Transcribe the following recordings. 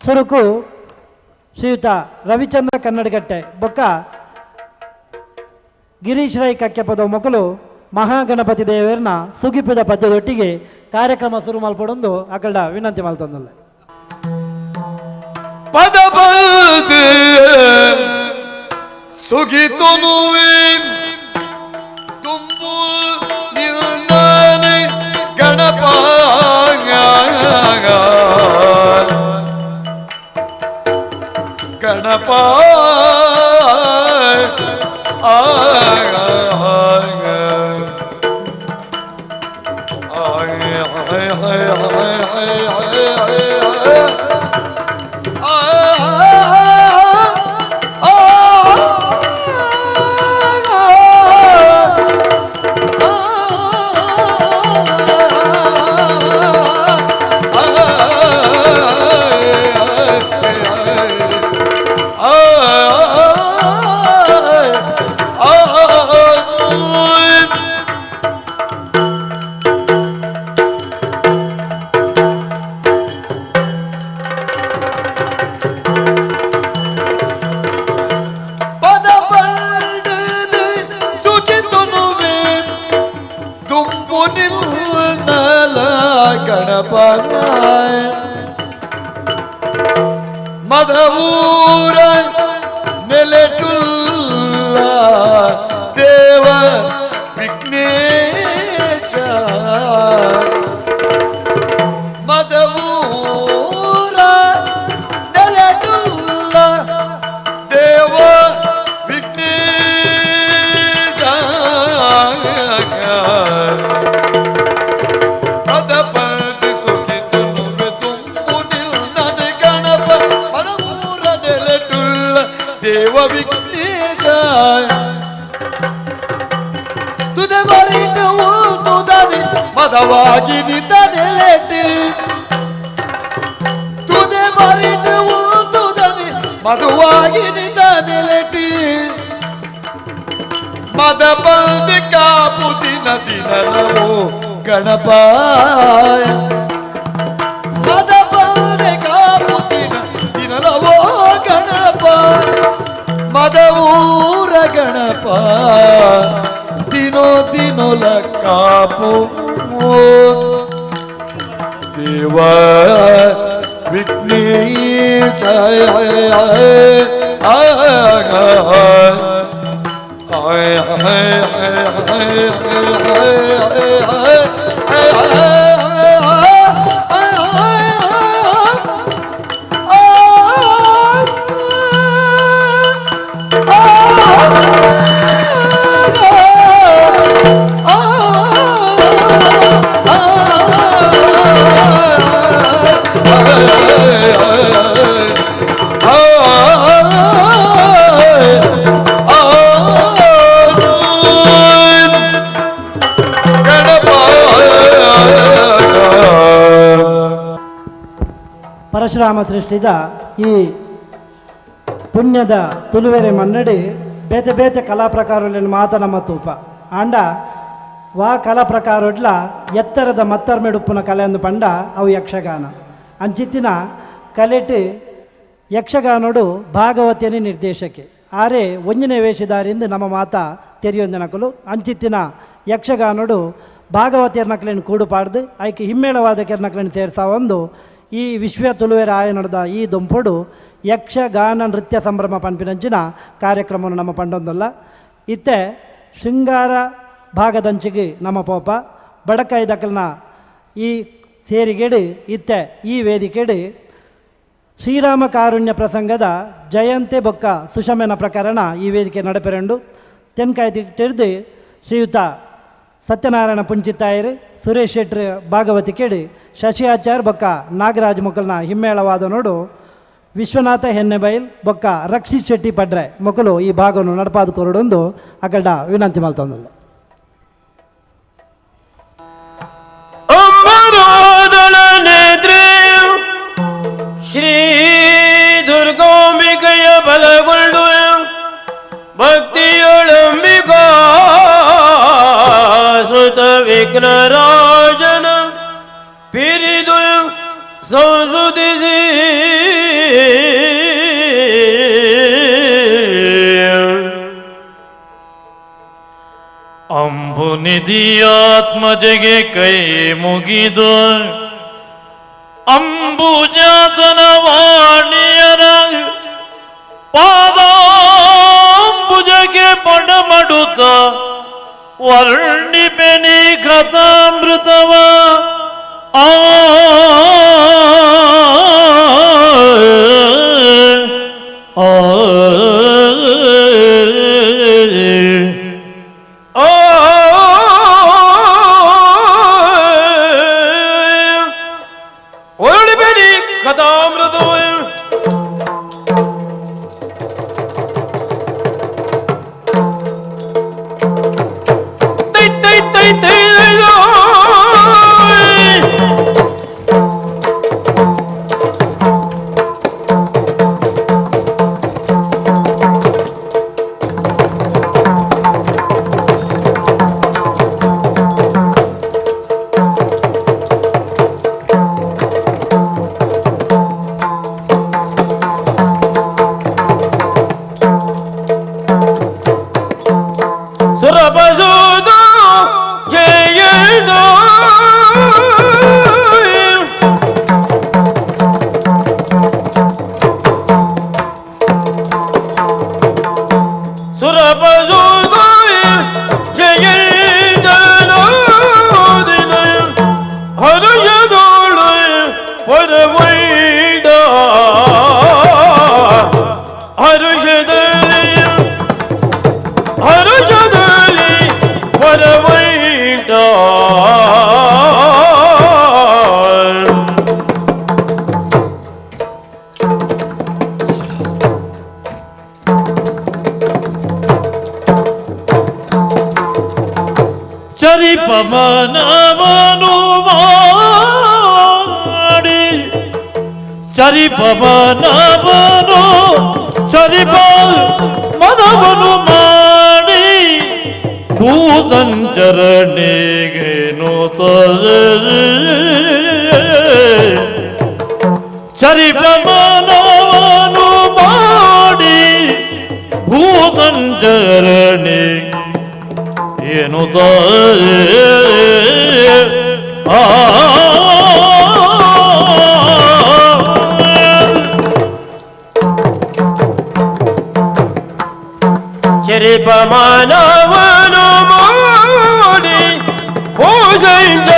ಸುರುಕು ಶ್ರೀಯುತ ರವಿಚಂದ್ರ ಕನ್ನಡಗಟ್ಟೆ ಬೊಕ್ಕ ಗಿರೀಶ್ ರೈ ಕಕ್ಕೆಪದ ಮೊಕಲು ಮಹಾಗಣಪತಿ ದೇವರನ್ನ ಸುಗಿಪಿದ ಪದ್ಯದೊಟ್ಟಿಗೆ ಕಾರ್ಯಕ್ರಮ ಶುರು ಮಲ್ಪಡೊಂದು ಅಕಲ್ಡ ವಿನಂತಿ ಮಲ್ತೊಂದುಲ್ಲ. ಪದ ಬಲ್ದು ಸುಗಿತುನುವೆ ತುಂಬು ನಿಲ್ದಾನೆ ಗಣಪ ಗಣಪ ಮದವೂರ ನೆಲೆಟುಲ್ಲ ದೇವ ವಿಘ್ನೇಶ ಮದವೂರ ನೆಲೆಟುಲ್ಲ ದೇವ ವಿಘ್ನೇಶ ದೇವ ವಿಘ್ನೇಶ ತುದೆ ಮರಿಟು ತುದನೆ ಮದವಾಗಿ ನಿಂತ ನೆಲೆಟಿ ತುದೆ ಮರಿಟು ತುದನೆ ಮಧುವಾಗಿ ನಿಂತ ನೆಲೆಟಿ ಮದ ಬಂದಿ ಕಾಪು ದಿನ ದಿನಲವೋ ಗಣಪ ಮದ ಬಂದಿ ಕಾಪು ದಿನ ದಿನಲವೋ ಗಣಪ ಮದವೂರ ಗಣಪ ದಿನೋ ದಿನೊಲ ಕಾಪು ದೇವ ವಿಘ್ನೇಶ ಪರಶುರಾಮ ಸೃಷ್ಟಿದ ಈ ಪುಣ್ಯದ ತುಲುವೆರೆ ಮನ್ನಡಿ ಬೇತೆ ಬೇತೆ ಕಲಾ ಪ್ರಕಾರಗಳಲ್ಲಿ ಮಾತ ನಮ್ಮ ತೂಪ ಆಂಡ ವಾ ಕಲಾ ಪ್ರಕಾರಡ್ಲ ಎತ್ತರದ ಮತ್ತರ್ಮೆಡುಪ್ಪುನ ಕಲೆಯೊಂದು ಪಂಡ ಅವು ಯಕ್ಷಗಾನ ಅಂಚಿತ್ತಿನ ಕಲೆಟ್ ಯಕ್ಷಗಾನೋಡು ಭಾಗವತಿಯನೇ ನಿರ್ದೇಶಕೆ ಆರೆ ಒಂಜಿನ ವೇಷಧಾರಿಂದ ನಮ್ಮ ಮಾತ ತೆರೆಯೊಂದಿನಕಲು ಅಂಚಿತ್ತಿನ ಯಕ್ಷಗಾನೋಡು ಭಾಗವತಿಯರ ನಕಲಿನ ಕೂಡು ಪಾಡ್ದು ಐಕೆ ಹಿಮ್ಮೇಳವಾದಕರ ನಕಲಿನ ಸೇರ್ಸಾವೊಂದು ಈ ವಿಶ್ವ ತುಳುವೆರ ಆಯ ನಡೆದ ಈ ದೊಂಪೊಡು ಯಕ್ಷಗಾನ ನೃತ್ಯ ಸಂಭ್ರಮ ಪನ್ಪಿನಂಚಿನ ಕಾರ್ಯಕ್ರಮವನ್ನು ನಮ್ಮ ಪಂಡೊಂದಲ್ಲ. ಇತ್ತೆ ಶೃಂಗಾರ ಭಾಗದಂಚಿಗೆ ನಮ್ಮ ಪೋಪ ಬಡಕಾಯಿ ದಕ್ಕಲ್ನ ಈ ಸೇರಿಗೆಡು ಇತ್ತೆ ಈ ವೇದಿಕೆಡು ಶ್ರೀರಾಮ ಕಾರುಣ್ಯ ಪ್ರಸಂಗದ ಜಯಂತೆ ಬೊಕ್ಕ ಸುಷಮನ ಪ್ರಕರಣ ಈ ವೇದಿಕೆ ನಡೆಪೆರಂಡು ತೆನ್ಕಾಯಿ ತಿರ್ದು ಶ್ರೀಯುತ ಸತ್ಯನಾರಾಯಣ ಪುಂಚಿತ್ತಾಯರು ಸುರೇಶ್ ಶೆಟ್ರ್ ಭಾಗವತಿ ಕೇಳಿ ಶಶಿ ಆಚಾರ್ ಬೊಕ್ಕ ನಾಗರಾಜ್ ಮೊಕ್ಕಲ್ನ ಹಿಮ್ಮೇಳವಾದ ನೋಡು ವಿಶ್ವನಾಥ ಹೆನ್ನೆಬೈಲ್ ಬೊಕ್ಕ ರಕ್ಷಿತ್ ಶೆಟ್ಟಿ ಪಡ್ರೆ ಮೊಕ್ಕಲು ಈ ಭಾಗವನ್ನು ನಡಪಾದ ಕೊರಡೊಂದು ಅಗಲ್ಡ ವಿನಂತಿ ಮಲ್ತೊಂದುಲ್ಲ. ಶ್ರೀ ದುರ್ಗಾಂಬಿಕೆಯ ಬಲಗೊಂಡು ಭಕ್ತಿಯೊಳಂಬಿಕಾ ಸುತ ವಿಘ್ನರಾಜನ ಪಿರಿದು ಸಂಸುತಿಸಿ. ಅಂಬುನಿಧಿಯಾತ್ಮಜೆಗೆ ಕೈ ಮುಗಿದು ಅಂಬುಜಾಸನ ವಾಣಿಯರ ಪಾದಾಂಬುಜಗೆ ಪಡಮಡುತ್ತ ವರ್ಣಿಪೆನಿ ಕಥಾಮೃತವ ಆ ಚರಿಪಮನವನು ಮಾಡಿ ಚರಿಪಮನವನು ಚರಿಪ ಮನವನು ಮಾಡಿ ಭೂಸಂಚರಣೆಗೇನು ಚರಿಪಮನವನು ಮಾಡಿ ಭೂಸಂಚರಣೆ ಏನು ಚರಿಪಮಾನವನು ಮಾಡಿ ಭೂಸಂಚರಣೆಗೇನು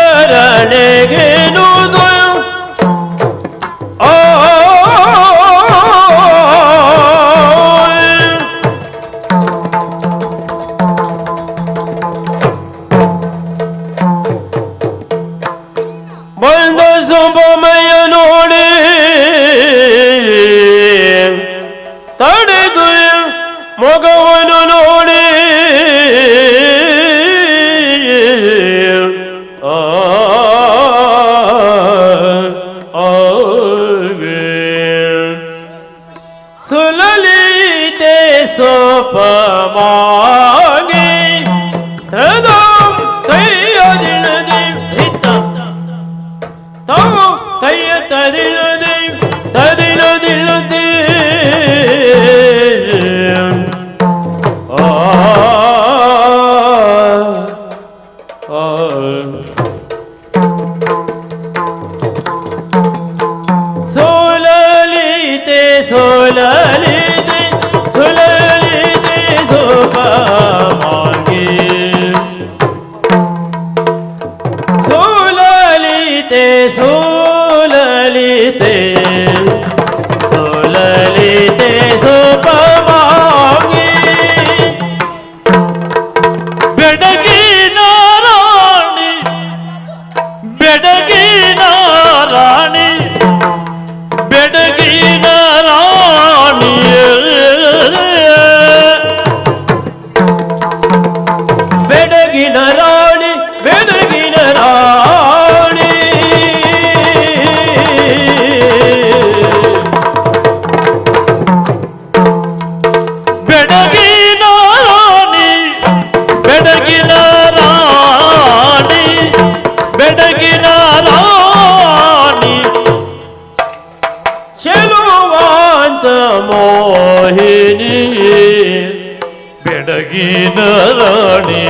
ಬಂದ ಸುಭಮಯ ನೋಡಿ ತಡೆದು ಮೊಗವನು ನೋಡಿ ಸುಲಲಿತೆ ಸೋಪಮಾಗಿ ತದಂ ತೈಯದಿಳದಿ ಹಿತ ತಾವು ತೈಯ ತದಿಳದಿ ತದಿಳದಿಳದಿ ಸುಲಲಿತೆ ಸುಲಲಿತೆ ಸುಲಲಿತೆ ಸೋಪಮಾಗಿ ಸುಲಲಿತೆ ಸುಲಲಿತೆ ಸುಲಲಿತೆ ಸೋಪಮಾಗಿ ಬೆಡಗಿನ ರಾಣಿ ಬೆಡಗಿನ ರಾಣಿ ಬೆಡಗಿನ ರಾಣಿಯೇ ಬೆಡಗಿನ ರಾಣಿ ಬೆಡಗಿನ ರಾಣಿ ಬೆಡಗಿನ ರಾಣಿ ಬೆಡಗಿನ ರಾಣಿ ಬೆಡಗಿನ ರಾಣಿ ಚೆಲುವಾಂತ ಮೋಹಿನಿ ಬೆಡಗಿನ ರಾಣಿ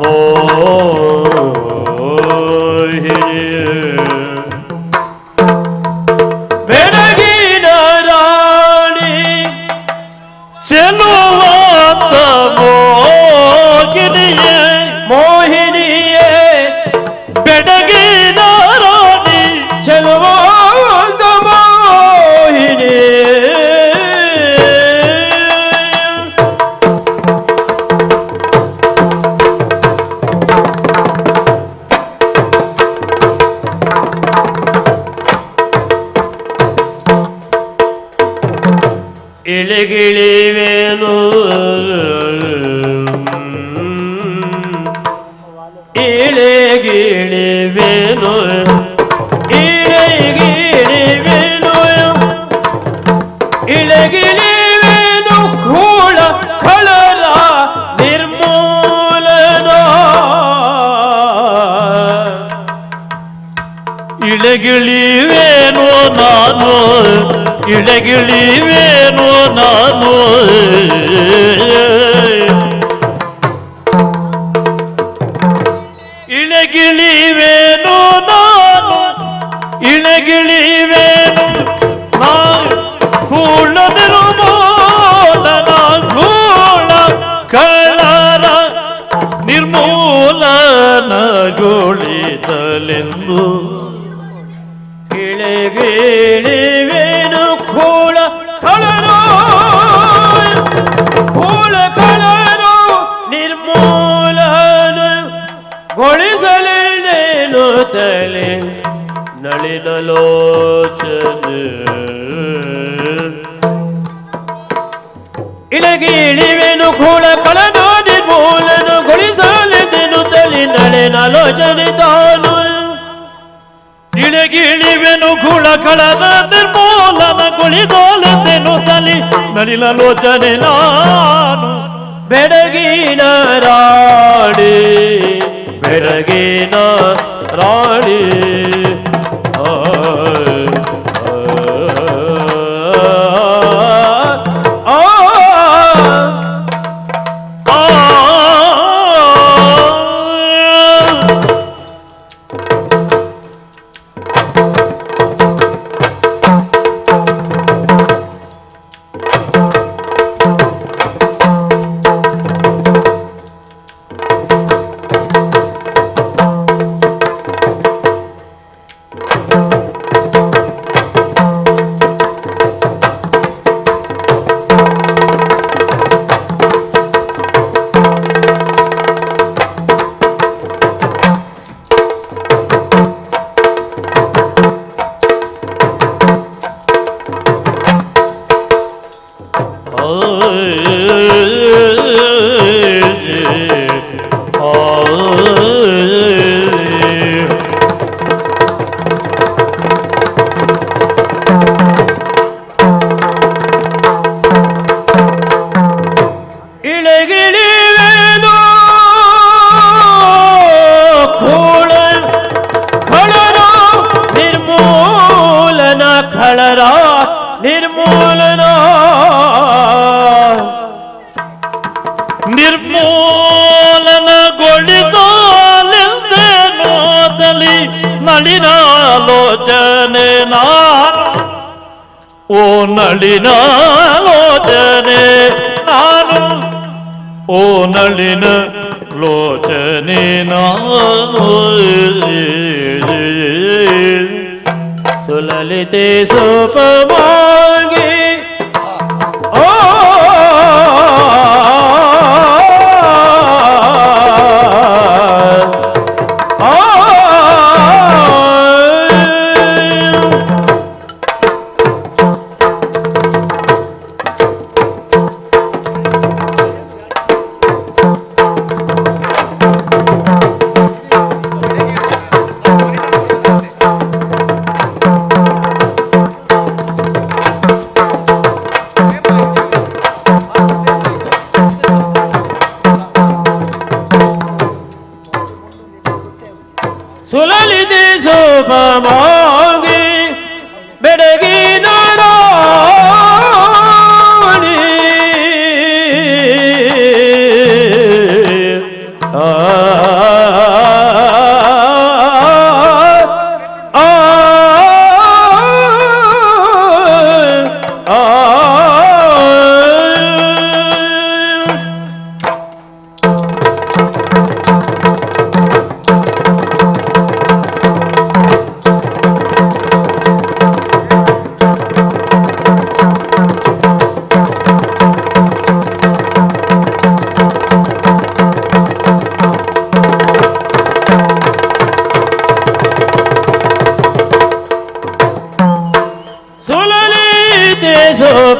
Mohini ಬೆಳಗಿನ ರಾಣಿ ಚೆಲುವಂತ ಮೋಹಿನಿಯೇ ಮೋಹಿನಿಯೇ ಬೆಡಗಿನ ರಾಣಿ ಚೆಲುವಂತ ಮೋಹಿನಿ. ಇಳಿಗಿಳಿವೇನು ಇಳಿಗಿಳಿವೇನು ಇಳಿಗಿಳಿವೇನು ಇಳಗಿಳಿವೇನು ಕೂಳ ಕಳರ ನಿರ್ಮೂಲನ. ಇಳೆಗಿಳಿವೇನೋ ನಾನು ಇಳೆಗಿಳಿವೇನೋ ನಾನು ಇಳೆಗಿಳಿವೇನೋ ನಾನು ಇಳೆಗಿಳಿವೇನು ನಾನು ಕೂಳ ನಿರ್ಮೂಲನ ಕೂಳ ಕಳರ ನಿರ್ಮೂಲನಗೊಳಿಸಲೆಂದು. ಇಳಗಿಳಿವೇನು ಕೂಳ ಕಳರು ಕೂಳ ಕಳರು ನಿರ್ಮೂಲನ ಗೊಳಿಸಲೆಂದೇನು ತಲೆ ನಳಿನಲೋಚನೆ. ಇಳಗಿಳಿವೆನು ಕೂಳ ಕಳನು ನಿರ್ಮೂಲನು ಗೊಳಿಸಲೆಂದೇನು ತಲೆ ನಳಿನಲೋಚನೆ ತಾನು. ಇಳೆಗಿಳಿವೆನು ಗುಳ ಕಳದ ನಿರ್ಮೂಲನಗೊಳಿಸಲೆಂದೇನು ತಲಿ ನಳಿನಲೋಚನೆ ನಾನು. ಬೆಡಗಿನ ರಾಣಿ ಬೆಡಗಿನ ರಾಣಿ ಆ, ಆ, ಆ. ಆ ಇಳಗಿಳಿವೇನು ಕೂಳ ಕಳರ ನಿರ್ಮೂಲನ ಕಳರ ನಿರ್ಮೂಲನ ನಿರ್ಮೂಲನಗೊಳಿಸಲೆಂದೇನೋದಲಿ ನಳಿನಾಲೋಚನೆ ನಾನು ಓ ನಳಿನಾಲೋಚನೆ ನಾನು ಓ ನಳಿನ ಲೋಚನೆ ನಾನು. ಸುಲಲಿತೆ ಸೋಪಮಾಗಿ ಓ ಆ, ಸುಲಲಿತೆ ಸೋಪಮಾಗಿ ಬೆಡಗಿನ ರಾಣಿ ಆ.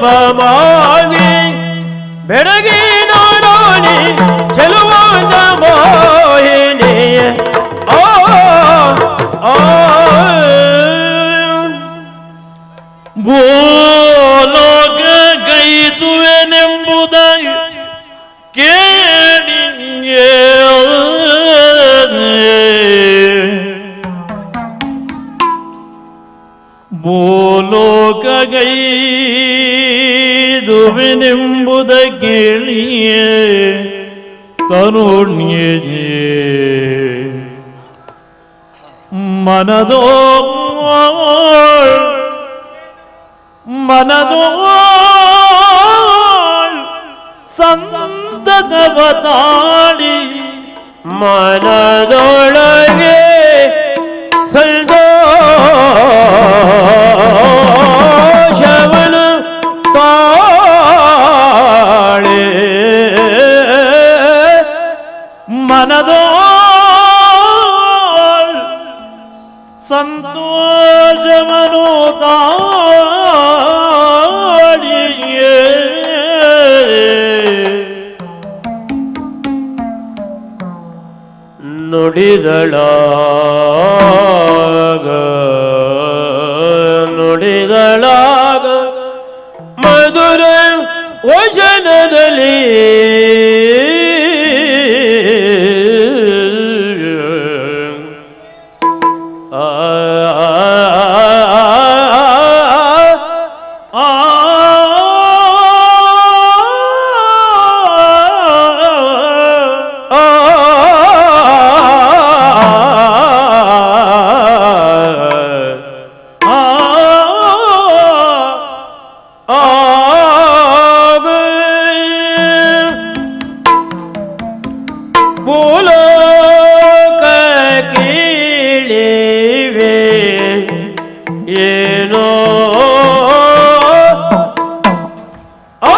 ಸೋಪಮಾಗಿ ಬೆಡಗಿನ ರಾಣಿ ಚೆಲುವಾದ ಮೋಹಿನಿಯ ಆ ಆ ಭೂಲೋಕ ಗೈದುವೆನೆಂಬುದ ಕೇಳಿಯೇ ಭೂಲೋಕ ಗೈದುವೆನೆಂಬುದ ಕೇಳಿಯೇ ತರುಣ್ಯೇ ಮನದೋ ಮನದೋ ಸಂತತವ ತಾಳಿ ಮನದೊಳಗೆ ಸಂತೋಷವನು ತಾಳೆ ಮನದೋ ಸಂತೋಷವನು ತಾಳಿಯೇ ನುಡಿದಳಾಗ ನುಡಿದಳಾಗ ಮಧುರ ವಚನದಲ್ಲಿ ಆ ಆ ಆ ಆ ಭೂಲೋಕ ಕೀಳಿವೆ ಏನೋ ಆ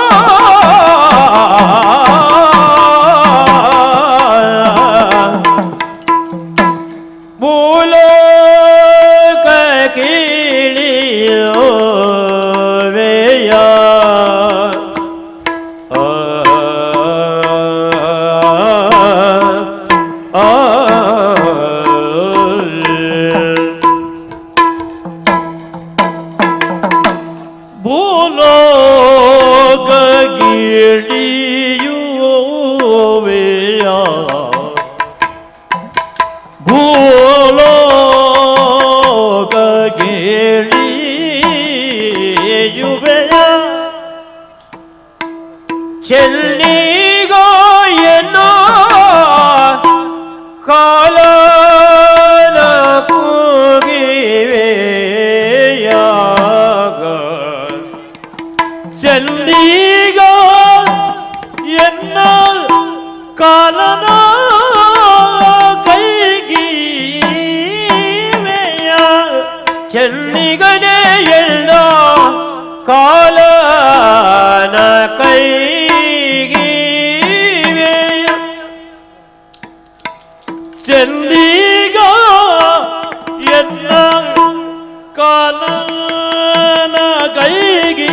ಭೂಲೋಕ ಕೀಳಿಯೋವೆಯ ಆ ಆ ಭೂಲೋಕ ಗಿಳಿಯುವೆಯ ಭೂಲೋಕ ಗಿಳಿಯುವೆಯ ಚೆಲ್ಲಿಗೋಯನೋ ಕಾಲನ ಕೂಗಿವೆಯಾಗ ಚೆಲ್ಲೀಗ ಎನ್ನ ಕಾಲನ ಕೈಗೀವೆಯ ಚೆಲ್ಲಿಗನೇ ಎಲ್ಲ ಕಾಲನ ಕೈಗಿವೆ ಚೆಲ್ಲೀಗ ಎನ್ನ ಕಾಲನ ಕೈಗೀವೆಯ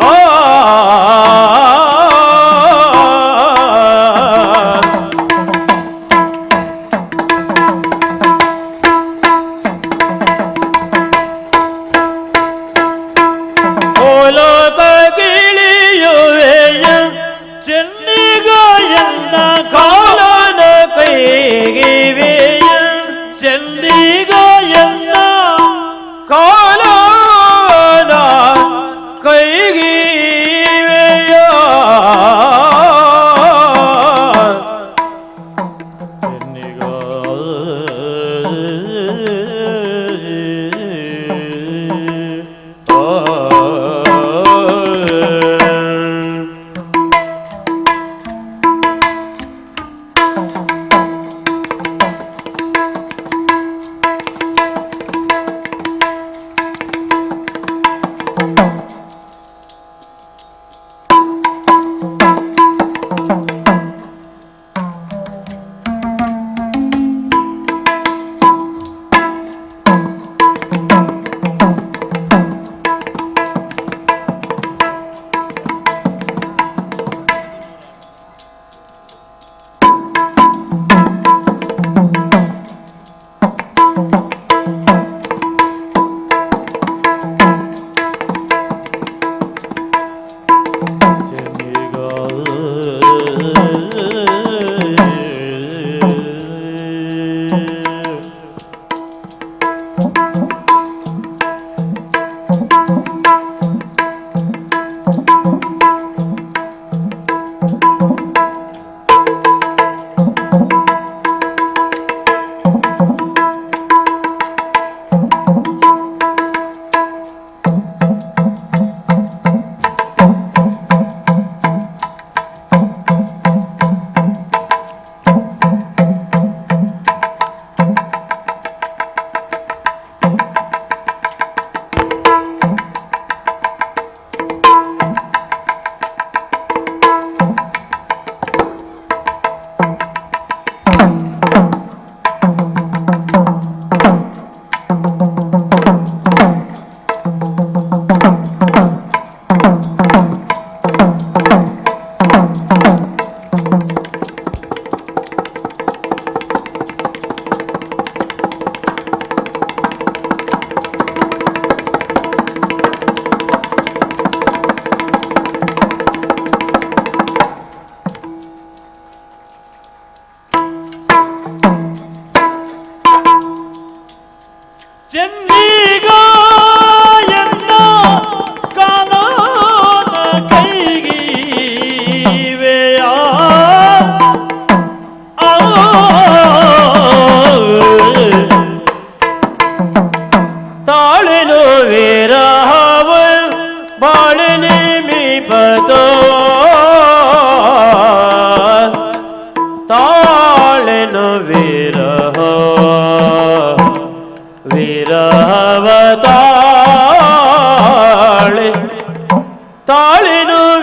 ಆ ಭೂಲೋಕ ಗಿಳಿಯುವೆಯ ಚೆಲ್ಲಿಗ ಎನ್ನ ಕಾಲನ ಕೈಗಿವೆಯ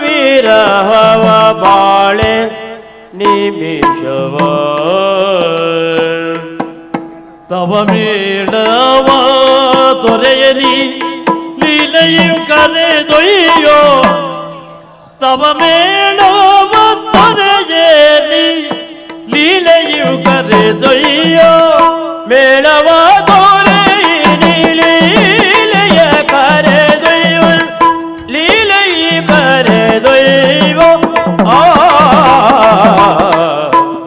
ವಿರಹವ ಬಾಳೆ ನಿಮಿಷವ ತವ ಮೇಳವ ದೊರೆಯರಿ ಲೀಲೆಯು ಕರೆದೊಯ್ಯೋ ತವ ಮೇಳವ ದೊರೆಯರಿ ಲೀಲೆಯು ಕರೆದೊಯ್ಯೋ ಮೇಳವ ದೊರೆಯಿರಿ ಲೀಲೆಯ ಕರೆದೊಯ್ಯೋ ಲೀಲೆಯ ಕರೆದೊಯ್ಯೋ ಆ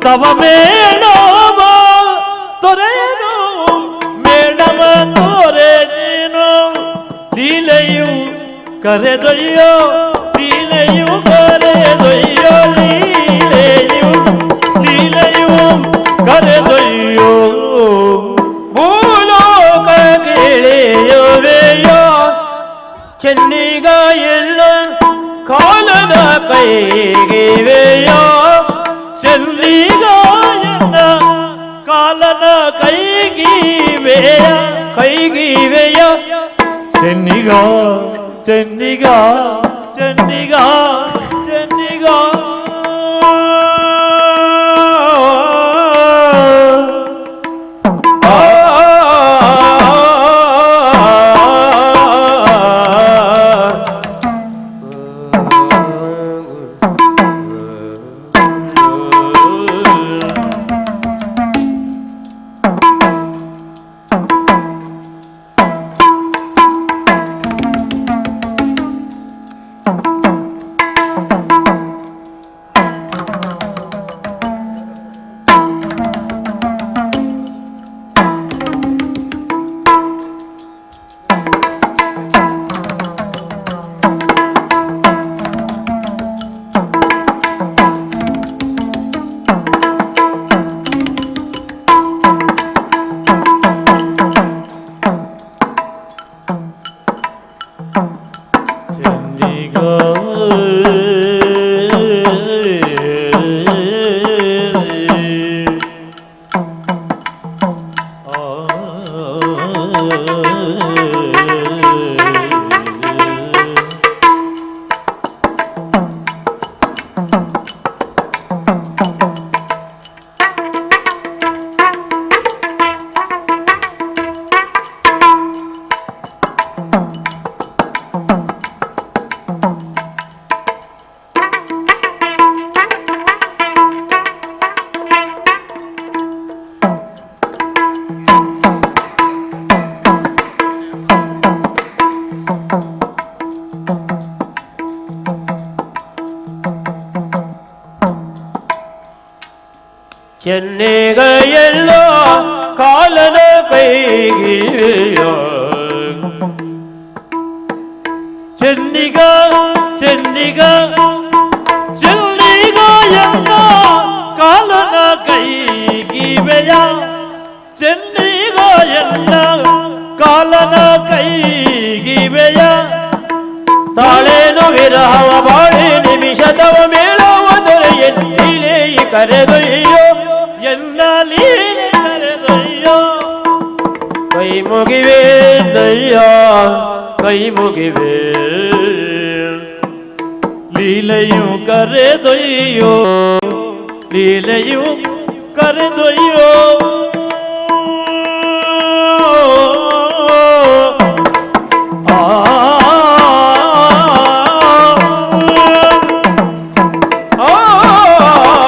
ತವ ಮೇಳವ ದೊರೆಯನು ಮೇಳವ ದೊರೆಯನು ಲೀಲೆಯು ಕರೆದೊಯ್ಯೋ ಲೀಲೆಯು ಕರೆದೊಯ್ಯೋ ಲೀಲೆಯು ಲೀಲೆಯು ಕರೆದೊಯ್ಯೋ ಭೂಲೋಕ ತಿಳಿಯುವೆಯೋ ಚೆನ್ನಿಗ ಎಲ್ಲ ಕಾಲದ ಕೈಗಿವೆಯೋ ಚೆಲ್ಲಿಗ ಎನ್ನ ಕಾಲನ ಕೈಗಿವೆಯ ಕೈಗಿವೆಯ ಚೆನ್ನಿಗ ಚೆನ್ನಿಗ ಚೆನ್ನಿಗ ಚೆನ್ನಿಗ ಆ ಚೆನ್ನಿಗ ಚೆನ್ನಿಗ ಎಲ್ಲ ಕಾಲದ ಕೈಗಿವೆಯೋ ಚೆನ್ನಿಗ ಚೆನ್ನಿಗ ಚೆನ್ನಿಗ ಎನ್ನ ಕಾಲನ ಕೈಗಿವೆಯ ಚೆನ್ನಿಗ ಎನ್ನ ಕಾಲನ ಕೈಗಿವೆಯ ತಾಳೇನು ವಿರಹವ ಬಾಳೆ ನಿಮಿಷದವ ಮೇಳವ ದೊರೆಯ ಲೀಲೆಯ ಕರೆದೊಯ್ಯೋ ಎಲ್ಲ ಲೀಲೆ ಕರೆದೊಯ್ಯೋ ಕೈ ಮುಗಿವೆ ನಯ್ಯ ಕೈ ಮುಗಿವೆ ಲೀಲೆಯು ಕರೆದೊಯ್ಯೋ ಲೀಲೆಯು ಕರೆದೊಯ್ಯೋ ಆ ಆ ಆ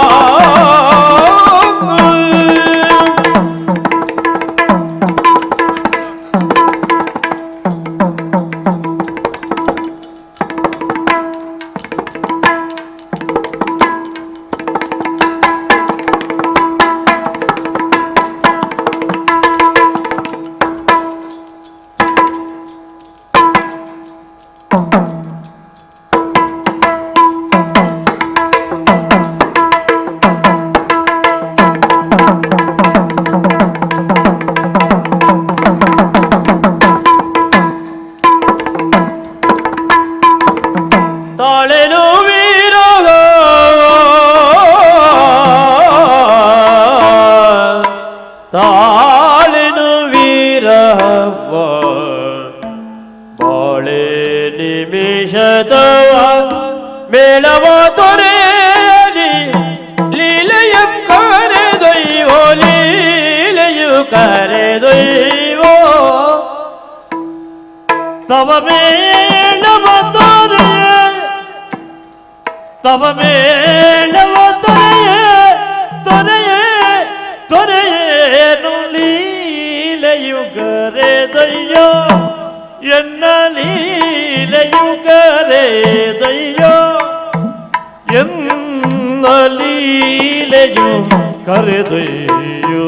ಮೇಳವ ತೊರೆಯಲಿ ಲೀಲೆಯು ಕರೆದೊಯ್ಯೋ ಲೀಲೆಯು ಕರೆದೊಯ್ಯೋ ತವ ಮೇಳವ ತೊರೆಯೇ ತವ ಮೇಳವ ತೊರೆಯೇ ತೊರೆಯೇ ತೊರೆಯೇನು ಲೀಲೆಯು ಕರೆದೊಯ್ಯೋ ಎನ್ನ ಲೀಲೆಯು ಕರೆದೊಯ್ಯೋ ಎನ್ನ ಲೀಲೆಯು ಕರೆದೊಯ್ಯೋ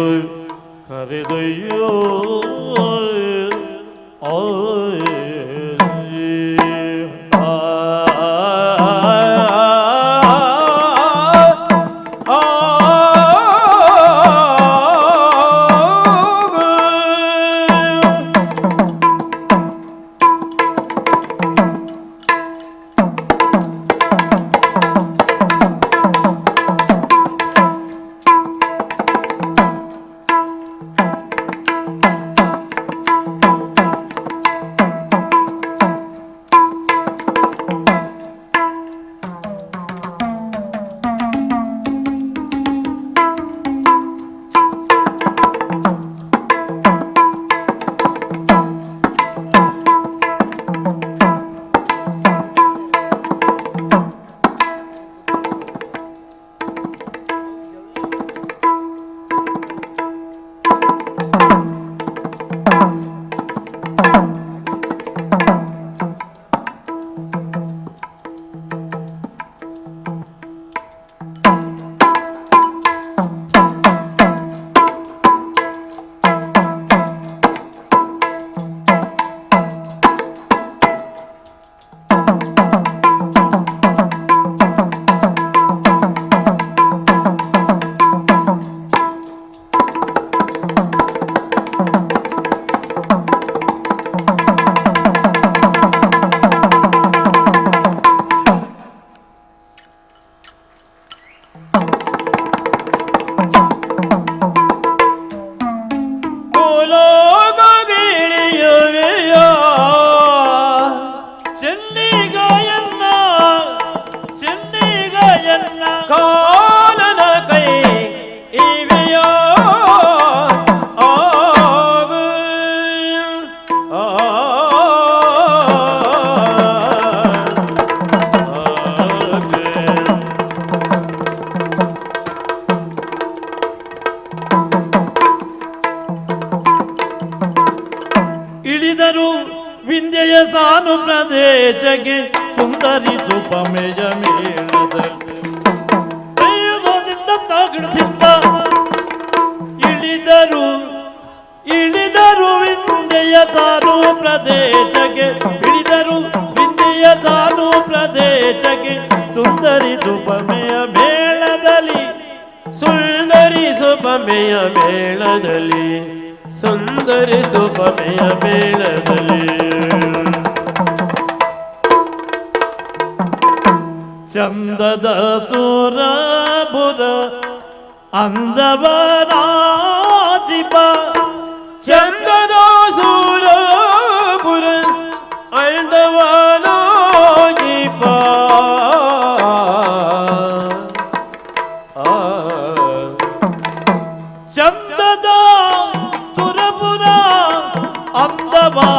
ಕರೆದೊಯ್ಯೋ ಚೆನ್ನಿಗಾಯನ್ನ ಚೆನ್ನಿಗಾಯನ್ನ ಕಾಲನ ಕೈ ಇವೆಯೋ ಇಳಿದರು ವಿಂಧ್ಯಯ ಸಾನು ಪ್ರದೇಶಕ್ಕೆ ಸುಂದರಿ ಸುಪಮೆಯ ಮೇಳದಲ್ಲಿ ತಾಗಿಡುತ್ತಿದ್ದ ಇಳಿದರು ಇಳಿದರು ವಿಂಧ್ಯಯ ಸಾನು ಪ್ರದೇಶಕ್ಕೆ ಇಳಿದರು ವಿಂಧ್ಯಯ ಸಾನು ಪ್ರದೇಶಕ್ಕೆ ಸುಂದರಿ ಸುಪಮೆಯ ಮೇಳದಲ್ಲಿ ಸುಂದರಿ ಸುಪಮೆಯ ಮೇಳದಲ್ಲಿ ಸುಂದರಿ ಸುಪಮೆಯ ಮೇಳದಲ್ಲಿ ಚಂದದ ಸುರಬುರ ಅಂದವನಾಜಿಪ ಚಂದದ ಸುರಪುರ ಅಂದವನಾಜಿಪ ಚಂದದ ಸುರಪುರ ಅಂದವನಾಜಿಪ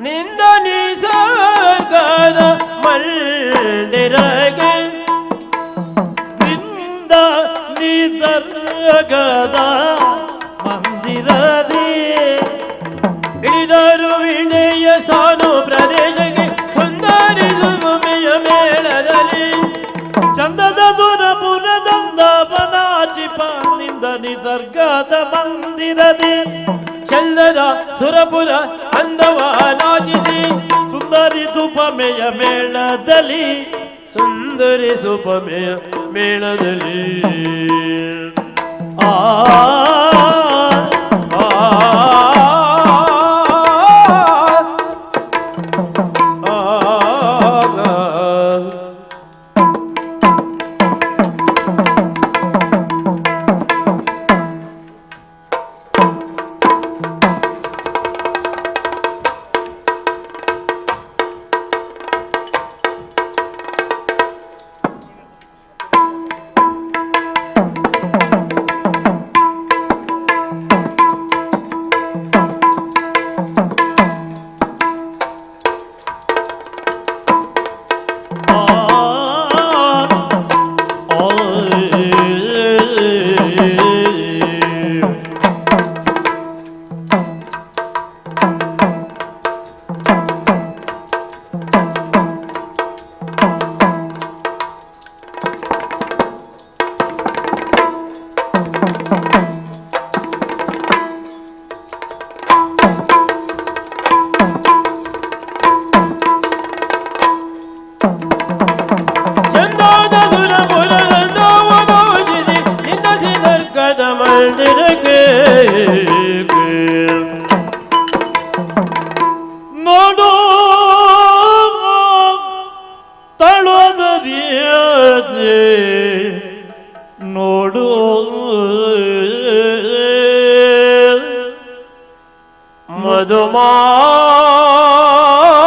ನಿಂದ ನಿಸರ್ಗದ ಮಂದಿರಗೆ ನಿಂದ ನಿಸರ್ಗದ ಮಂದಿರದಿ ಇಳಿದರು ವಿನಯ ಸಾನು ಪ್ರದೇಶಕ್ಕೆ ಸುಂದರಿ ಸುಭೂಮಿಯ ಮೇಳದಲ್ಲಿ ಚಂದದ ಸುರಪುರದಂದವನಾಚಿಪ ನಿಂದ ನಿಸರ್ಗದ ಮಂದಿರದಿ ಚಂದದ ಸುರಪುರ ಅಂದವ ನಾಚಿಸಿ ಸುಂದರಿ ಸುಪಮೆಯ ಮೇಳದಲ್ಲಿ ಸುಂದರಿ ಸುಪಮೆಯ ಮೇಳದಲ್ಲಿ ಆ ಆ ಆ ಮಂದಿರಕ್ಕೆ. ನೋಡು ತಳೋದರಿಯೇ ನೋಡು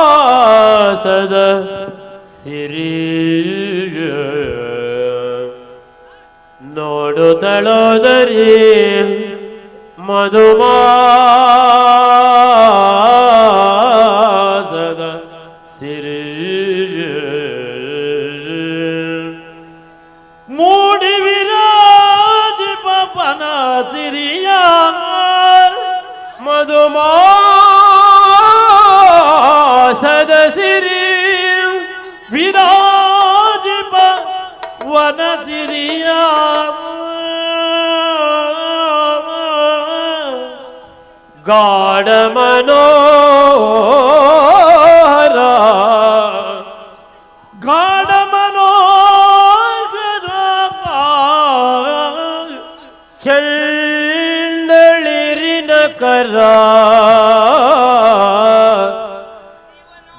ಮಧುಮಾಸದ ಸಿರಿ ನೋಡು ತಳೋದರಿ ಮಧುಮಾಸದ ಸಿರಿ ಮೂಡಿ ವಿರಾಜಿ ಪವನ ಸಿರಿಯ ಮಧುಮಾಸದ ಸಿರಿ ವಿರಾಜಿ ಪವನ ಸಿರಿಯ ಗಾಢ ಮನೋಹರ ಗಾಢ ಮನೋಹರ ಚಂದಳಿರಿನ ಕರ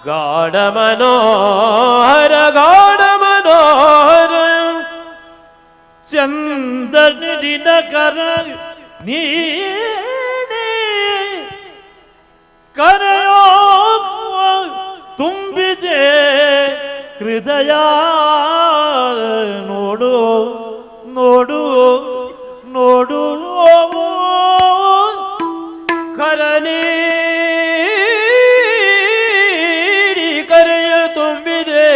ಗಾಢ ಮನೋಹರ ಗಾಢ ಮನೋಹರ ಚಂದನಿನ ಕರ ನೀನೆ ಕರೆಯೋ ತುಂಬಿದೆ ಹೃದಯ ನೋಡು ನೋಡು ನೋಡು ಕರನೀಡಿ ಕರೆಯ ತುಂಬಿದೆ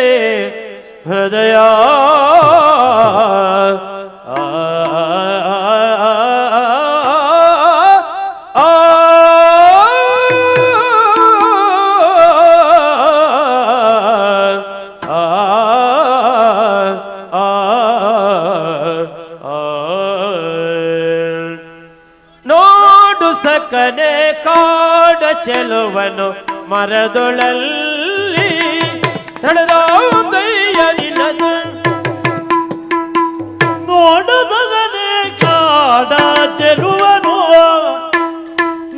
ಹೃದಯ ಆ, ಆ, ಆ, ಆ, ಆ. ನೋಡು ಸಕನೆ ಕಾಡ ಚೆಲುವನು ಮರದೊಳಲ್ಲಿ ತಳೆದಾಂಬಯ್ಯನಿಲ್ಲದ ನೋಡುದನೆ ಕಾಡ ಚೆಲುವನು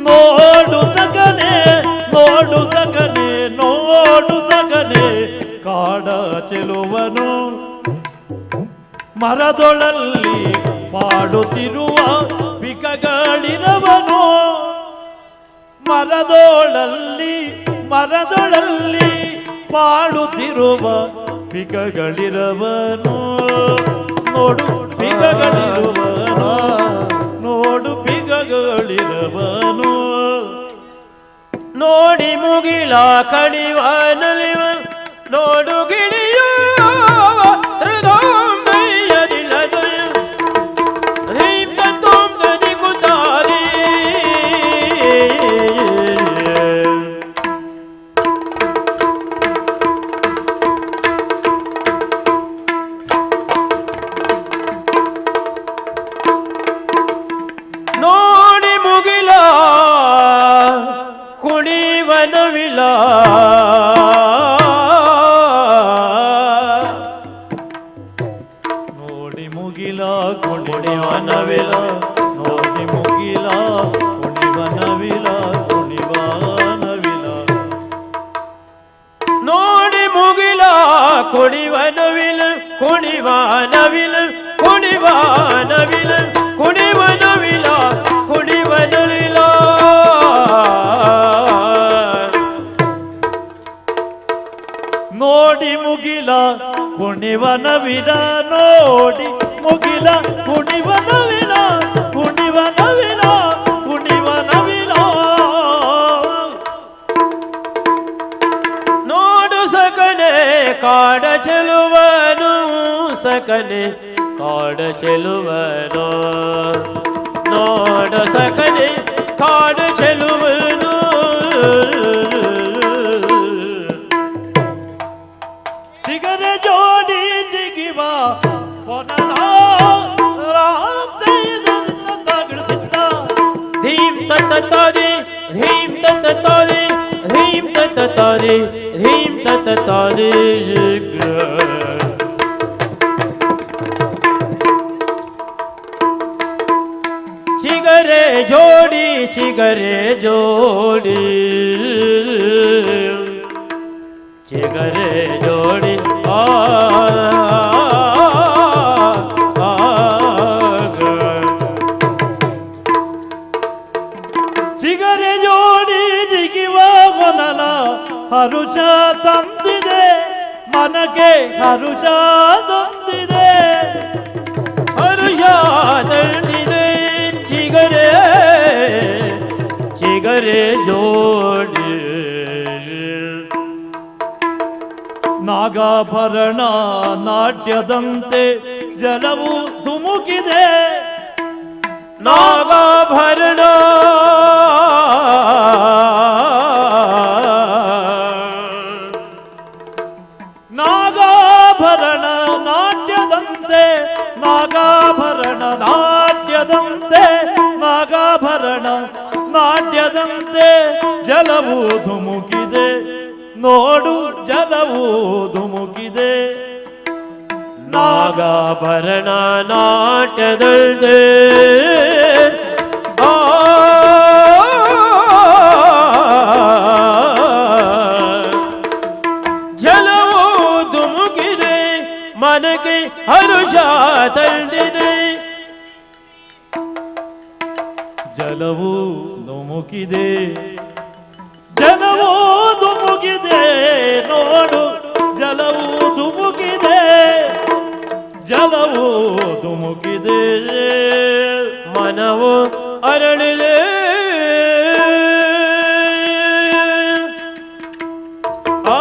ನೋಡು ಸಗನೆ ನೋಡು ಸಗನೆ ನೋಡು ಸಗನೆ ಕಾಡ ಚೆಲುವನು ಮರದೊಳಲ್ಲಿ ಪಾಡುತ್ತಿರುವ ಪಿಕಗಳಿರವನು ಮರದೊಳಲ್ಲಿ ಮರದೊಳಲ್ಲಿ ಪಾಡುತ್ತಿರುವ ಪಿಕಗಳಿರವನು ನೋಡು ಪಿಕಗಳಿರುವನು ನೋಡು ಪಿಕಗಳಿರವನು ನೋಡಿ ಮುಗಿಲ ಕಣಿವ ನಲಿವ ನೋಡು ಗಿಳಿಯ ಹೃದಯದಿಲ್ಲದ ಹೀಂ ತುಂಬದಿ ಕುತಾರಿ. ನೋಡಿ ಮುಗಿಲ ಕುಣಿವನವಿಲ ನೋಡಿ ಮುಗಿಲ ಕುಣಿವನವಿಲ ನೋಡಿ ಮುಗಿಲ ಕುಣಿವನವಿಲ ಕುಣಿವನವಿಲ ನೋಡಿ ಮುಗಿಲ ಕುಣಿವನವಿಲ ಕುಣಿವನವಿಲ ಕುಣಿವನವಿಲ ಕುಣಿವನವಿಲ ಕುಣಿವನವಿಲ ನೋಡಿ ಮುಗಿಲ ಕುಣಿವನವಿಲ ನೋಡಿ ಮುಗಿಲ ಕುಣಿವನವಿಲ ಕುಣಿವನವಿಲ ಕುಣಿವನವಿಲ ನೋಡು ಸಕನೆ ಕಾಡ ಚೆಲುವನು ಸಕನೆ ಕಾಡ ಚೆಲುವನು ನೋಡು ಸಕನೆ ಕಾಡ ಚೆಲುವನು ಚಿಗರೆ ಜೋಡಿ ಜಿಗಿವ ಕೊನಲ ರಾಮ್ ತಗಡುತ್ತಿದ್ದ ಧೀಂ ತತ್ತದಿ ಧೀಂ ತತ್ತದಿ ಧೀಂ ತತ್ತದಿ ಧೀಂ ತತ್ತದಿ. ಜೋಡಿ ಚಿಗರೆ ಜೋಡಿ ಚಿಗರೆ ಜೋಡಿ ಆ ಚಿಗರೆ ಜೋಡಿ ಜಿಗಿವ ಗೊನಲ ಹರುಷ ತಂದಿದೆ ಮನಕ್ಕೆ ಹರುಷ ತಂದಿದೆ ಹರುಷ ತಂದಿದೆ ಚಿಗರೆ ಚಿಗರೆ ಜೋಡಿ ನಾಗಾಭರಣ ನಾಟ್ಯದಂತೆ ಜಲವು ಧುಮುಕಿದೆ ನಾಗಾಭರಣ ನಾಗಾಭರಣ ನಾಟ್ಯದಂತೆ ನಾಗಾಭರಣ ನಾಟ್ಯದಂತೆ ನಾಗಾಭರಣ ನಾಟ್ಯದಂತೆ ಜಲವು ಧುಮುಕಿದೆ ನೋಡು ಜಲವು ಧುಮುಕಿದೆ ನಾಗಾಭರಣ ನಾಟ್ಯದಂತೆ ಆ ಜಲವು ಧುಮುಕಿದೆ ಮನಕ್ಕೆ ಹರುಷ ತಂದಿದೆ ಜಲವು ಧುಮುಕಿದೆ ಜಲವು ಧುಮುಕಿದೆ ನೋಡು ಜಲವು ಧುಮುಕಿದೆ ಜಲವು ಧುಮುಕಿದೆ ಮನವು ಅರಳಿದೆ ಆ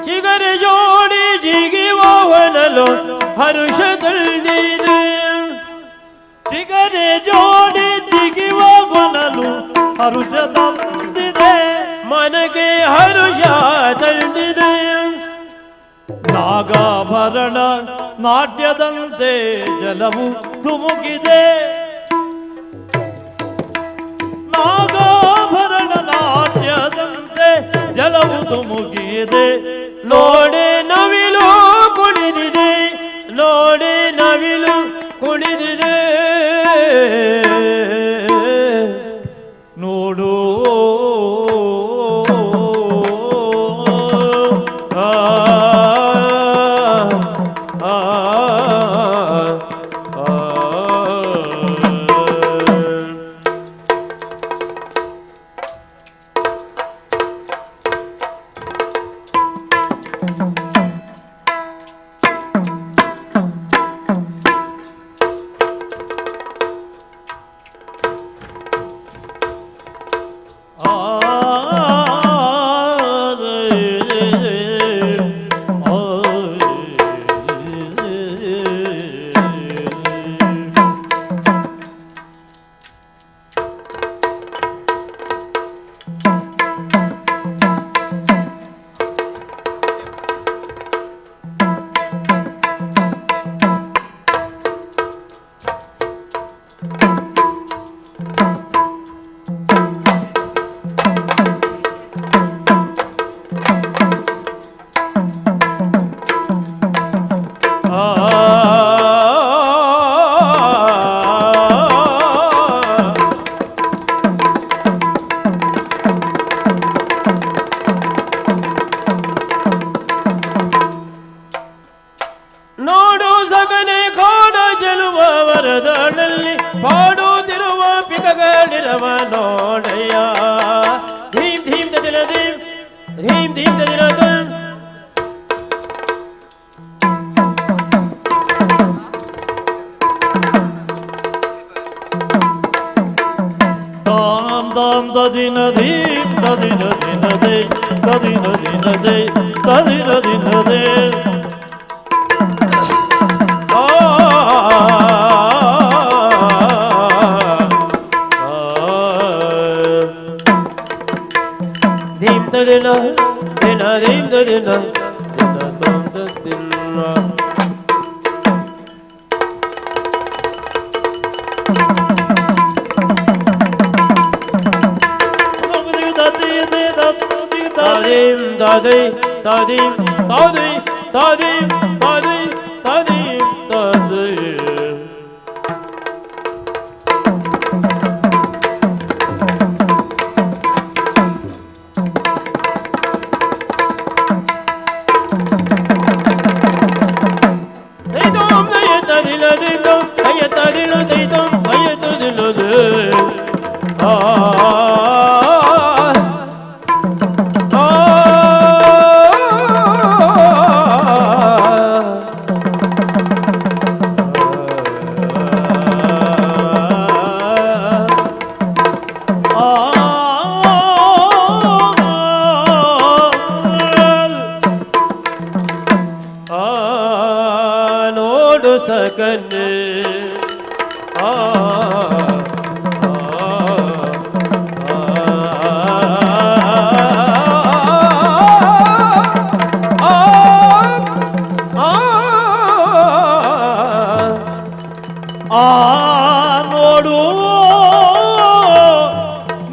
ಚಿಗರೆ ಜೋಡಿ ಜಿಗಿವನಲು ಹರುಷ ತಂದಿದೆ ಚಿಗರೆ ಜೋಡಿ ಜಿಗಿವ ಗೊನಲು ಹರುಷ ತಂದಿದೆ ಮನಗೆ ಹರುಷ ತಂದಿದೆ ನಾಗಾಭರಣ ನಾಟ್ಯದಂತೆ ಜಲವು ಧುಮುಕಿದೆ ನಾಗಾಭರಣ ನಾಟ್ಯದಂತೆ ಜಲವು ಧುಮುಕಿದೆ ನೋಡೆ ನವಿಲು ಕುಣಿದಿದೆ ನೋಡೆ ನವಿಲು ಕುಣಿದಿದೆ ನೋಡು ಆ, ಆ, ಆ. ಆ ನೋಡು ಸಗನೆ ಕಾಡ ಚೆಲುವ ವರದಾಳಲ್ಲಿ ಪಾಡುತ್ತಿರುವ ಪಿಕಗಳಿರವ ನೋಡಯ್ಯ ಧೀಮ್ ಧೀಮ್ ದದಿನ ಧೀಮ್ ಧೀಮ್ ಧೀಮ್ ದದಿನ ಧೀಮ್. ತಾಂ ತಾಂ ತದಿನ ಧೀಂ ತದಿನ ದಿನ they. ತದಿನ ದಿನದೆ ತದಿನ ದಿನದೆ. ಧೀಂ ತದಿನ ದಿನ ಧೀಂ ತದಿನ ದಿನ ತೋಂ ತದಿನ. ತದೀಂ ತದೈ ತದೀಂ ತದೈ ತದೀಂ ತದೈ ತದೀಂ ತದೈ. ದೈತೋಂ ದಯತದಿಲ ದೈತೋಂ ದಯತದಿಲ ದೈತೋಂ ದಯತದಿಲ they. ಆ ಆ ಆ ನೋಡು ಸಕನೆ ಆ ಆ ಆ ಆ ನೋಡು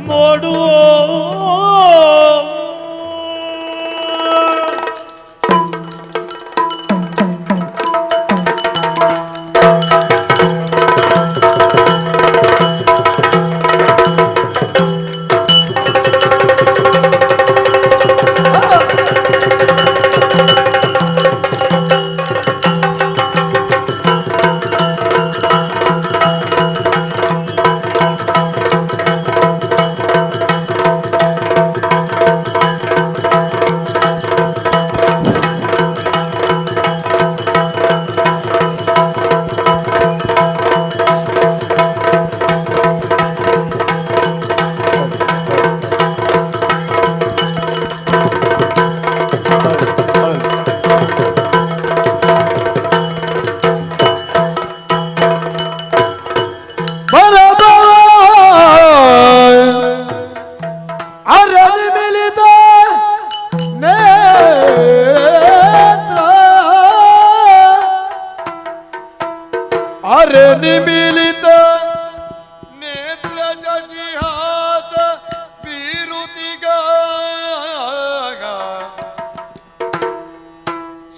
ನೋಡು. ಅರನಿಮಿಲಿತ ನೇತ್ರ, ಅರನಿಮಿಲಿತ ನೇತ್ರ ಶಶಿಹಾಸ ಬೀರುತಿಗ,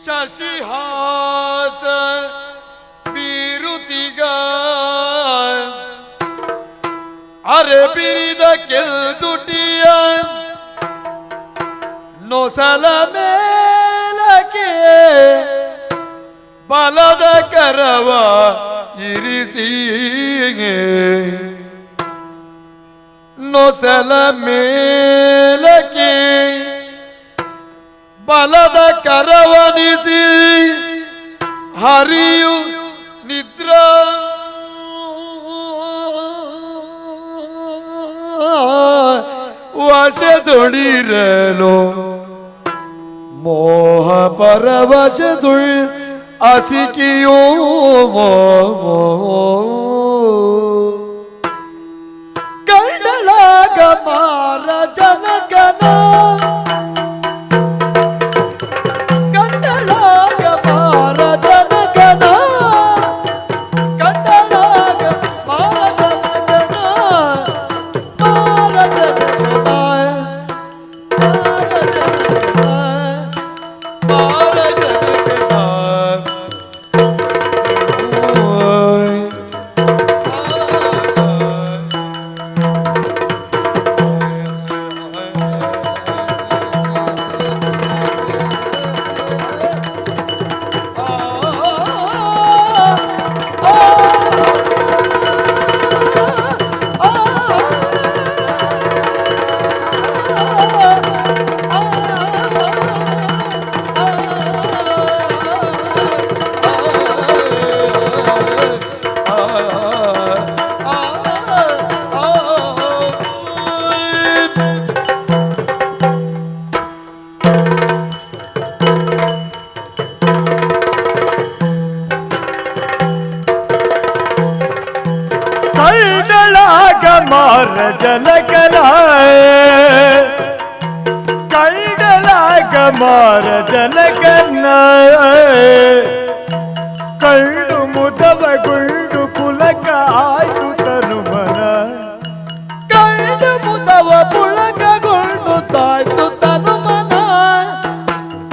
ಶಶಿಹಾಸ ಬೀರುತಿಗ. ಅರೆ ಬಿರಿದ ಕೆಲ್ದುಟಿಯ ನೊಸಲ ಮೇಲಕ್ಕೆ ಬಲದ ಕರವ ಇರಿಸಿ, ನೊಸಲ ಮೇಲಕ್ಕೆ ಬಲದ ಕರವನಿಸಿ ಹರಿಯು ನಿದ್ರಾ ವಶದೊಳಿರಲು ಮೋಹ ಪರವಶದುಳ್ ಅಸಿಕಿಯೋ ಗಂಡಲಾಗ ಮಾರ ಜನಗನ, ಗಂಡಲಾಗ ಮಾರ ಜನಗನ, ಗಂಡಲಾಗ ಮಾರ ಜನಗನ, ಮಾರ ಜನಗನ, ಮಾರ ಜನಗನ, ಮಾರ ಜನಗನ. ಓಯ್. ಆ. ಮಾರ ಜನಕನ ಕಂಡಲಾಗ ಮಾರ ಜನಕನ ಕಂಡು ಮುದವ ಗುಂಡು ಪುಲಕ ಆಯ್ತು ತನುಮನ ಕಂಡು ಮುದವ ಪುಳಕಗೊಂಡು ತಾಯ್ತು ತನುಮನ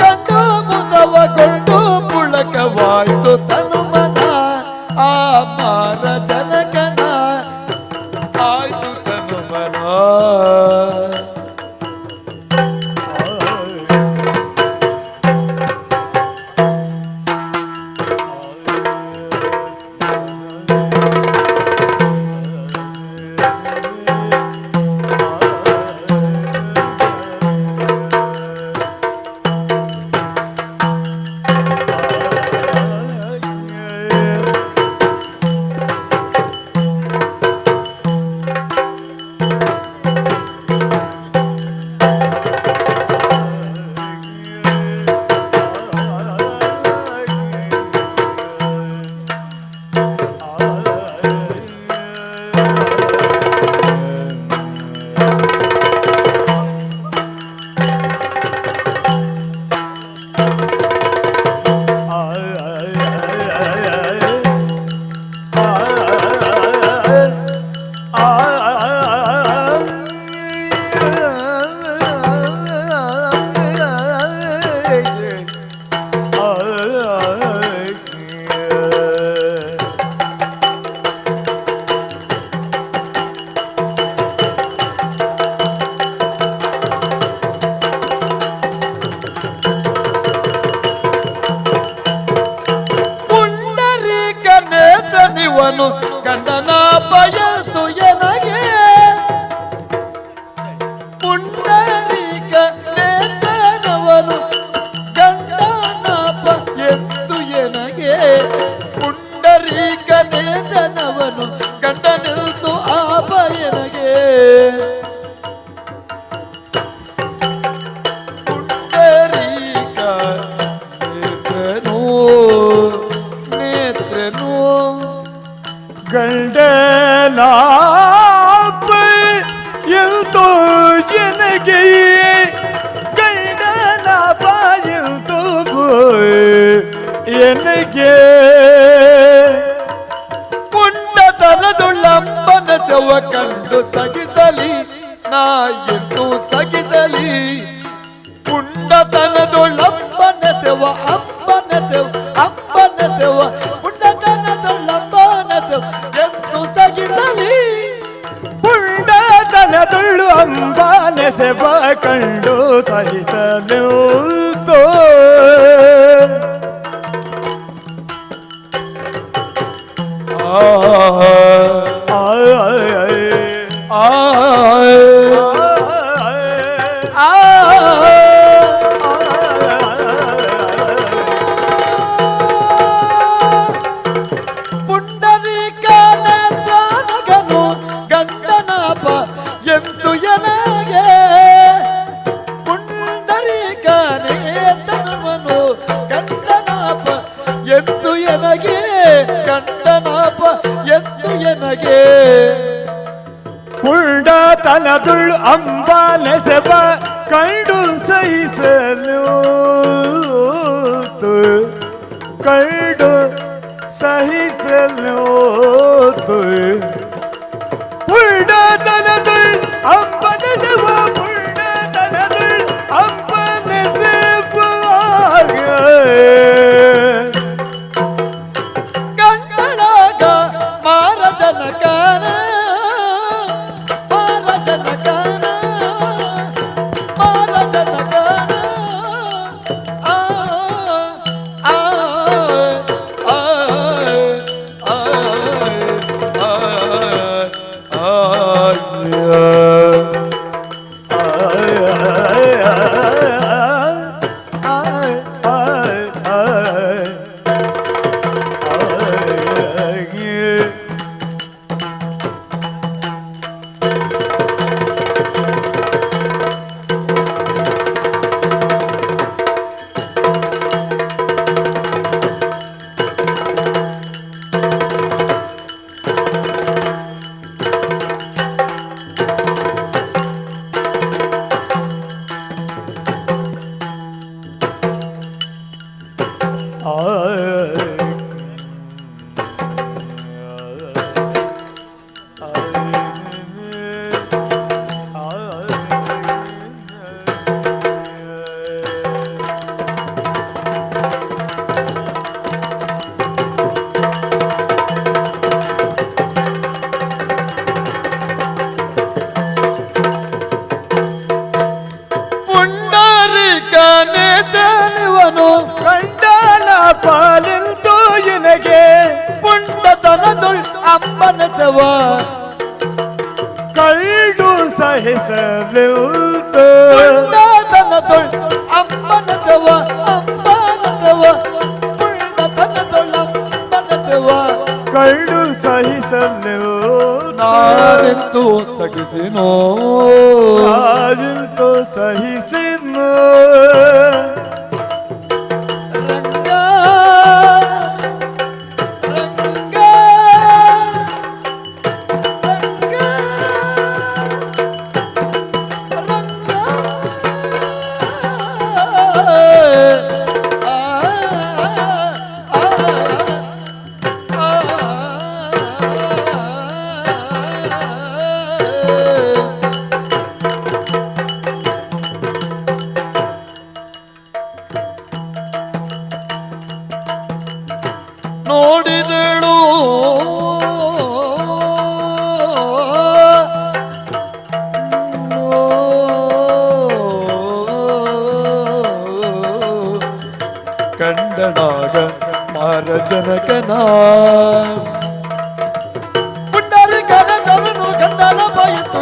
ಕಂಡು ಮುದವ ಗೊಂಡು ಪುಳಕವಾಯ್ತು ತನುಮನ ಆ ಮಾರ ಜನಕನ ಆಯ್ತು ತನುಮನ. ಪುಂಡರೀಕ ನೇತ್ರನಿವನು ಗಂಡನ ಬಯತು ಎನಗೆ ಪುಂಡರೀಕ ನೇತ್ರನವನು ಗಂಡನ ಎತ್ತು ಎನಗೆ ಪುಂಡರೀಕ ನೇತ್ರನವನು ಗಂಡನಿಲ್ತು ಆಪ ಎನಗೆ ಪುಂಡರೀಕ ನೇತ್ರನು ನೇತ್ರನು ಗಂಡನಾಪ ಎಂತೋ ಎನಗೆ ಗಂಡನಾಪ ಎಂತೋ ಎನಗೆ ಪುಂಡತನದುಳ್ಳಂಬನ ಸೆವ ಕಂಡು ಸಗಿಸಲಿ ನಾ ಎಂದು ಸಗಿಸಲಿ ಪುಂಡತನದುಳ್ಳಂಬನ ಸೆವ ಅಂಬನ ಸೆವ ಅಂಬನ ಸೆವ ಪುಂಡತನದುಳ್ಳಂಬನ ಸೆವ ಎಂದು ಸಗಿಸಲಿ ಪುಂಡತನದುಳ್ಳು ಅಂಬಾನೆ ಸೆವ ಕಂಡು ಸಹಿಸಲು ಆ ಆ ಆ ಪುಂಡರೀಕನಗನು ಗಂಡನಾಪ ಎಂದು ಎನಗೆ ಪುಂಡರೀಕನೇತನವನು ಗಂಡನಾಪ ಎಂದು ಎನಗೆ ಗಂಡನಾಪ ಎಂದು ಎನಗೆ ಪುಂಡತನದುಳ್ಳು ಅಂಬಾನೆ ಸೆವ ಕಂಡು ಸಹಿಸಲು ಕಂಡು ಸಹಿಸಲು ಪುಂಡತನದುಳ್ಳು ಅಂಬನ ಸೆವ ಪುಂಡತನದುಳ್ಳು ಅಂಬನ ಸೆವ ಗಂಡಳಾಗ ಮಾರಜನಕನ ಮಾರಜನಕನ ಮಾರಜನಕನ ಆ ಆ ಆ ಆ ಆ ಅಂಬನತವ ಕಳ್ಳು ಸಹಿಸಲಿಲ್ತು ಪುಂಡತನದೊಳ್ ಅಂಬನತವ ಅಂಬನತವ ಪುಂಡತನದೊಳ್ ಅಂಬನತವ ಕಳ್ಳು ಸಹಿಸಲಿಲ್ತು ನಾನೆಂದು ಸಗಿಸಿನೋ ನಾನೆಂತು ಸಹಿಸಿನೋ ರಂಗ ರಂಗ ರಂಗ ರಂಗ ಆ ಆ ಆ ನೋಡಿದಳು ಕಂಡನಾಗ ಮಾರ ಜನಕನ ಪುಂಡರಿಕನ ತರುಣು ಗಂಡನ ಬಾಯಿತ್ತು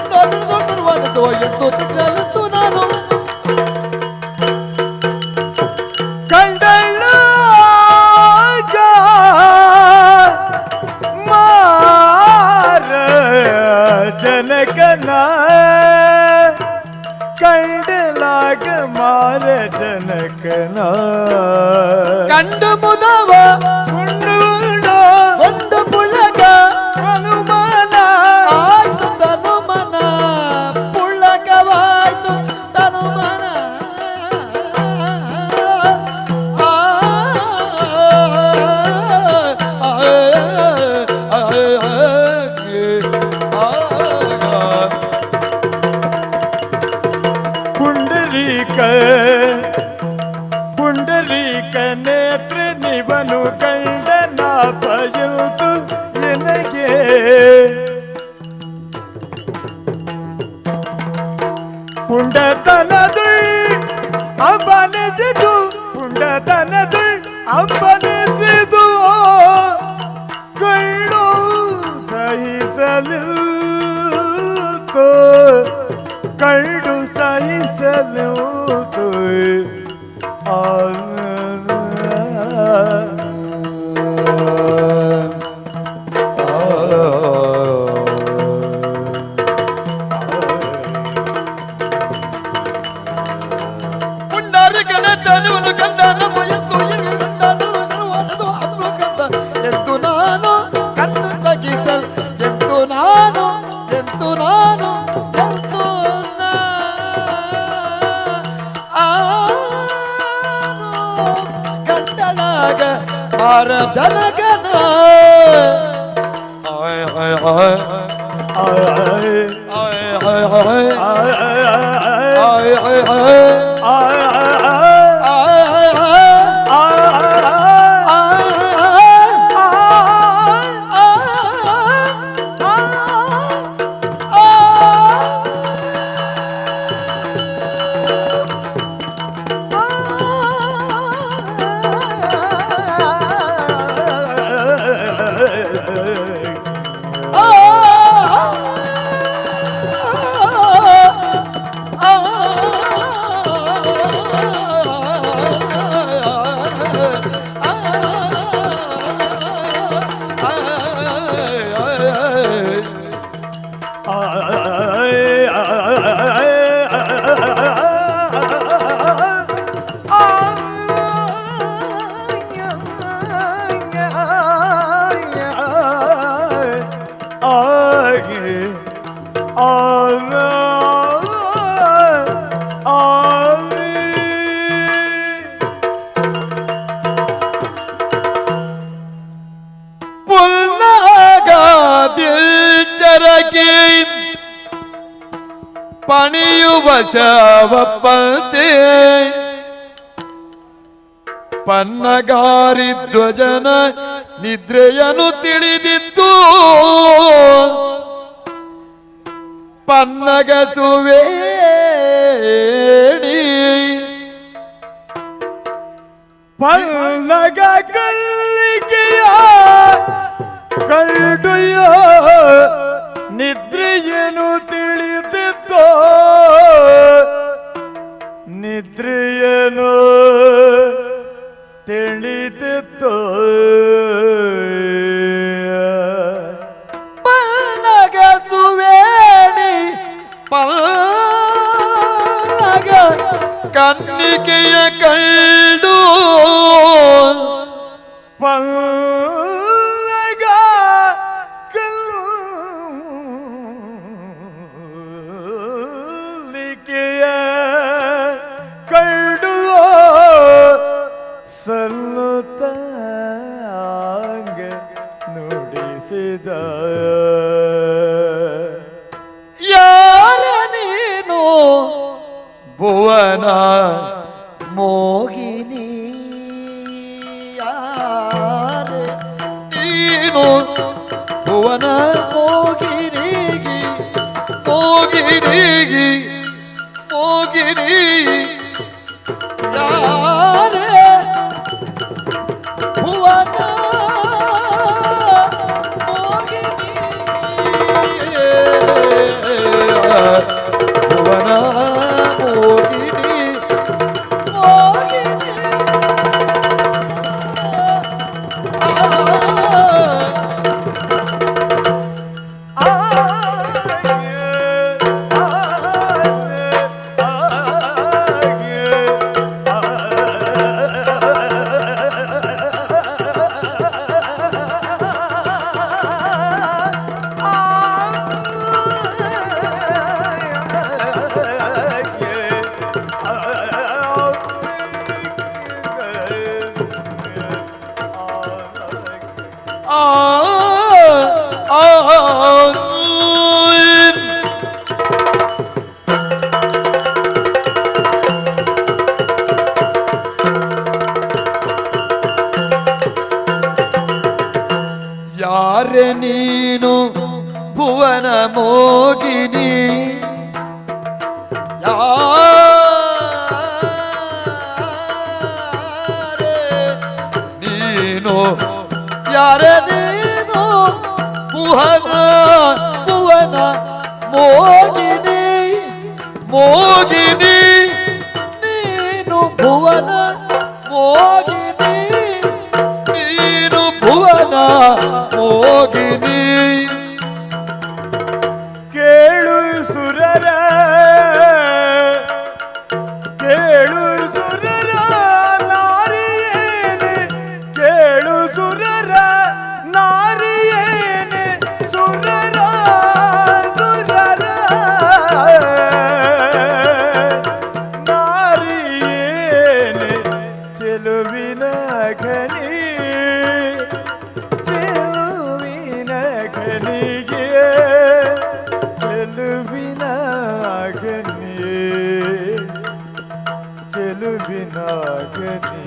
ಕಂಡನು ಎತ್ತು ನಾನು ಕಂಡಳಾಗ ಮಾರ ಜನಕನ ಕಂಡಲಾಗ ಮಾರ ಜನಕನ ಕಂಡು ಮುದವ ಕುಂಡು ಒಂದು ಪುಳಗ ಹನುಮಾನ ಆಯ್ತು ತನುಮನ ಪುಳಕವಾಯ್ತು ತನುಮನ ಆ, ಆ, ಆ, ಆ, ಆ. ಪುಂಡರೀಕ ಪುಂಡರೀಕ ನೇತ್ರ ನಿವನು ಕಂಡನ ಪಯಲ್ತು ಎನಗೆ ಪುಂಡತನದು ಅಂಬನೆಸೆದು ಪುಂಡತನದು ಅಂಬನೆಸೆದು ಕಳ್ಳು ಸಹಿಸಲಿಲ್ತು ಕಳ್ಳು ಸಹಿಸಲಿಲ್ತು ಆ ಪುಂಡರೀಕನ ತನುವನು ಕಂಡನ ಭಯಂತು ಕಂಡನು ಸರ್ವನದು ಅನ್ನು ಕಂದ ಎಂದು ನಾನು ಕಣ್ಣು ತಗಿಸಲ್ ಎಂದು ನಾನು ಎಂದು ನಾನು ಎಂದು ನಾನು ಕಂಡಳಾಗ ಮಾರ ಜನಗನ ಆಯ್ ಆಯ್ ಆಯ್ ಆಯ್ ಆಯ್ ಆಯ್ ಆಯ್ ಆಯ್ ಆಯ್ ಆಯ್ ಆಯ್ ಆಯ್ ಆಯ್ ಆಯ್ ಪುಲ್ನಾಗಾದಿಲ್ಚರಕಿ ಪಣಿಯುವ ಶವಪತಿ ಪನ್ನಗಾರಿ ಧ್ವಜನ ನಿದ್ರೆಯನು ತಿಳಿದಿತ್ತು ಪನ್ನಗ ಸುವೇಣಿ ಪಲ್ಲಗ ಕಳ್ಳಿಗೆಯ ಕಂಡುಯ ನಿದ್ರೆಯನು ತಿಳಿದಿದ್ದೋ ನಿದ್ರೆಯನು ತಿಳಿದಿದ್ದೋ. ಪಲ್ಲಗ ಸುವೇಣಿ ಪಲ್ಲಗ ಕನ್ನಿಕೆಯ ಕಂಡು ಪಲ್ಲಗ ಕಲ್ಲಿಕೆಯ ಕಂಡು ಸಲ್ಲುತ್ತಾಂಗ ನುಡಿಸಿದ. ಯಾರ ನೀನು ಭುವನ ಮೋಹಿನಿ, ಯಾರ ನೀನು ಭುವನ ಮೋಹಿನಿ, ಮೋಹಿನಿ ಮೋಹಿನಿ, ಯಾರೇ ಭುವನ ಮೋಹಿನಿ, ಭುವನ ಮೋಹಿನಿ ಮೋಹಿನಿ. ಆ ಆ ಯಾರೆ ನೀನು ಭುವನ ಮೋಗಿನಿ, ಯಾರೆ ನೀನು, ಯಾರೆ ನೀನು ಭುವನ ಭುವನ ಮೋಗಿನಿ ಮೋಗಿನಿ, ನೀನು ಭುವನ ಮೋಗಿನಿ, ನೀನು ಭುವನ ಮೋಗಿನಿ. ಕೇಳು ಸುರರ, ಕೇಳು ಸುರರ ನಾರಿಯೇನೆ, ಕೇಳು ಸುರರ ನಾರಿಯೇನೆ, ಸುರರ ಸುರರ ನಾರಿಯೇನೆ, ಚೆಲುವಿನ ಖನಿ ಚೆಲುವಿನ ಖನಿಗೆ ಚೆಲುವಿನ ಖನಿ ಚೆಲುವಿನ ಖನಿ.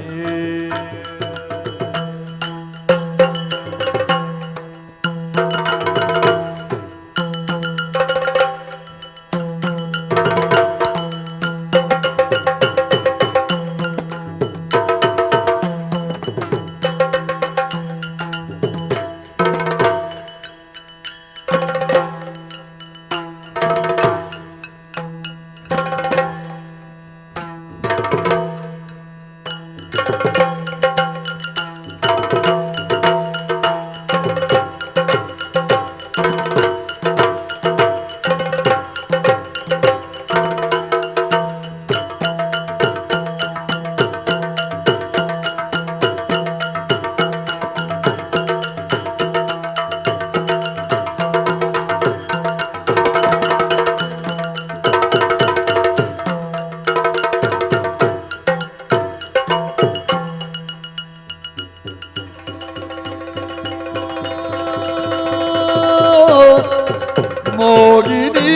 ಮೋಗಿನಿ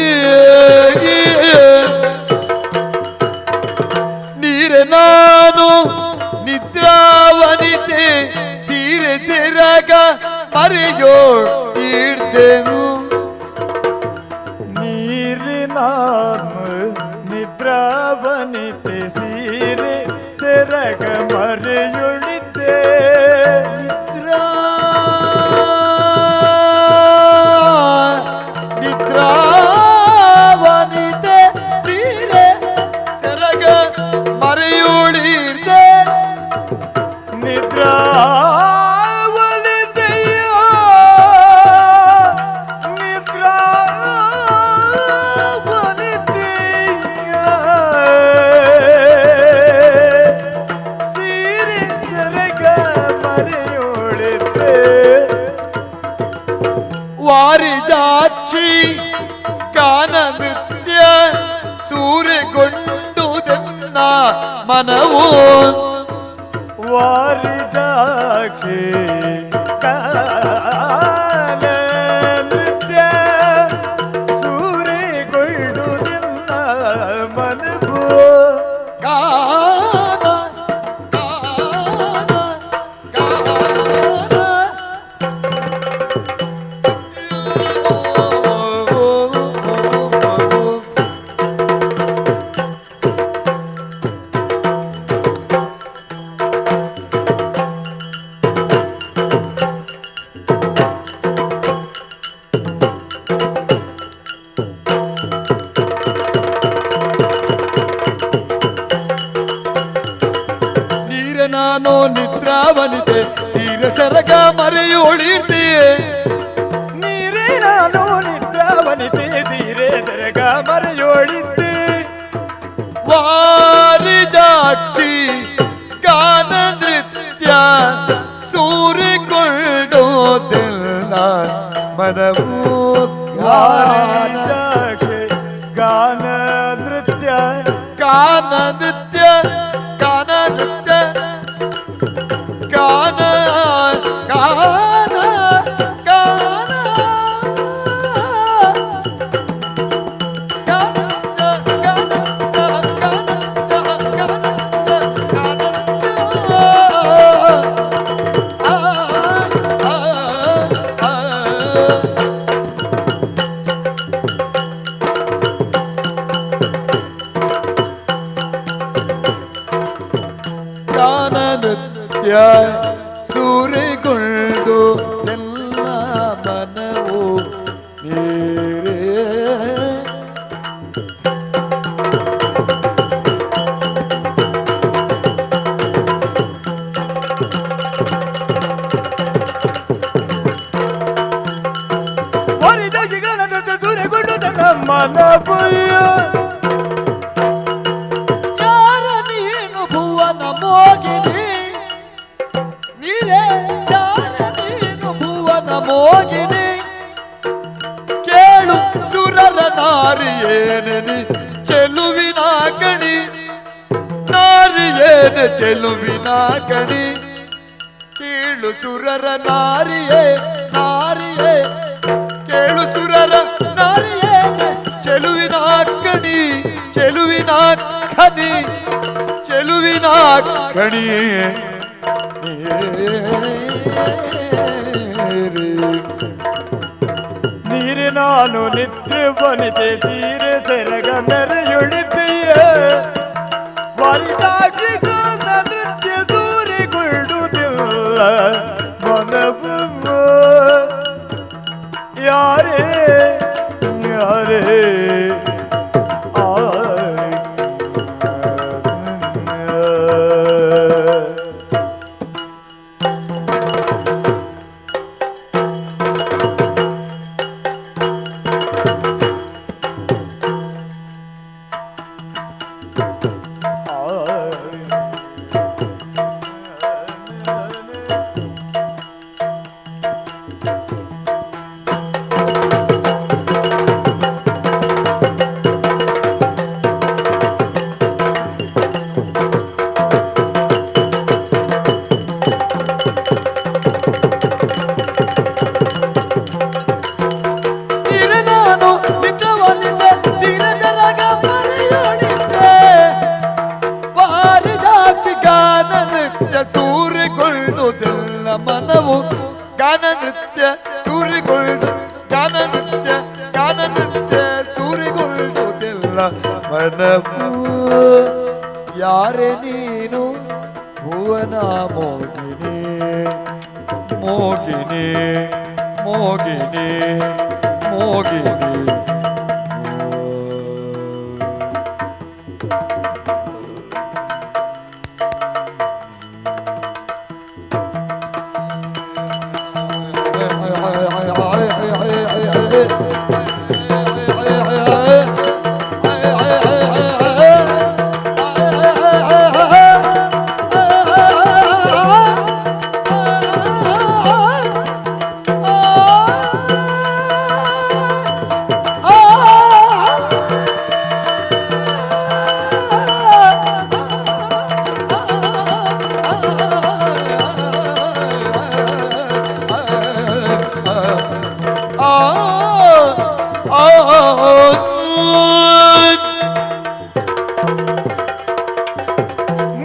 ನೀರೆ ನಾನು ನಿದ್ರಾವನಿತೆ ಸೀರೆ ಸೆರಗ ಮರೆಯೋ ತೀರ್ತೆನು. ನೀರಿನ ನಿದ್ರಾವನಿತೆ ಸೀರೆ ಸೆರಗ ಮರೆಯುಳಿತೆ. ನಿದ್ರಾ ನೃತ್ಯ ಸೂರೆಗೊಂಡುದೆನ್ನ ಮನವು. ವಾರಿಜಾಕ್ಷಿ ಗಾನ ನೃತ್ಯ ಸೂರೆಗೊಳ್ಳುವುದಿಲ್ಲ ಮನವು. ಗಾನ ಗಾನ ಗಾನ ನೀರ ನಾನು ನಿದ್ರಾವನಿತೆ ಸೀರೆ ಸರಗ ಮರೆಯೋಳಿರ್ತೀಯೇ. ನೀರೇ ನಾನು ನಿದ್ರಾವನಿತೆ ತೀರೆ ಸೆರಗ ಮರೆಯೋಳಿದ್ದೆ. ವಾರಿಜಾಕ್ಷಿ ಗಾನ ನೃತ್ಯ ಸೂರಿಕೊಳ್ಳೋದೆಲ್ಲ ಮನವು. ಗಾನ ವಾರಿಜಾಕ್ಷಿ ಗಾನ ನೃತ್ಯ ಗಾನ ನೃತ್ಯ ಗಾನ ನೃತ್ಯ ಗಾನ ಗಾನ ಗಾನ ಗಾನ ನೃತ್ಯ ಸೂರೆಗೊಂಡು ಎಲ್ಲ ಮನವು ನೀರೇ. ವಾರಿಜಾಕ್ಷಿ ಗಾನ ನೃತ್ಯ ಸೂರೆಗೊಳ್ಳುವುದನ್ನ ಮನವು. ಯಾರ ನೀನು ಭುವನ ಮೋಗಿನಿ ನೀರೇ, ಯಾರ ನೀನು ಭುವನ ಮೋಗಿನಿ, ಕೇಳು ಸುರರ ನಾರಿಯೇನೆ ಚೆಲುವಿನ ಕಣಿ, ನಾರಿಯೇನೆ ಚೆಲುವಿನ ಕಣಿ, ಕೇಳು ಸುರರ ನಾರಿಯೇ ನಾರಿಯೇ, ಕೇಳು ಸುರರ ನಾರಿಯೇನೆ ಚೆಲುವಿನ ಕಣಿ, ಚೆಲುವಿನ ಖನಿ, ಚೆಲುವಿನ ಕಣಿ. ನೀರೆ ನಾನು ನಿದ್ರೆ ಬನಿತೆ ತೀರೆ ಸೆರಗ ಮೆರೆಯುಳಿದೆಯ. ವಾರಿಜಾಕ್ಷಿ ಗಾನ ನೃತ್ಯ ಸೂರೆಗೊಳ್ಳುವುದಿಲ್ಲ ಮನವು. ಯಾರೇ ಯಾರೇ ಆ. ನೀರೆ ನಾನು ನಿಜವನಿತೆ ತೀರದರಗ ಮರೆಯೋಳಿತೆ. ವಾರಿದಾಕ್ಷಿ ಗಾನ ನೃತ್ಯ ಸೂರೆಗೊಳ್ಳುವುದಿಲ್ಲ ಮನವು. ಗಾನ ನೃತ್ಯ ಸೂರೆಗೊಳ್ಳು ಗಾನ ನೃತ್ಯ ಗಾನ ನೃತ್ಯ ಸೂರೆಗೊಳ್ಳುವುದಿಲ್ಲ ಮನವು. ಯಾರೇ ನೀನು ಭುವನ ಮೋಗಿನಿ ಮೋಗಿನಿ ಮೋಗಿನಿ ಮೋಗಿನಿ. ಆ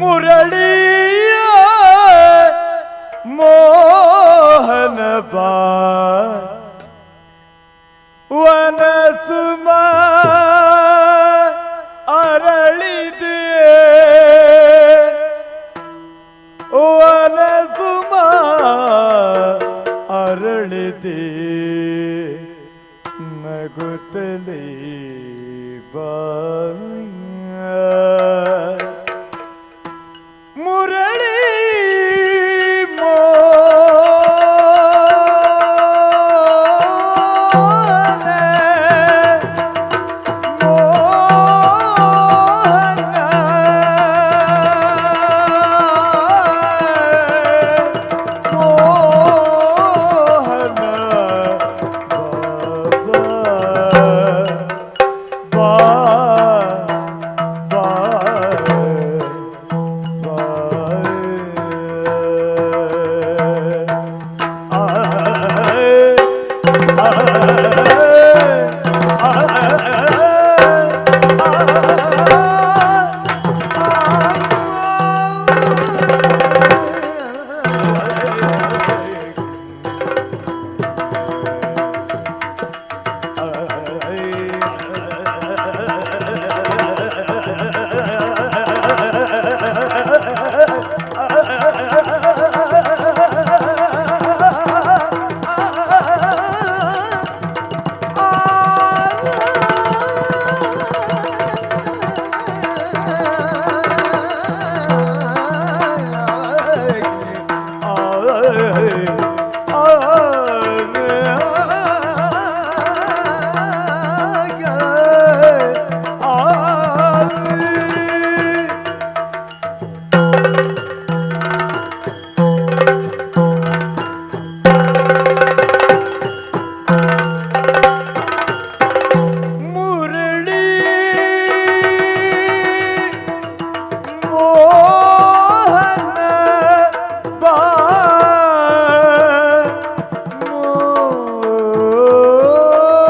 ಮುರಳಿಯ ಮೋಹನ ಬಾ ವನಸುಮ ಅರಳಿದೆ ವನಸುಮ ಅರಳಿದೆ ನಗುತ್ತಲೇ ಬಾ ಮುರಳಿ ಮೋಹನ ಮೋಹನ ಮೋಹನ ಬಾ ಬಾ ಬಾ ಮುರಳಿ ಮೋಹನ ಬಾ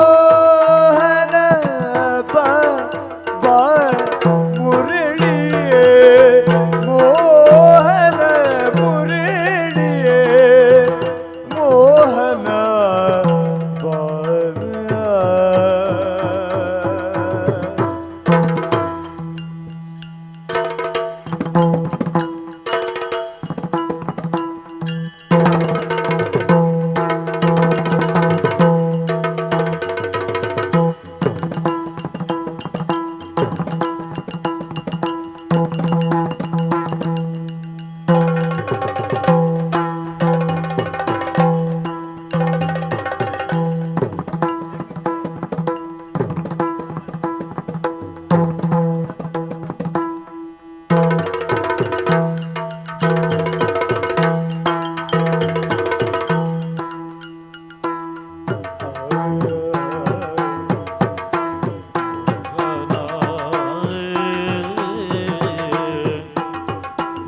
ಮೋಹನ ಬಾ ಬಾ ಮುರಳಿಯೇ ಮೋಹನ ಮುರಳಿಯೇ ಮೋಹನ ಬಾ.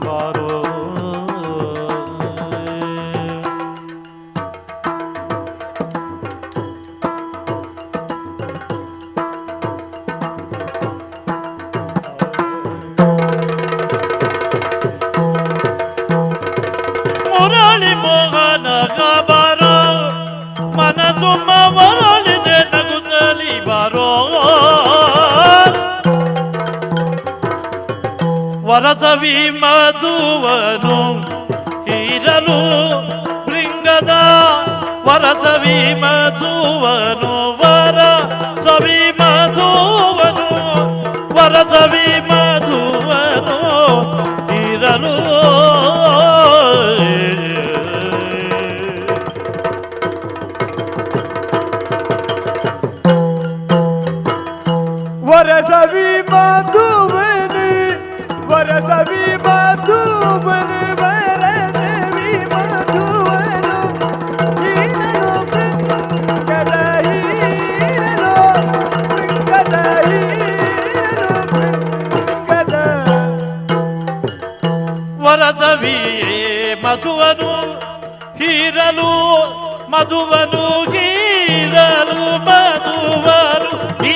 ಬಾರೋ ಮುರಳಿ ಮೋಹನ ಬಾರೋ ಮನ ತುಂಬ ಮರಳಿದೆ ನಗುತ್ತಲಿ ಬಾರೋ ವರಸವಿ ಮಧುವನು ಹೀರಲು ಬೃಂಗದ ವರಸವಿ ಮಧುವನು ವರ ಸವಿ ಮಧುವನು ವರಸವಿ ಮಧುವನು ಹೀರಲು ವರಸವಿ ಮಧುವನಿ ವರಸವಿ ಮಧುವನಿ ವರಸವಿ ಮಧುವನು ಹೀರಲು ಬೃಂಗದ ಹೀರಲು ಬೃಂಗದ ಹೀರಲು ಬೃಂಗದ ವರಸವಿ ಮಧುವನು ಹೀರಲು ಮಧುವನು ಹೀರಲು ಮಧುವನು ಹೀ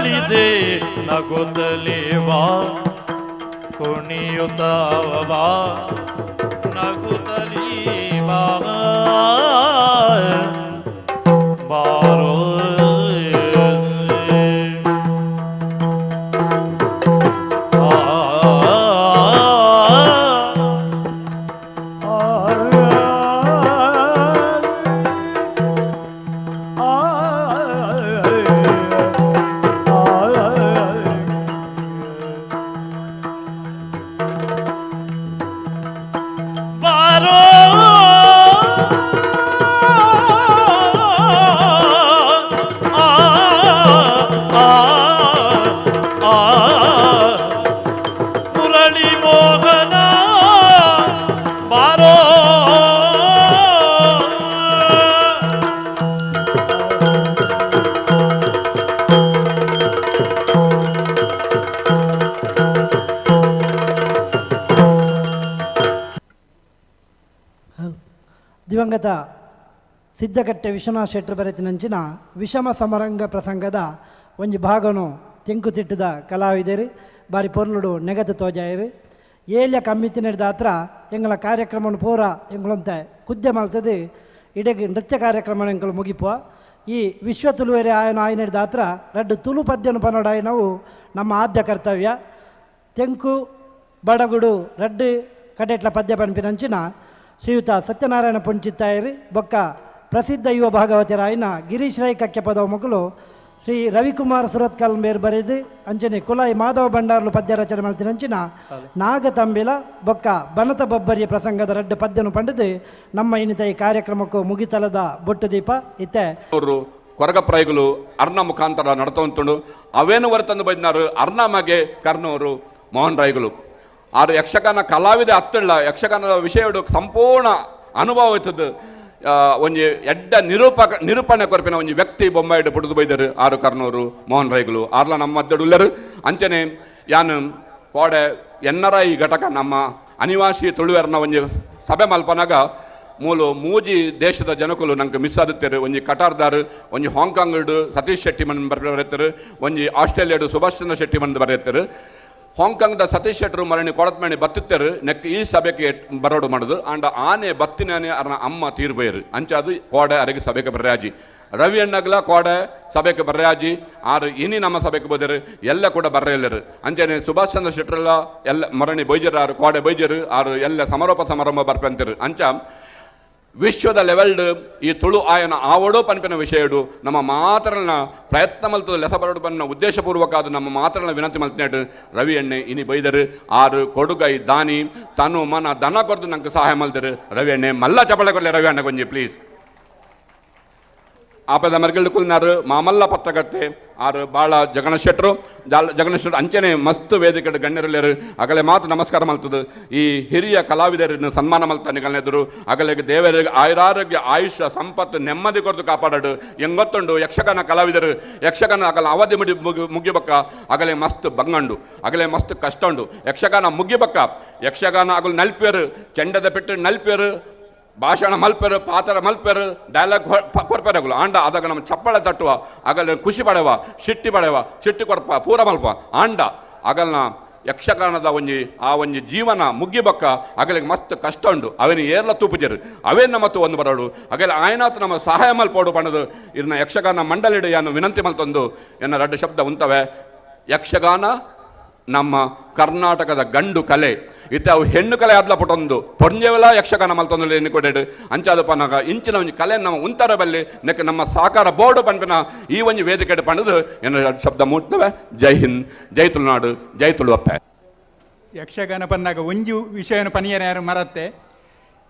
ಅರಳಿದೆ ನಗುತ್ತಲೇ ಬಾ ಕುಣಿಯುತ್ತ ಬಾ ನಗುತ್ತಲೇ ಬಾ ಬಾರೋ. ಬಾರೋ ಆ ಆ ಆ ಮುರಳಿ ಮೋಹನ ಬಾರೋ. ದಿವಂಗತ ಸಿದ್ಧಕಟ್ಟೆ ವಿಶ್ವನಾಥ ಶೆಟ್ಟರು ಬರೆತಿನಂಚಿನ ವಿಷಮ ಸಮರಂಗ ಪ್ರಸಂಗದ ಒಂಜಿ ಭಾಗನು ತೆಂಕುತಿಟ್ಟದ ಕಲಾವಿದರು ಬಾರಿ ಪೊರ್ಲುಡು ನೆಗತು ತೋಜಾಯರು. ಏಳ್ಯ ಕಮ್ಮಿತಿನ ದಾತ್ರ ಎಂಗಳ ಕಾರ್ಯಕ್ರಮವನ್ನು ಪೂರ ಎಂಗಳಂತೆ ಕುದ್ದೆ ಮಲ್ತದೆ ಇಡೀ ನೃತ್ಯ ಕಾರ್ಯಕ್ರಮ ಎಂಕಲು ಮುಗಿಪುವ. ಈ ವಿಶ್ವ ತುಳುವೆರೆ ಆಯನ ಆಯನ ದಾತ್ರ ರಡ್ಡು ತುಳು ಪದ್ಯನು ಪನೋಡಾಯನವು ನಮ್ಮ ಆದ್ಯ ಕರ್ತವ್ಯ. ತೆಂಕು ಬಡಗುಡು ರಡ್ಡು ಕಡೆಟ್ಲ ಪದ್ಯ ಪನ್ಪಿನಂಚಿನ ಶ್ರೀಯುತ ಸತ್ಯನಾರಾಯಣ ಪುಂಚಿತ್ತಾಯರು ಬೊಕ್ಕ ಪ್ರಸಿದ್ಧ ಯುವ ಭಾಗವತರಾಯನ ಗಿರೀಶ್ ರೈ ಕಕ್ಕೆಪದವ ಮಕ್ಕಳು ಶ್ರೀ ರವಿಕುಮಾರ್ ಸುರತ್ಕಲ್ ಮೇರ್ ಬರೆದು ಅಂಚನೆ ಕುಲಾಯಿ ಮಾಧವ ಭಂಡಾರ್ಲು ಪದ್ಯ ರಚನೆ ಮಲ್ತಿನಂಚಿನ ನಾಗತಂಬಿಲ ಬೊಕ್ಕ ಬನತ ಬೊಬ್ಬರಿಯ ಪ್ರಸಂಗದ ರಡ್ಡು ಪದ್ಯನು ಪಂಡಿದು ನಮ್ಮ ಇನ್ನಿತ ಈ ಕಾರ್ಯಕ್ರಮಕ್ಕೂ ಮುಗಿತಲದ ಬೊಟ್ಟು ದೀಪ ಇತ್ತೆ. ಅವರು ಕೊರಗಪ್ರಾಯಿಗಳು ಅರ್ಣ ಮುಖಾಂತರ ನಡ್ತೊಂತುಂಡು ಅವೇನು ಹೊರತಂದು ಬೈದಿನಾರು ಅರ್ಣ ಮಗೆ ಕರ್ನವರು ಮೋಹನ್ ರಾಯ್ಗಳು. ಆರು ಯಕ್ಷಗಾನ ಕಲಾವಿದ ಅತ್ತಳ್ಳ ಯಕ್ಷಗಾನದ ವಿಷಯಡು ಸಂಪೂರ್ಣ ಅನುಭವ ಇತ್ತದು. ಒಂಜಿ ಎಡ್ಡ ನಿರೂಪಣೆ ಕೊರ್ಪಿನ ಒಂಜಿ ವ್ಯಕ್ತಿ ಬೊಂಬಾಯಿಡು ಪುಟ್ಟುದು ಬೈದರು ಆರು ಕರ್ನೂರು ಮೋಹನ್ ರೈಗಳು ಆರ್ಲ ನಮ್ಮ ಮಧ್ಯಡುಲ್ಲರು. ಅಂಚನೆ ಯಾನು ಕೋಡೆ ಎನ್ನರ ಈ ಘಟಕ ನಮ್ಮ ಅನಿವಾಸಿ ತುಳುವೆರ್ನ ಒಂಜಿ ಸಭೆ ಮಲ್ಪನಾಗ ಮೂಲು ಮೂಜಿ ದೇಶದ ಜನಕುಲು ನಂಗೆ ಮಿಸ್ ಆದುತ್ತೇರು. ಒಂಜಿ ಕಟಾರ್ದಾರ್, ಒಂಜಿ ಹಾಂಗ್ಕಾಂಗ್ ಸತೀಶ್ ಶೆಟ್ಟಿ ಮನ್ ಬರೆಯುತ್ತಾರೆ, ಒಂಜಿ ಆಸ್ಟ್ರೇಲಿಯಾಡು ಸುಭಾಷ್ ಚಂದ್ರ ಶೆಟ್ಟಿ ಮನ್ ಬರೆಯುತ್ತಾರೆ. ಹಾಂಗ್ಕಾಂಗ್ದ ಸತೀಶ್ ಶೆಟ್ಟರು ಮರಣಿ ಕೊಡತ್ಮಣಿ ಬತ್ತುತ್ತೇರು ನೆಕ್ ಈ ಸಭೆಗೆ ಬರೋಡು ಮಾಡುದು. ಆಂಡ ಆನೆ ಬತ್ತಿನಾನೆ ಅರ್ನ ಅಮ್ಮ ತೀರ್ಬೈರು ಅಂಚಾದು ಕೋಡೆ ಅರೆಗೆ ಸಭೆಗೆ ಬರ್ರಾಜಿ. ರವಿ ಅಣ್ಣಗ್ಲ ಕೋಡೆ ಸಭೆಗೆ ಬರ್ರಾಜಿ ಆರು ಇನಿ ನಮ್ಮ ಸಭೆಗೆ ಬೋದರು ಎಲ್ಲ ಕೂಡ ಬರ್ರೆಲ್ಲರು. ಅಂಚನೆ ಸುಭಾಷ್ ಚಂದ್ರ ಶೆಟ್ಟರೆಲ್ಲ ಎಲ್ಲ ಮರಣಿ ಬೈಜರು ಆರು ಕೋಡೆ ಬೈಜರು ಆರು ಎಲ್ಲ ಸಮಾರೋಪ ಸಮಾರಂಭ ಬರ್ಪಂತಿರು. ಅಂಚ ವಿಶ್ವದ ಲೆವೆಲ್ಡ್ ಈ ತುಳು ಆಯನ ಆವಡೋ ಪನ್ಪಿನ ವಿಷಯಡು ನಮ್ಮ ಮಾತ್ರನ ಪ್ರಯತ್ನ ಮಲ್ತದ ಲೆಸ ಬರಡು ಬನ್ನ ಉದ್ದೇಶಪೂರ್ವಕ ಅದು ನಮ್ಮ ಮಾತ್ರನ ವಿನಂತಿ ಮಲ್ತಿನಟ್ಟು ರವಿ ಎಣ್ಣೆ ಇನಿ ಬೈದರು ಆರು ಕೊಡುಗೈ ದಾನಿ ತನು ಮನ ದನ ಕೊರ್ದು ನಂಗೆ ಸಹಾಯ ಮಲ್ದರು ರವಿ ಎಣ್ಣೆ ಮಲ್ಲ ಚಪಳೆ ಕೊಡ್ಲಿ ರವಿ ಅಣ್ಣ ಕೊಂಜಿ ಪ್ಲೀಸ್. ಆಪದ ಮರ್ಗಿಲ್ಡು ಕುಲ್ನಾರು ಮಾಮಲ್ಲ ಪತ್ರಕರ್ತೆ ಆರು ಬಾಳ ಜಗಣ ಶೆಟ್ಟರು ಜಗಣ ಶೆಟ್ಟರು ಅಂಚನೆ ಮಸ್ತ್ ವೇದಿಕೆ ಗಣ್ಯರಲ್ಲೇರು ಅಗಲೆ ಮಾತು ನಮಸ್ಕಾರ ಮಲ್ತದು. ಈ ಹಿರಿಯ ಕಲಾವಿದರನ್ನು ಸನ್ಮಾನ ಮಲ್ತ ನಿಗಲ್ನೆದರು ಅಗಲೆಗೆ ದೇವರಿಗೆ ಆಯುರಾರೋಗ್ಯ ಆಯುಷ್ಯ ಸಂಪತ್ತು ನೆಮ್ಮದಿ ಕೊರತು ಕಾಪಾಡಡು. ಎಂಗೊತ್ತುಂಡು ಯಕ್ಷಗಾನ ಕಲಾವಿದರು ಯಕ್ಷಗಾನ ಅಗಲ ಅವಧಿ ಮುಡಿ ಮುಗಿಬಕ್ಕ ಅಗಲೆ ಮಸ್ತ್ ಬಂಗಂಡು ಅಗಲೆ ಮಸ್ತ್ ಕಷ್ಟ ಉಂಡು. ಯಕ್ಷಗಾನ ಮುಗಿಬಕ್ಕ ಯಕ್ಷಗಾನ ಅಗಲು ನಲ್ಪೇರು ಚೆಂಡದ ಪೆಟ್ಟು ನಲ್ಪೇರು ಭಾಷಣ ಮಲ್ಪೆರು ಪಾತ್ರ ಮಲ್ಪೆರು ಡೈಲಾಗ್ ಕೊರ್ಪೆರಗಳು ಆಂಡ ಅದಾಗ ನಮ್ಮ ಚಪ್ಪಳೆ ತಟ್ಟುವ ಅಗಲ ಖುಷಿ ಪಡೆವ ಶಿಟ್ಟಿ ಪಡೆವ ಶಿಟ್ಟಿ ಕೊರ್ಪ ಪೂರ ಮಲ್ಪ ಆಂಡ ಅಗಲ್ನ ಯಕ್ಷಗಾನದ ಒಂಜಿ ಆ ಒಂಜಿ ಜೀವನ ಮುಗ್ಗಿಬಕ್ಕ ಅಗಲಿಗೆ ಮಸ್ತ್ ಕಷ್ಟ ಉಂಡು. ಅವೇನು ಏರ್ಲ ತೂಪುಜರು ಅವೇನ ಮತ್ತು ಒಂದು ಬರೋಡು ಅಗಲ ಆಯನಾತ್ ನಮ್ಮ ಸಹಾಯ ಮಲ್ಪೋಡು ಪಣದು ಇದನ್ನ ಯಕ್ಷಗಾನ ಮಂಡಳಿಡು ಯಾನು ವಿನಂತಿ ಮಲ್ತೊಂದು ಎನ್ನ ರಡ್ಡು ಶಬ್ದ ಉಂತವೆ. ಯಕ್ಷಗಾನ ನಮ್ಮ ಕರ್ನಾಟಕದ ಗಂಡು ಕಲೆ ಇತ್ತೆ ಅವು ಹೆಣ್ಣು ಕಲೆ ಆದ್ಲ ಪುಟೊಂದು ಪೊಂಜೆವಲ ಯಕ್ಷಗಾನ ಮಲ್ತೊಂದು ಎಣ್ಣೆ ಕೊಡೇಡು ಅಂಚಾದ ಪನಗ ಇಂಚಿನ ಒಂಜಿ ಕಲೆ ನಮ್ಮ ಉಂತರ ಬಲ್ಲಿ ನೆಕ್ ನಮ್ಮ ಸಾಕಾರ ಬೋರ್ಡು ಪನ್ಪಿನ ಈ ಒಂಜಿ ವೇದಿಕೆ ಪಣದು ಎನ್ನ ಶಬ್ದ ಮೂಟ್ತವೆ. ಜೈ ಹಿಂದ್, ಜೈ ತುಳುನಾಡು, ಜೈ ತುಳುವಪ್ಪೆ. ಯಕ್ಷಗಾನ ಪನ್ನಾಗ ಒಂಜಿ ವಿಷಯನ ಪನಿಯರ ಯಾರು ಮರತ್ತೆ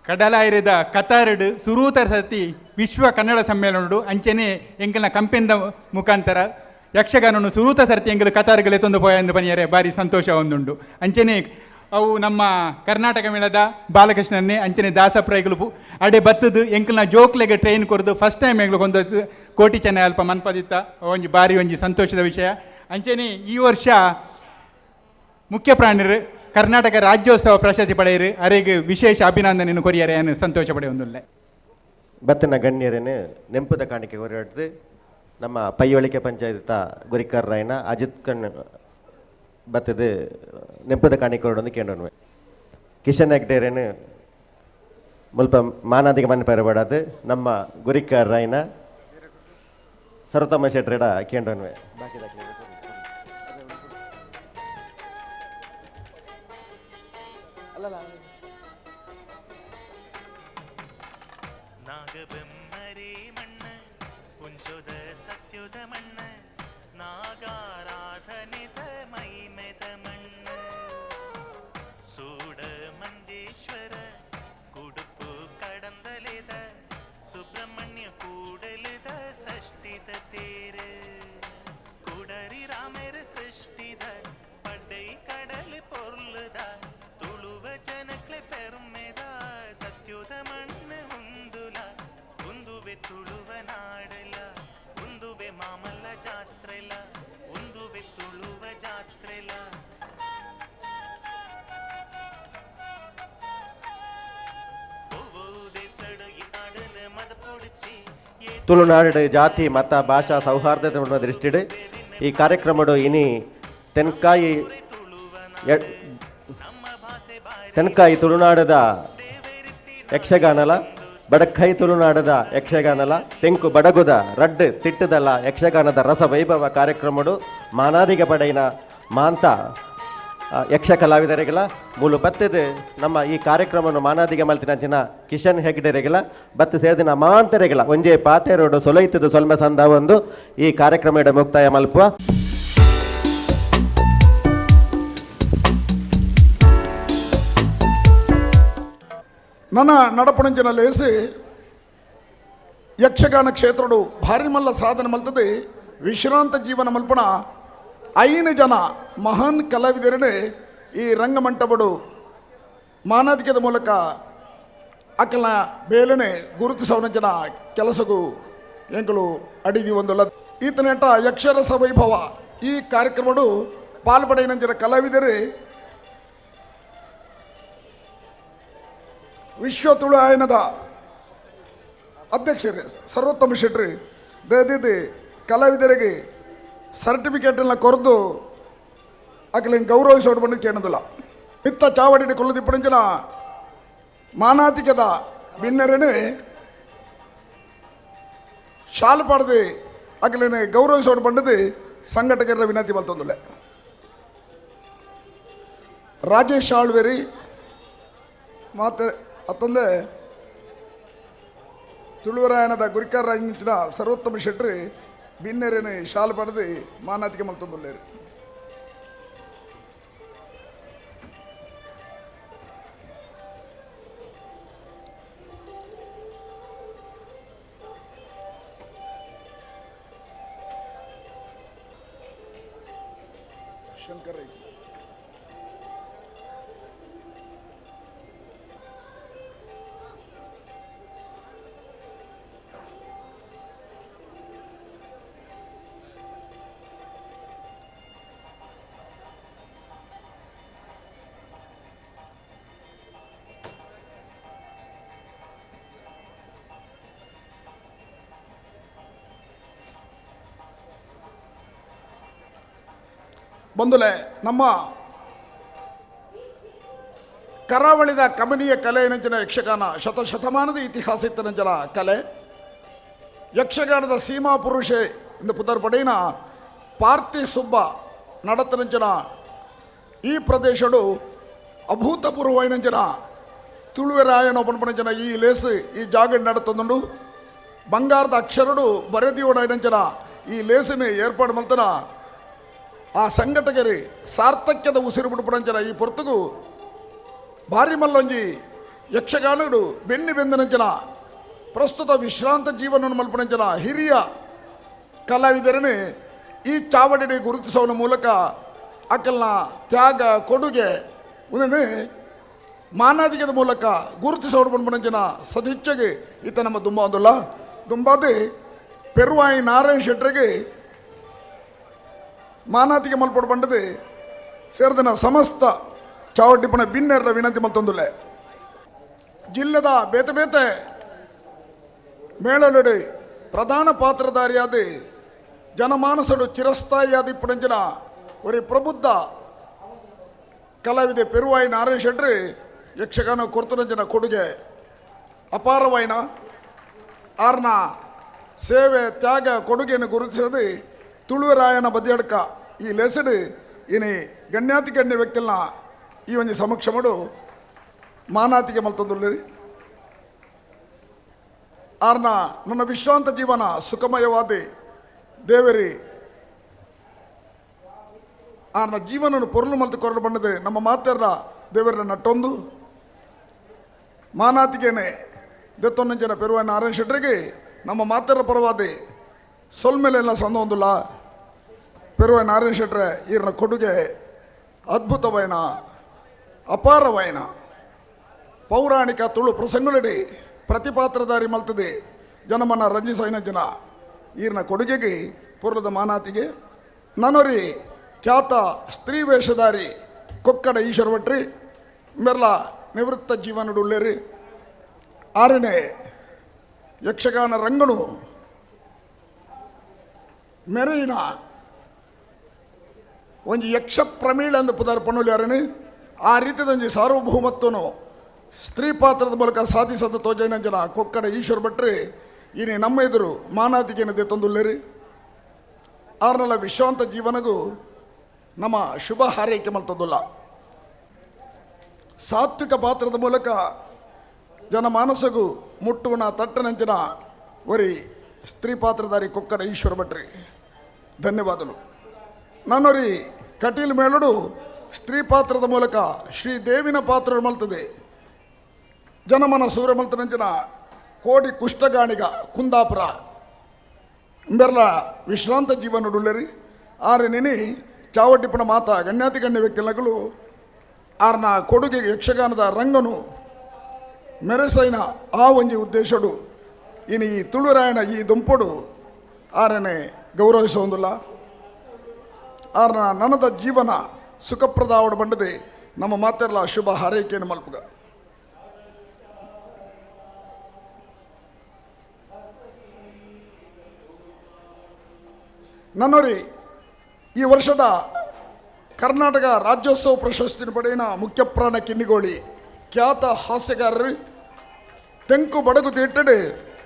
ಕಡಲಾಯಿರದ ಕತಾರಡು ಸುರೂತರ ಸತಿ ವಿಶ್ವ ಕನ್ನಡ ಸಮ್ಮೇಳನಡು ಅಂಚನೆ ಎಂಕಲ್ನ ಕಂಪೆನಿದ ಮುಖಾಂತರ ಯಕ್ಷಗಾನನು ಸುರೂತ ಸರ್ತಿ ಎಂಗಲು ಕತಾರ್ಗಲೆ ತೊಂದು ಪೋಯ ಪನಿಯರೆ ಭಾರಿ ಸಂತೋಷ ಒಂದುಂಡು. ಅಂಚನೆ ಅವು ನಮ್ಮ ಕರ್ನಾಟಕ ಮೇಳದ ಬಾಲಕೃಷ್ಣನ್ನೇ ಅಂಚನೆ ದಾಸಪ್ರೈಗಳು ಅಡೆ ಬತ್ತದು ಎಂಕಲ್ನ ಜೋಕ್ಲೆಗೆ ಟ್ರೈನ್ ಕೊರ್ದು ಫಸ್ಟ್ ಟೈಮ್ ಎಂಗ್ಲು ಕೊಂದು ಕೋಟಿ ಚೆನ್ನ ಅಲ್ಪ ಮನ್ಪದಿತ್ತ ಒಂಜಿ ಭಾರಿ ಒಂಜಿ ಸಂತೋಷದ ವಿಷಯ. ಅಂಚನೆ ಈ ವರ್ಷ ಮುಖ್ಯ ಪ್ರಾಣಿರು ಕರ್ನಾಟಕ ರಾಜ್ಯೋತ್ಸವ ಪ್ರಶಸ್ತಿ ಪಡೆಯರು ಅರೆಗೆ ವಿಶೇಷ ಅಭಿನಂದನೆಯನ್ನು ಕೊರಿಯರೆ ಸಂತೋಷ ಪಡೆಯೊಂದುಲ್ಲೆ. ಬತ್ತನ ಗಣ್ಯರನ್ನು ನೆಂಪುದ ಕಾಣಿಕೆ ಹೊರಡ್ದು ನಮ್ಮ ಪೈವಳಿಕೆ ಪಂಚಾಯತ್ ಗುರಿಕರ್ ರಾಯನ ಅಜಿತ್ ಕಣ್ ಬತ್ತದು ನೆಂಪದ ಕಾಣಿಕೊಡೊಂದು ಕೇಂದ್ರನ್ವೆ ಕಿಶನ್ ಹೆಗ್ಡೇರೇನು ಮುಲ್ಪ ಮಾನಾದಿಗೆ ಮನೆ ಪೆರಬಾಡದು ನಮ್ಮ ಗುರಿಕರ್ ರಾಯನ ಸರ್ವೋತ್ತಮ ಶೆಟ್ರೇಡ ಕೇಂದ್ರನ್ವೆ. ನಾಗಬೆಮ್ಮರೇ ಮಣ್ಣ ಪುಂಚೊದ ಸತ್ಯದ ಮಣ್ಣ ನಾಗಾರಾಧನೆದ ಮೈಮೆದ ಮಣ್ಣ ಸೂಡ ಮಂಜೇಶ್ವರ ಕುಡುಪು ಕಡಂದಲೆದ ಸುಬ್ರಹ್ಮಣ್ಯ ಕೂಡಲೆದ ಷಷ್ಠಿದ ತೇರು ಕುಡರಿ ರಾಮರ ಸೃಷ್ಟಿದ ಪಡ್ಡೈ ಕಡಲ್ ಪೊರ್ಲುದ ತುಳುವ ಜನಕ್ಲೆ ಪೆರ್ಮೆದ ಸತ್ಯುದ ಮಣ್ಣ ಉಂದುಲ ಉಂದುವೆ ತುಳುವ ನಾಡಲ ಉಂದುವೆ ಮಾಮಲ್ಲ ಜಾತ್ರೆಲ ಉಂದುವೆ ತುಳುವ ಜಾತ್ರೆಲ. ತುಳುನಾಡು ಜಾತಿ ಮತ ಭಾಷಾ ಸೌಹಾರ್ದತೆ ದೃಷ್ಟಿಡ್ ಈ ಕಾರ್ಯಕ್ರಮಡು ಇನಿ ತೆನ್ಕಾಯಿ ತೆನ್ಕಾಯಿ ತುಳುನಾಡದ ಯಕ್ಷಗಾನಲ ಬಡಕೈ ತುಳುನಾಡದ ಯಕ್ಷಗಾನಲ ತೆಂಕು ಬಡಗುದ ರಡ್ಡು ತಿಟ್ಟದಲ್ಲ ಯಕ್ಷಗಾನದ ರಸ ವೈಭವ ಕಾರ್ಯಕ್ರಮಡು ಮಾನಾದಿಗ ಪಡೆಯಿನ ಮಾಂತ ಯಕ್ಷ ಕಲಾವಿದರಿಗೆಲ್ಲ ಮೂಲು ಬತ್ತದ ನಮ್ಮ ಈ ಕಾರ್ಯಕ್ರಮವನ್ನು ಮಾನಾದಿಗೆ ಮಲ್ತಿನಂಚಿನ ಕಿಶನ್ ಹೆಗ್ಡೆರೆಗೆಲ್ಲ ಬತ್ತು ಸೇರಿದಿನ ಮಾಂತರೆಗೆಲ್ಲ ಒಂಜೇ ಪಾತೆರೋಡು ಸೊಲೈತದ ಸೊಲ್ಮೆ ಸಂದ ಒಂದು ಈ ಕಾರ್ಯಕ್ರಮ ಇಡ ಮುಕ್ತಾಯ ಮಲ್ಪುವ. ನನ್ನ ನಡಪಣಂಚಿನ ಲೇಸಿ ಯಕ್ಷಗಾನ ಕ್ಷೇತ್ರಡು ಭಾರಿ ಮಲ್ಲ ಸಾಧನೆ ಮಲ್ತದೆ ವಿಶ್ರಾಂತ ಜೀವನ ಮಲ್ಪಣ 5 ಜನ ಮಹಾನ್ ಕಲಾವಿದರನ್ನೇ ಈ ರಂಗಮಂಟಪಡು ಮಾನಾದಿಕದ ಮೂಲಕ ಅಕಲ್ನ ಬೇಲನೆ ಗುರುತಿಸವನಂಚಿನ ಕೆಲಸಗೂ ಎಂಕಲು ಅಡಿದಿ ಒಂದುಲ್ಲ. ಈತನೇಟ ಯಕ್ಷರಸ ವೈಭವ ಈ ಕಾರ್ಯಕ್ರಮಡು ಪಾಲ್ಪಡೆಯಿನಂಚಿನ ಕಲಾವಿದರೆ ವಿಶ್ವ ತುಳು ಆಯನದ ಅಧ್ಯಕ್ಷರು ಸರ್ವೋತ್ತಮ ಶೆಟ್ರಿ ದಯದಿದ್ದು ಕಲಾವಿದರಿಗೆ ಸರ್ಟಿಫಿಕೇಟನ್ನು ಕೊರೆದು ಅಕಲಿನ ಗೌರವಿಸೋಡು ಬಂದು ಕೇಳೋದಿಲ್ಲ. ಇತ್ತ ಚಾವಡಿ ಕೊಲ್ಲದಿಪ್ಪಣಂಚಿನ ಮಾನಾತಿಕದ ಬಿನ್ನರನೆ ಶಾಲು ಪಾಡದೆ ಅಕಲಿನ ಗೌರವಿಸೋಡು ಬಂದದ್ದು ಸಂಘಟಕರ ವಿನಂತಿ ಮಲ್ತೊಂದುಲ್ಲ. ರಾಜೇಶ್ ಆಳ್ವೇರಿ ಮಾತೆ ಅತ್ತಂದೆ ತುಳುವರಾಯಣದ ಗುರಿಕಾರ ರಾಜಿನ ಸರ್ವೋತ್ತಮ ಶೆಟ್ರಿ ಬಿನ್ನೆರೇನೆ ಶಾಲು ಪಡೆದು ಮಾನಾತಿಗೆ ಮಲ್ತೊಂದುಲ್ಲೇರು. ಶಂಕರ್ ರೈ ಬಂಧುಲೆ, ನಮ್ಮ ಕರಾವಳಿದ ಕಮನೀಯ ಕಲೆ ನಂಚಿನ ಯಕ್ಷಗಾನ ಶತಶತಮಾನದ ಇತಿಹಾಸ ಇತ್ತನಂಚಿನ ಕಲೆ. ಯಕ್ಷಗಾನದ ಸೀಮಾ ಪುರುಷೆ ಎಂದು ಪುದರ್ ಪಡೆಯಿನ ಪಾರ್ತಿ ಸುಬ್ಬ ನಡತನಂಚಿನ ಈ ಪ್ರದೇಶಡು ಅಭೂತಪೂರ್ವೈನಂಚಿನ ತುಳುವೆರಾಯನ ಪನ್ಪನಂಚಿನ ಈ ಲೇಸು ಈ ಜಾಗ ನಡತಂದುಂಡು. ಬಂಗಾರದ ಅಕ್ಷರಡು ಬರೆದಿಯೋಡೈನಂಚಿನ ಈ ಲೇಸಿನ ಏರ್ಪಾಡು ಮಲ್ತನ ಆ ಸಂಘಟಕರಿ ಸಾರ್ಥಕ್ಯದ ಉಸಿರು ಬಿಡುಪಡಂಚಿನ ಈ ಪೊರ್ತುಗು ಭಾರಿ ಮಲ್ಲೊಂಜಿ ಯಕ್ಷಗಾನಡು ಬೆನ್ನಿ ಬೆಂದನಂಚಿನ ಪ್ರಸ್ತುತ ವಿಶ್ರಾಂತ ಜೀವನವನ್ನು ಮಲ್ಪನಂಚಿನ ಹಿರಿಯ ಕಲಾವಿದರನ್ನೇ ಈ ಚಾವಡಿ ಗುರುತಿಸುವ ಮೂಲಕ ಅಕಲ್ನ ತ್ಯಾಗ ಕೊಡುಗೆ ಉದನೆ ಮಾನಾದಿಗದ ಮೂಲಕ ಗುರುತಿಸೋಡು ಪನ್ಪನಂಚಿನ ಸದಿಚ್ಛೆಗೆ ಈತ ನಮ್ಮ ದುಂಬ ಒಂದುಲ್ಲ. ದುಂಬಾದಿ ಪೆರುವಾಯಿ ನಾರಾಯಣ ಶೆಟ್ಟರಿಗೆ ಮಾನಾತಿಗೆ ಮಲ್ಪಡು ಬಂಡದೆ ಸೇರಿದನ ಸಮಸ್ತ ಚಾವಟಿಪಣ ಬಿನ್ನೆರಡ ವಿನಂತಿ ಮಲ್ತೊಂದುಲ್ಲೆ. ಜಿಲ್ಲೆದ ಬೇತೆ ಬೇತೆ ಮೇಳಲುಡೆ ಪ್ರಧಾನ ಪಾತ್ರಧಾರಿಯಾದ ಜನಮಾನಸಡು ಚಿರಸ್ಥಾಯಿಯಾದ ಇಪ್ಪುನಂಚಿನ ಒರಿ ಪ್ರಬುದ್ಧ ಕಲಾವಿದೆ ಪೆರುವಾಯಿ ನಾರಾಯಣ ಶೆಟ್ರಿ ಯಕ್ಷಗಾನ ಕೊರ್ತುನಂಚಿನ ಕೊಡುಗೆ ಅಪಾರವಾಯಿನ. ಆರ್ನ ಸೇವೆ ತ್ಯಾಗ ಕೊಡುಗೆಯನ್ನು ಗುರುತಿಸದೆ ತುಳುವರಾಯನ ಬದಿಯಡ್ಕ ಈ ಲೆಸಡು ಇನಿ ಗಣ್ಯಾತಿ ಗಣ್ಯ ವ್ಯಕ್ತಿಲ್ನ ಈ ಒಂಜಿ ಸಮಕ್ಷಮಡು ಮಾನಾತಿಗೆ ಮಲ್ತೊಂದುಲ್ಲೇರಿ. ಆರ್ನ ನನ್ನ ವಿಶ್ರಾಂತ ಜೀವನ ಸುಖಮಯವಾದಿ ದೇವರಿ ಆರ್ನ ಜೀವನನು ಪೊರುಳು ಮಲ್ತು ಕೊರಡು ಬಂದದೆ ನಮ್ಮ ಮಾತೆರ್ರ ದೇವರ ನಟ್ಟೊಂದು ಮಾನಾತಿಗೇನೆ ದೆತ್ತೊನ್ನಂಚಿನ ಪೆರುವ ನಾರಾಯಣ ಶೆಟ್ಟರಿಗೆ ನಮ್ಮ ಮಾತೆರ ಪರವಾದಿ ಸೊಲ್ಮೆಲೆಲ್ಲ ಸಂದ ಒಂದುಲ್ಲ. ಪೆರುವ ನಾರಾಯಣ ಶೆಟ್ಟರೆ ಈರ್ನ ಕೊಡುಗೆ ಅದ್ಭುತವೈನ ಅಪಾರವೈನ ಪೌರಾಣಿಕ ತುಳು ಪ್ರಸಂಗುಲಡಿ ಪ್ರತಿಪಾತ್ರಧಾರಿ ಮಲ್ತದೆ ಜನಮನ ರಂಜಿಸೈನ ಜನ ಈರ್ನ ಕೊಡುಗೆಗೆ ಪೂರ್ವದ ಮಾನಾತಿಗೆ. ನನೊರಿ ಖ್ಯಾತ ಸ್ತ್ರೀ ವೇಷಧಾರಿ ಕೊಕ್ಕಡ ಈಶ್ವರ ಭಟ್ರಿ ಮೆರ್ಲ ನಿವೃತ್ತ ಜೀವನಡುಳ್ಳೇರಿ. ಆರನೇ ಯಕ್ಷಗಾನ ರಂಗನು ಮೆರೆಯಿನ ಒಂಜಿ ಯಕ್ಷ ಪ್ರಮೀಳ ಎಂದು ಪುದಾರ್ ಪಣ್ಣುಲಿ ಅರಣಿ ಆ ರೀತಿಯೊಂಜಿ ಸಾರ್ವಭೌಮತ್ವನು ಸ್ತ್ರೀ ಪಾತ್ರದ ಮೂಲಕ ಸಾಧಿಸದ ತೋಜೈನಂಜನ ಕೊಕ್ಕಡ ಈಶ್ವರ ಭಟ್ರಿ ಇನಿ ನಮ್ಮ ಎದುರು ಮಾನಾತಿಗೇನದೆ ತಂದುಲ್ಲೇರಿ. ಆರ್ನಲ ವಿಶ್ರಾಂತ ಜೀವನಗೂ ನಮ್ಮ ಶುಭ ಹಾರೈಕೆ ಮಲ್ತದುಲ್ಲ. ಸಾತ್ವಿಕ ಪಾತ್ರದ ಮೂಲಕ ಜನಮಾನಸಗೂ ಮುಟ್ಟುವನ ತಟ್ಟನಂಚಿನ ಒರಿ ಸ್ತ್ರೀ ಪಾತ್ರಧಾರಿ ಕೊಕ್ಕಡ ಈಶ್ವರ ಭಟ್ರಿ ಧನ್ಯವಾದಗಳು. ನಾನೊರಿ ಕಟೀಲ್ ಮೇಳುಡು ಸ್ತ್ರೀ ಪಾತ್ರದ ಮೂಲಕ ಶ್ರೀದೇವಿನ ಪಾತ್ರ ಮಲ್ತದೆ ಜನಮನ ಸೂರ್ಯ ಮಲ್ತನಂಚಿನ ಕೋಡಿ ಕುಷ್ಠಗಾಣಿಗ ಕುಂದಾಪುರ ಇಂಬೆರ್ಲ ವಿಶ್ರಾಂತ ಜೀವನಡುಳ್ಳರಿ. ಆರೆ ನೆನೆ ಚಾವಟಿಪ್ಪನ ಮಾತ ಗಣ್ಯಾತಿ ಗಣ್ಯ ವ್ಯಕ್ತಿಗಳು ಆರ್ನ ಕೊಡುಗೆ ಯಕ್ಷಗಾನದ ರಂಗನು ಮೆರೆಸೈನ ಆ ಒಂಜಿ ಉದ್ದೇಶಡು ಇನಿ ಈ ತುಳುರಾಯಣ ಈ ದುಂಪೊಡು ಆರನೆ ಗೌರವಿಸೋಂದುಲ್ಲ. ಆರ್ನ ನನದ ಜೀವನ ಸುಖಪ್ರದಾವಡ ಬಂಡದೆ ನಮ್ಮ ಮಾತೆಲ್ಲ ಶುಭ ಹಾರೈಕೆಯನ್ನು ಮಲ್ಪುಗ. ನನ್ನೋರಿ ಈ ವರ್ಷದ ಕರ್ನಾಟಕ ರಾಜ್ಯೋತ್ಸವ ಪ್ರಶಸ್ತಿ ಪಡೆಯಿನ ಮುಖ್ಯಪ್ರಾಣ ಕಿನ್ನಿಗೋಳಿ ಖ್ಯಾತ ಹಾಸ್ಯಗಾರರು ತೆಂಕು ಬಡಗು ತಿಟ್ಟಡೆ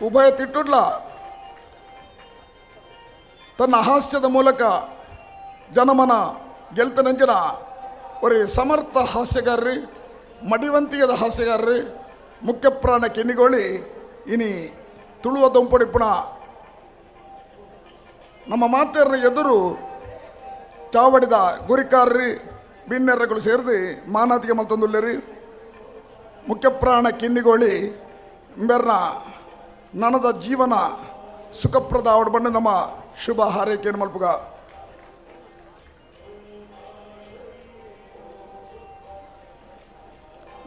ಉಭಯ ತಿಟ್ಟುಡ್ಲ ತನ್ನ ಹಾಸ್ಯದ ಮೂಲಕ ಜನಮನ ಗೆಲ್ತನಂಜಿನ ಒರಿ ಸಮರ್ಥ ಹಾಸ್ಯಗಾರರು ಮಡಿವಂತಿಯದ ಹಾಸ್ಯಗಾರರು ಮುಖ್ಯಪ್ರಾಣ ಕಿನ್ನಿಗೋಳಿ ಇನಿ ತುಳುವ ದೊಂಪಡಿಪುಣ ನಮ್ಮ ಮಾತೆಯರ ಎದುರು ಚಾವಡಿದ ಗುರಿಕಾರ್ರಿ ಬಿನ್ನೆರ್ರಗಳು ಸೇರಿದು ಮಾನಾತಿಗೆ ಮಲ್ತೊಂದುಲ್ಲೇರಿ. ಮುಖ್ಯಪ್ರಾಣ ಕಿನ್ನಿಗೋಳಿ ಇಂಬೆರ್ನ ನನದ ಜೀವನ ಸುಖಪ್ರದ ಅವಡ ಬಣ್ಣ ನಮ್ಮ ಶುಭ ಹಾರೈಕೆಯನ್ನು ಮಲ್ಪುಗ.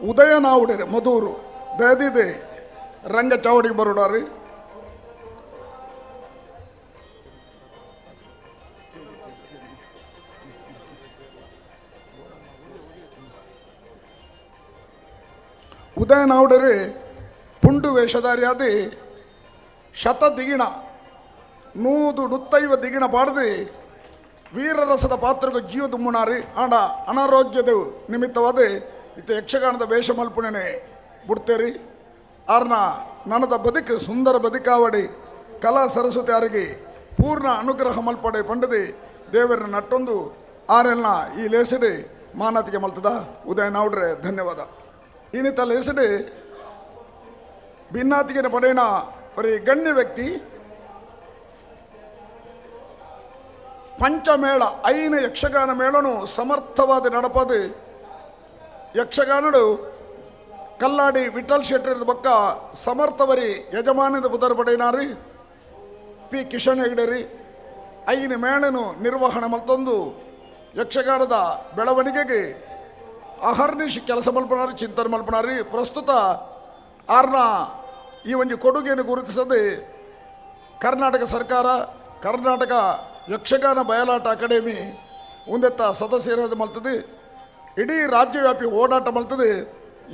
ಉದಯನಾವುಡಿರಿ ಮಧೂರು ದಯದಿದೆ ರಂಗ ಚಾವಡಿಗೆ ಬರೋಡಾರಿ. ಉದಯನಾವುಡರಿ ಪುಂಡು ವೇಷಧಾರಿಯಾದಿ ಶತ ದಿಗಿಣ ನೂದು ನುತ್ತೈವ ದಿಗಿಣ ಪಾಡ್ದು ವೀರರಸದ ಪಾತ್ರಗೂ ಜೀವ ದುಮ್ಮುಣಾರಿ ಆಂಡ ಅನಾರೋಗ್ಯದ ನಿಮಿತ್ತವಾದ ಇತ್ತ ಯಕ್ಷಗಾನದ ವೇಷ ಮಲ್ಪುಣನೆ ಬಿಡ್ತೇರಿ. ಆರ್ನ ನನದ ಬದುಕು ಸುಂದರ ಬದುಕಾವಡಿ ಕಲಾ ಸರಸ್ವತಿ ಆರಿಗೆ ಪೂರ್ಣ ಅನುಗ್ರಹ ಮಲ್ಪಡೆ ಪಂಡದಿ ದೇವರ ನಟ್ಟೊಂದು ಆರೆಲ್ನ ಈ ಲೇಸಡಿ ಮಾನತಿಗೆ ಮಲ್ತದ ಉದಯನಾವುಡ್ರೆ ಧನ್ಯವಾದ. ಇನ್ನಿತ ಲೇಸಡಿ ಭಿನ್ನಾತಿಗೆ ಪಡೆಯನ ಬರೀ ಗಣ್ಯ ವ್ಯಕ್ತಿ ಪಂಚಮೇಳ ಐನ ಯಕ್ಷಗಾನ ಮೇಳನು ಸಮರ್ಥವಾದ ನಡಪದು ಯಕ್ಷಗಾನಡು ಕಲ್ಲಾಡಿ ವಿಠಲ್ ಶೆಟ್ಟರ್ ಬೊಕ್ಕ ಸಮರ್ಥವರಿ ಯಜಮಾನದ ಪುದರ್ ಪಡೆಯಿನಾರಿ ಪಿ ಕಿಶನ್ ಹೆಗಡೆರಿ ಐನ ಮೇಳನು ನಿರ್ವಹಣೆ ಮಲ್ತೊಂದು ಯಕ್ಷಗಾನದ ಬೆಳವಣಿಗೆಗೆ ಅಹರ್ನಿಶ್ ಕೆಲಸ ಮಲ್ಪನಾರಿ ಚಿಂತನೆ ಮಲ್ಪನಾರಿ. ಪ್ರಸ್ತುತ ಆರ್ನ ಈ ಒಂದು ಕೊಡುಗೆಯನ್ನು ಗುರುತಿಸದೆ ಕರ್ನಾಟಕ ಸರ್ಕಾರ ಕರ್ನಾಟಕ ಯಕ್ಷಗಾನ ಬಯಲಾಟ ಅಕಾಡೆಮಿ ಒಂದೆತ್ತ ಸದಸ್ಯರಾದ ಮಲ್ತದೆ ಇಡೀ ರಾಜ್ಯವ್ಯಾಪಿ ಓಡಾಟ ಮಲ್ತದೆ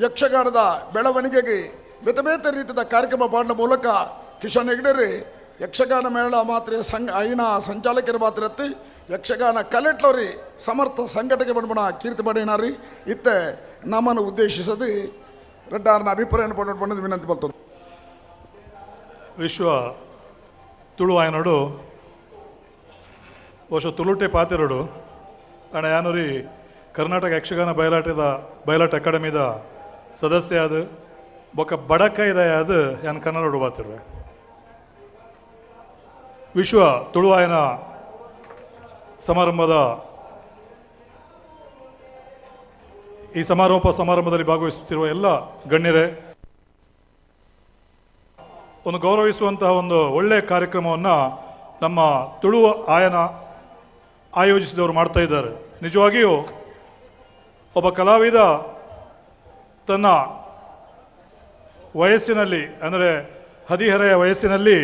ಯಕ್ಷಗಾನದ ಬೆಳವಣಿಗೆಗೆ ಬೇತೆ ಬೇತೆ ರೀತಿಯ ಕಾರ್ಯಕ್ರಮ ಮಾಡುವ ಮೂಲಕ ಕಿಶನ್ ಹೆಗ್ಡೆರಿ Yakshagana ಮೇಳ ಮಾತ್ರ ಸಂಘ ಐನ ಸಂಚಾಲಕರ ಮಾತ್ರ ಯಕ್ಷಗಾನ ಕಲೆಟ್ಲರಿ ಸಮರ್ಥ ಸಂಘಟಕ ಪಂಡ್ಪುಣ ಕೀರ್ತಿ ಪಡೆಯಿನಾರಿ. ಇತ್ತೆ ನಮ್ಮನ್ನು ಉದ್ದೇಶಿಸದು ರೆಡ್ಡಾರ್ನ ಅಭಿಪ್ರಾಯ ಪಂಡು ವಿನಂತಿ ಬರ್ತದೆ. ವಿಶ್ವ ತುಳು ಆಯನೋಡು ಬಹುಶಃ ತುಳುಟೆ ಪಾತೆರಡು ಅಣ್ಣ ಯಾನೂರಿ ಕರ್ನಾಟಕ ಯಕ್ಷಗಾನ ಬಯಲಾಟ ಅಕಾಡೆಮಿದ ಸದಸ್ಯ ಅದು ಬೊಕ್ಕ ಬಡಕೈದ ಅದು ಯಾನ್ ಕನ್ನಡೋಡು ಬಾತಿರುವೆ. ವಿಶ್ವ ತುಳುವಾಯನ ಸಮಾರಂಭದ ಈ ಸಮಾರೋಪ ಸಮಾರಂಭದಲ್ಲಿ ಭಾಗವಹಿಸುತ್ತಿರುವ ಎಲ್ಲ ಗಣ್ಯರೇ, ಒಂದು ಗೌರವಿಸುವಂತಹ ಒಂದು ಒಳ್ಳೆಯ ಕಾರ್ಯಕ್ರಮವನ್ನು ನಮ್ಮ ತುಳು ಆಯನ ಆಯೋಜಿಸಿದವರು ಮಾಡ್ತಾ ಇದ್ದಾರೆ. ನಿಜವಾಗಿಯೂ ಒಬ್ಬ ಕಲಾವಿದ ತನ್ನ ವಯಸ್ಸಿನಲ್ಲಿ, ಅಂದರೆ ಹದಿಹರೆಯ ವಯಸ್ಸಿನಲ್ಲಿ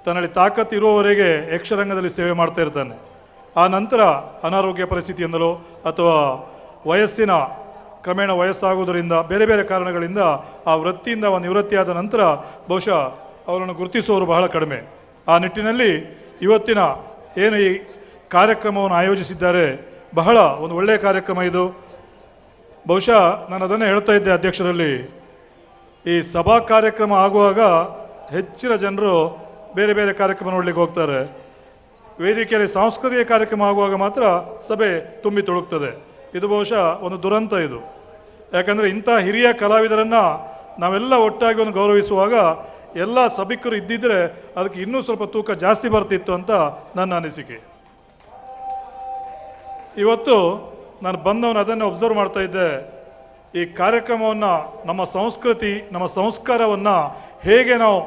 ತನ್ನಲ್ಲಿ ತಾಕತ್ತು ಇರುವವರೆಗೆ ಯಕ್ಷರಂಗದಲ್ಲಿ ಸೇವೆ ಮಾಡ್ತಾ ಇರ್ತಾನೆ. ಆ ನಂತರ ಅನಾರೋಗ್ಯ ಪರಿಸ್ಥಿತಿಯಿಂದಲೋ ಅಥವಾ ವಯಸ್ಸಿನ ಕ್ರಮೇಣ ವಯಸ್ಸಾಗುವುದರಿಂದ ಬೇರೆ ಬೇರೆ ಕಾರಣಗಳಿಂದ ಆ ವೃತ್ತಿಯಿಂದ ಅವನು ನಿವೃತ್ತಿಯಾದ ನಂತರ ಬಹುಶಃ ಅವರನ್ನು ಗುರುತಿಸುವವರು ಬಹಳ ಕಡಿಮೆ. ಆ ನಿಟ್ಟಿನಲ್ಲಿ ಇವತ್ತಿನ ಏನು ಈ ಕಾರ್ಯಕ್ರಮವನ್ನು ಆಯೋಜಿಸಿದ್ದಾರೆ, ಬಹಳ ಒಂದು ಒಳ್ಳೆಯ ಕಾರ್ಯಕ್ರಮ ಇದು. ಬಹುಶಃ ನಾನು ಅದನ್ನೇ ಹೇಳ್ತಾ ಇದ್ದೆ ಅಧ್ಯಕ್ಷರಲ್ಲಿ, ಈ ಸಭಾ ಕಾರ್ಯಕ್ರಮ ಆಗುವಾಗ ಹೆಚ್ಚಿನ ಜನರು ಬೇರೆ ಬೇರೆ ಕಾರ್ಯಕ್ರಮ ನೋಡಲಿಕ್ಕೆ ಹೋಗ್ತಾರೆ. ವೇದಿಕೆಯಲ್ಲಿ ಸಾಂಸ್ಕೃತಿಕ ಕಾರ್ಯಕ್ರಮ ಆಗುವಾಗ ಮಾತ್ರ ಸಭೆ ತುಂಬಿ ತುಳುಕ್ತದೆ. ಇದು ಬಹುಶಃ ಒಂದು ದುರಂತ ಇದು. ಯಾಕಂದರೆ ಇಂಥ ಹಿರಿಯ ಕಲಾವಿದರನ್ನು ನಾವೆಲ್ಲ ಒಟ್ಟಾಗಿ ಒಂದು ಗೌರವಿಸುವಾಗ ಎಲ್ಲ ಸಭಿಕರು ಇದ್ದಿದ್ದರೆ ಅದಕ್ಕೆ ಇನ್ನೂ ಸ್ವಲ್ಪ ತೂಕ ಜಾಸ್ತಿ ಬರ್ತಿತ್ತು ಅಂತ ನನ್ನ ಅನಿಸಿಕೆ. ಇವತ್ತು ನಾನು ಬಂದವನು ಅದನ್ನೇ ಅಬ್ಸರ್ವ್ ಮಾಡ್ತಾ ಇದ್ದೆ. ಈ ಕಾರ್ಯಕ್ರಮವನ್ನು, ನಮ್ಮ ಸಂಸ್ಕೃತಿ, ನಮ್ಮ ಸಂಸ್ಕಾರವನ್ನು ಹೇಗೆ ನಾವು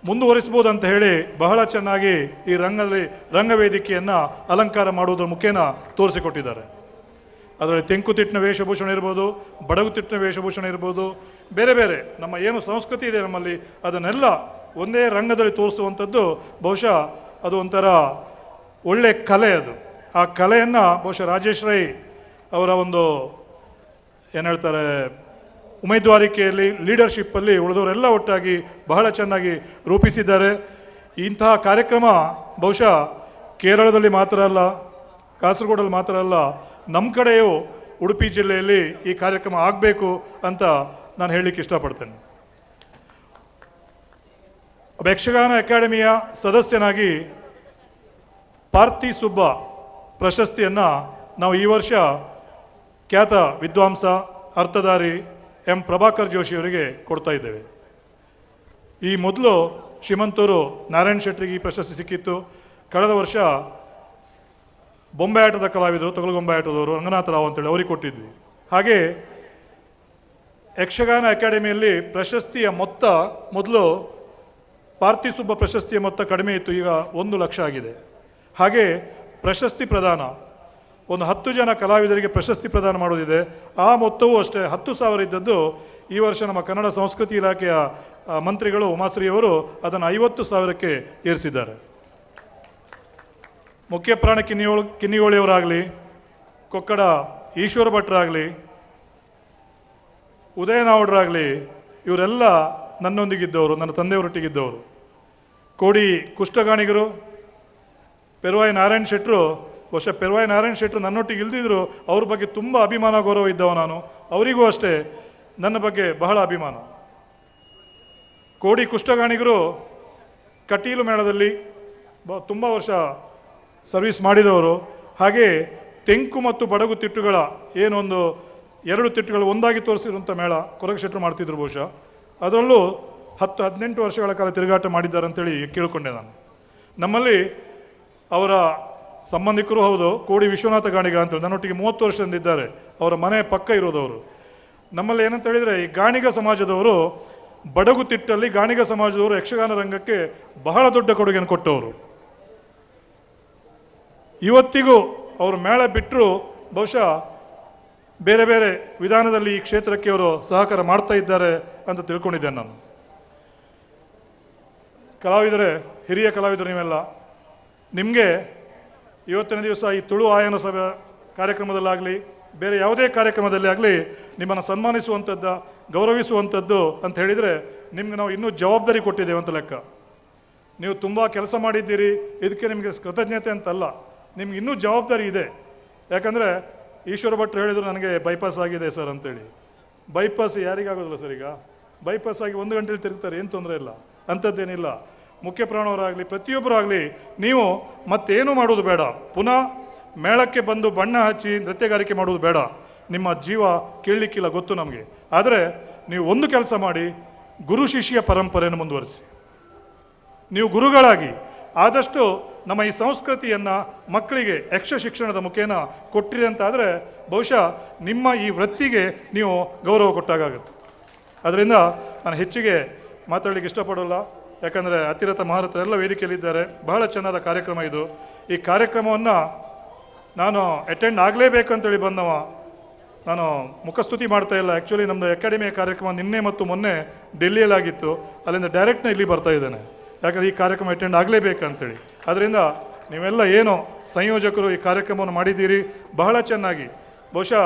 ಮುಂದುವರಿಸ್ಬೋದು ಅಂತ ಹೇಳಿ ಬಹಳ ಚೆನ್ನಾಗಿ ಈ ರಂಗವೇದಿಕೆಯನ್ನು ಅಲಂಕಾರ ಮಾಡುವುದರ ಮುಖೇನ ತೋರಿಸಿಕೊಟ್ಟಿದ್ದಾರೆ. ಅದರಲ್ಲಿ ತೆಂಕುತಿಟ್ಟಿನ ವೇಷಭೂಷಣ ಇರ್ಬೋದು, ಬಡಗುತಿಟ್ಟಿನ ವೇಷಭೂಷಣ ಇರ್ಬೋದು, ಬೇರೆ ಬೇರೆ ನಮ್ಮ ಏನು ಸಂಸ್ಕೃತಿ ಇದೆ ನಮ್ಮಲ್ಲಿ ಅದನ್ನೆಲ್ಲ ಒಂದೇ ರಂಗದಲ್ಲಿ ತೋರಿಸುವಂಥದ್ದು ಬಹುಶಃ ಅದು ಒಂಥರ ಒಳ್ಳೆಯ ಕಲೆ. ಅದು ಆ ಕಲೆಯನ್ನು ಬಹುಶಃ ರಾಜೇಶ್ ರೈ ಅವರ ಒಂದು ಏನು ಹೇಳ್ತಾರೆ ಉಮೇದುವಾರಿಕೆಯಲ್ಲಿ, ಲೀಡರ್ಶಿಪ್ಪಲ್ಲಿ ಉಳಿದವರೆಲ್ಲ ಒಟ್ಟಾಗಿ ಬಹಳ ಚೆನ್ನಾಗಿ ರೂಪಿಸಿದ್ದಾರೆ. ಇಂತಹ ಕಾರ್ಯಕ್ರಮ ಬಹುಶಃ ಕೇರಳದಲ್ಲಿ ಮಾತ್ರ ಅಲ್ಲ, ಕಾಸರಗೋಡಲ್ಲಿ ಮಾತ್ರ ಅಲ್ಲ, ನಮ್ಮ ಕಡೆಯೂ ಉಡುಪಿ ಜಿಲ್ಲೆಯಲ್ಲಿ ಈ ಕಾರ್ಯಕ್ರಮ ಆಗಬೇಕು ಅಂತ ನಾನು ಹೇಳಲಿಕ್ಕೆ ಇಷ್ಟಪಡ್ತೇನೆ. ಒಬ್ಬ ಯಕ್ಷಗಾನ ಅಕಾಡೆಮಿಯ ಸದಸ್ಯನಾಗಿ ಪಾರ್ಥಿ ಸುಬ್ಬ ಪ್ರಶಸ್ತಿಯನ್ನು ನಾವು ಈ ವರ್ಷ ಖ್ಯಾತ ವಿದ್ವಾಂಸ ಅರ್ಥಧಾರಿ ಎಂ ಪ್ರಭಾಕರ್ ಜೋಶಿಯವರಿಗೆ ಕೊಡ್ತಾ ಇದ್ದೇವೆ. ಈ ಮೊದಲು ಶ್ರೀಮಂತೂರು ನಾರಾಯಣ್ ಶೆಟ್ಟರಿಗೆ ಈ ಪ್ರಶಸ್ತಿ ಸಿಕ್ಕಿತ್ತು. ಕಳೆದ ವರ್ಷ ಬೊಂಬೆ ಆಟದ ಕಲಾವಿದರು, ತೊಗಲುಗೊಂಬೆ ಆಟದವರು ರಂಗನಾಥ ರಾವ್ ಅಂತೇಳಿ ಅವ್ರಿಗೆ ಕೊಟ್ಟಿದ್ವಿ. ಹಾಗೆ ಯಕ್ಷಗಾನ ಅಕಾಡೆಮಿಯಲ್ಲಿ ಪ್ರಶಸ್ತಿಯ ಮೊತ್ತ ಮೊದಲು ಪಾರ್ಥಿ ಸುಬ್ಬ ಪ್ರಶಸ್ತಿಯ ಮೊತ್ತ ಕಡಿಮೆ ಇತ್ತು, ಈಗ 1 ಲಕ್ಷ ಆಗಿದೆ. ಹಾಗೆ ಪ್ರಶಸ್ತಿ ಪ್ರದಾನ ಒಂದು 10 ಜನ ಕಲಾವಿದರಿಗೆ ಪ್ರಶಸ್ತಿ ಪ್ರದಾನ ಮಾಡೋದಿದೆ, ಆ ಮೊತ್ತವೂ ಅಷ್ಟೇ 10,000 ಇದ್ದದ್ದು ಈ ವರ್ಷ ನಮ್ಮ ಕನ್ನಡ ಸಂಸ್ಕೃತಿ ಇಲಾಖೆಯ ಮಂತ್ರಿಗಳು ಉಮಾಶ್ರೀಯವರು ಅದನ್ನು 50,000ಕ್ಕೆ ಏರಿಸಿದ್ದಾರೆ. ಮುಖ್ಯ ಪ್ರಾಣ ಕಿನ್ನಿಗೋಳಿಯವರಾಗಲಿ, ಕೊಕ್ಕಡ ಈಶ್ವರ ಭಟ್ರಾಗಲಿ, ಉದಯನಾವಡ್ರಾಗಲಿ, ಇವರೆಲ್ಲ ನನ್ನೊಂದಿಗಿದ್ದವರು, ನನ್ನ ತಂದೆಯವರೊಟ್ಟಿಗಿದ್ದವರು. ಕೋಡಿ ಕುಷ್ಠಗಾಣಿಗರು, ಪೆರುವಾಯಿ ನಾರಾಯಣ್ ಶೆಟ್ಟರು, ಬಹುಶಃ ಪೆರುವಾಯಿ ನಾರಾಯಣ್ ಶೆಟ್ಟರು ನನ್ನೊಟ್ಟಿಗೆ ಇಲ್ದಿದ್ರು ಅವ್ರ ಬಗ್ಗೆ ತುಂಬ ಅಭಿಮಾನ ಗೌರವ ಇದ್ದವ ನಾನು, ಅವರಿಗೂ ಅಷ್ಟೇ ನನ್ನ ಬಗ್ಗೆ ಬಹಳ ಅಭಿಮಾನ. ಕೋಡಿ ಕುಷ್ಠಗಾಣಿಗರು ಕಟೀಲು ಮೇಳದಲ್ಲಿ ತುಂಬ ವರ್ಷ ಸರ್ವಿಸ್ ಮಾಡಿದವರು. ಹಾಗೆ ತೆಂಕು ಮತ್ತು ಬಡಗು ತಿಟ್ಟುಗಳ ಏನೊಂದು 2 ತಿಟ್ಟುಗಳು ಒಂದಾಗಿ ತೋರಿಸಿರುವಂಥ ಮೇಳ ಕೊರಗ ಶೆಟ್ಟರು ಮಾಡ್ತಿದ್ರು ಬಹುಶಃ, ಅದರಲ್ಲೂ 10-18 ವರ್ಷಗಳ ಕಾಲ ತಿರುಗಾಟ ಮಾಡಿದ್ದಾರೆ ಅಂತೇಳಿ ಕೇಳಿಕೊಂಡೆ ನಾನು. ನಮ್ಮಲ್ಲಿ ಅವರ ಸಂಬಂಧಿಕರು ಹೌದು, ಕೋಡಿ ವಿಶ್ವನಾಥ ಗಾಣಿಗ ಅಂತೇಳಿ ನನ್ನೊಟ್ಟಿಗೆ 30 ವರ್ಷದಿಂದ ಇದ್ದಾರೆ, ಅವರ ಮನೆ ಪಕ್ಕ ಇರೋದವರು. ನಮ್ಮಲ್ಲಿ ಏನಂತ ಹೇಳಿದರೆ ಈ ಗಾಣಿಗ ಸಮಾಜದವರು ಬಡಗು ತಿಟ್ಟಲ್ಲಿ ಗಾಣಿಗ ಸಮಾಜದವರು ಯಕ್ಷಗಾನ ರಂಗಕ್ಕೆ ಬಹಳ ದೊಡ್ಡ ಕೊಡುಗೆಯನ್ನು ಕೊಟ್ಟವರು. ಇವತ್ತಿಗೂ ಅವರು ಮೇಳ ಬಿಟ್ಟರು ಬಹುಶಃ ಬೇರೆ ಬೇರೆ ವಿಧಾನದಲ್ಲಿ ಈ ಕ್ಷೇತ್ರಕ್ಕೆ ಅವರು ಸಹಕಾರ ಮಾಡ್ತಾ ಇದ್ದಾರೆ ಅಂತ ತಿಳ್ಕೊಂಡಿದ್ದೇನೆ ನಾನು. ಕಲಾವಿದರೇ, ಹಿರಿಯ ಕಲಾವಿದರು ನೀವೆಲ್ಲ, ನಿಮಗೆ ಇವತ್ತಿನ ದಿವಸ ಈ ತುಳು ಆಯನ ಸಭೆ ಕಾರ್ಯಕ್ರಮದಲ್ಲಾಗಲಿ ಬೇರೆ ಯಾವುದೇ ಕಾರ್ಯಕ್ರಮದಲ್ಲಿ ಆಗಲಿ ನಿಮ್ಮನ್ನು ಸನ್ಮಾನಿಸುವಂಥದ್ದು, ಗೌರವಿಸುವಂಥದ್ದು ಅಂತ ಹೇಳಿದರೆ ನಿಮ್ಗೆ ನಾವು ಇನ್ನೂ ಜವಾಬ್ದಾರಿ ಕೊಟ್ಟಿದ್ದೇವೆ ಅಂತ ಲೆಕ್ಕ. ನೀವು ತುಂಬ ಕೆಲಸ ಮಾಡಿದ್ದೀರಿ, ಇದಕ್ಕೆ ನಿಮಗೆ ಕೃತಜ್ಞತೆ ಅಂತಲ್ಲ, ನಿಮ್ಗೆ ಇನ್ನೂ ಜವಾಬ್ದಾರಿ ಇದೆ. ಯಾಕಂದರೆ ಈಶ್ವರ ಭಟ್ರು ಹೇಳಿದರು ನನಗೆ ಬೈಪಾಸ್ ಆಗಿದೆ ಸರ್ ಅಂತೇಳಿ. ಬೈಪಾಸ್ ಯಾರಿಗಾಗೋದಿಲ್ಲ ಸರ್, ಈಗ ಬೈಪಾಸ್ ಆಗಿ 1 ಗಂಟೆಲಿ ತಿರುಗ್ತಾರೆ, ಏನು ತೊಂದರೆ ಇಲ್ಲ, ಅಂಥದ್ದೇನಿಲ್ಲ. ಮುಖ್ಯ ಪ್ರಾಣವರಾಗಲಿ ಪ್ರತಿಯೊಬ್ಬರಾಗಲಿ ನೀವು ಮತ್ತೇನು ಮಾಡೋದು ಬೇಡ, ಪುನಃ ಮೇಳಕ್ಕೆ ಬಂದು ಬಣ್ಣ ಹಚ್ಚಿ ನೃತ್ಯಗಾರಿಕೆ ಮಾಡೋದು ಬೇಡ. ನಿಮ್ಮ ಜೀವ ಕೇಳಲಿಕ್ಕಿಲ್ಲ, ಗೊತ್ತು ನಮಗೆ. ಆದರೆ ನೀವು ಒಂದು ಕೆಲಸ ಮಾಡಿ, ಗುರು ಶಿಷ್ಯ ಪರಂಪರೆಯನ್ನು ಮುಂದುವರಿಸಿ. ನೀವು ಗುರುಗಳಾಗಿ ಆದಷ್ಟು ನಮ್ಮ ಈ ಸಂಸ್ಕೃತಿಯನ್ನು ಮಕ್ಕಳಿಗೆ ಯಕ್ಷ ಶಿಕ್ಷಣದ ಮುಖೇನ ಕೊಟ್ಟಿರಿ ಅಂತಾದರೆ ಬಹುಶಃ ನಿಮ್ಮ ಈ ವೃತ್ತಿಗೆ ನೀವು ಗೌರವ ಕೊಟ್ಟಾಗುತ್ತೆ. ಅದರಿಂದ ನಾನು ಹೆಚ್ಚಿಗೆ ಮಾತಾಡಲಿಕ್ಕೆ ಇಷ್ಟಪಡೋಲ್ಲ, ಯಾಕಂದರೆ ಅತಿರಥ ಮಹಾರಥರೆಲ್ಲ ವೇದಿಕೆಯಲ್ಲಿದ್ದಾರೆ. ಬಹಳ ಚೆನ್ನಾದ ಕಾರ್ಯಕ್ರಮ ಇದು. ಈ ಕಾರ್ಯಕ್ರಮವನ್ನು ನಾನು ಅಟೆಂಡ್ ಆಗಲೇಬೇಕಂತೇಳಿ ಬಂದವ, ನಾನು ಮುಖಸ್ತುತಿ ಮಾಡ್ತಾ ಇಲ್ಲ. ಆ್ಯಕ್ಚುಲಿ ನಮ್ಮದು ಅಕಾಡೆಮಿಯ ಕಾರ್ಯಕ್ರಮ ನಿನ್ನೆ ಮತ್ತು ಮೊನ್ನೆ ಡೆಲ್ಲಿಯಲ್ಲಾಗಿತ್ತು, ಅಲ್ಲಿಂದ ಡೈರೆಕ್ಟ್ನ ಇಲ್ಲಿ ಬರ್ತಾ ಇದ್ದೇನೆ, ಯಾಕಂದರೆ ಈ ಕಾರ್ಯಕ್ರಮ ಅಟೆಂಡ್ ಆಗಲೇಬೇಕಂತೇಳಿ. ಅದರಿಂದ ನೀವೆಲ್ಲ ಏನು ಸಂಯೋಜಕರು ಈ ಕಾರ್ಯಕ್ರಮವನ್ನು ಮಾಡಿದ್ದೀರಿ ಬಹಳ ಚೆನ್ನಾಗಿ. ಬಹುಶಃ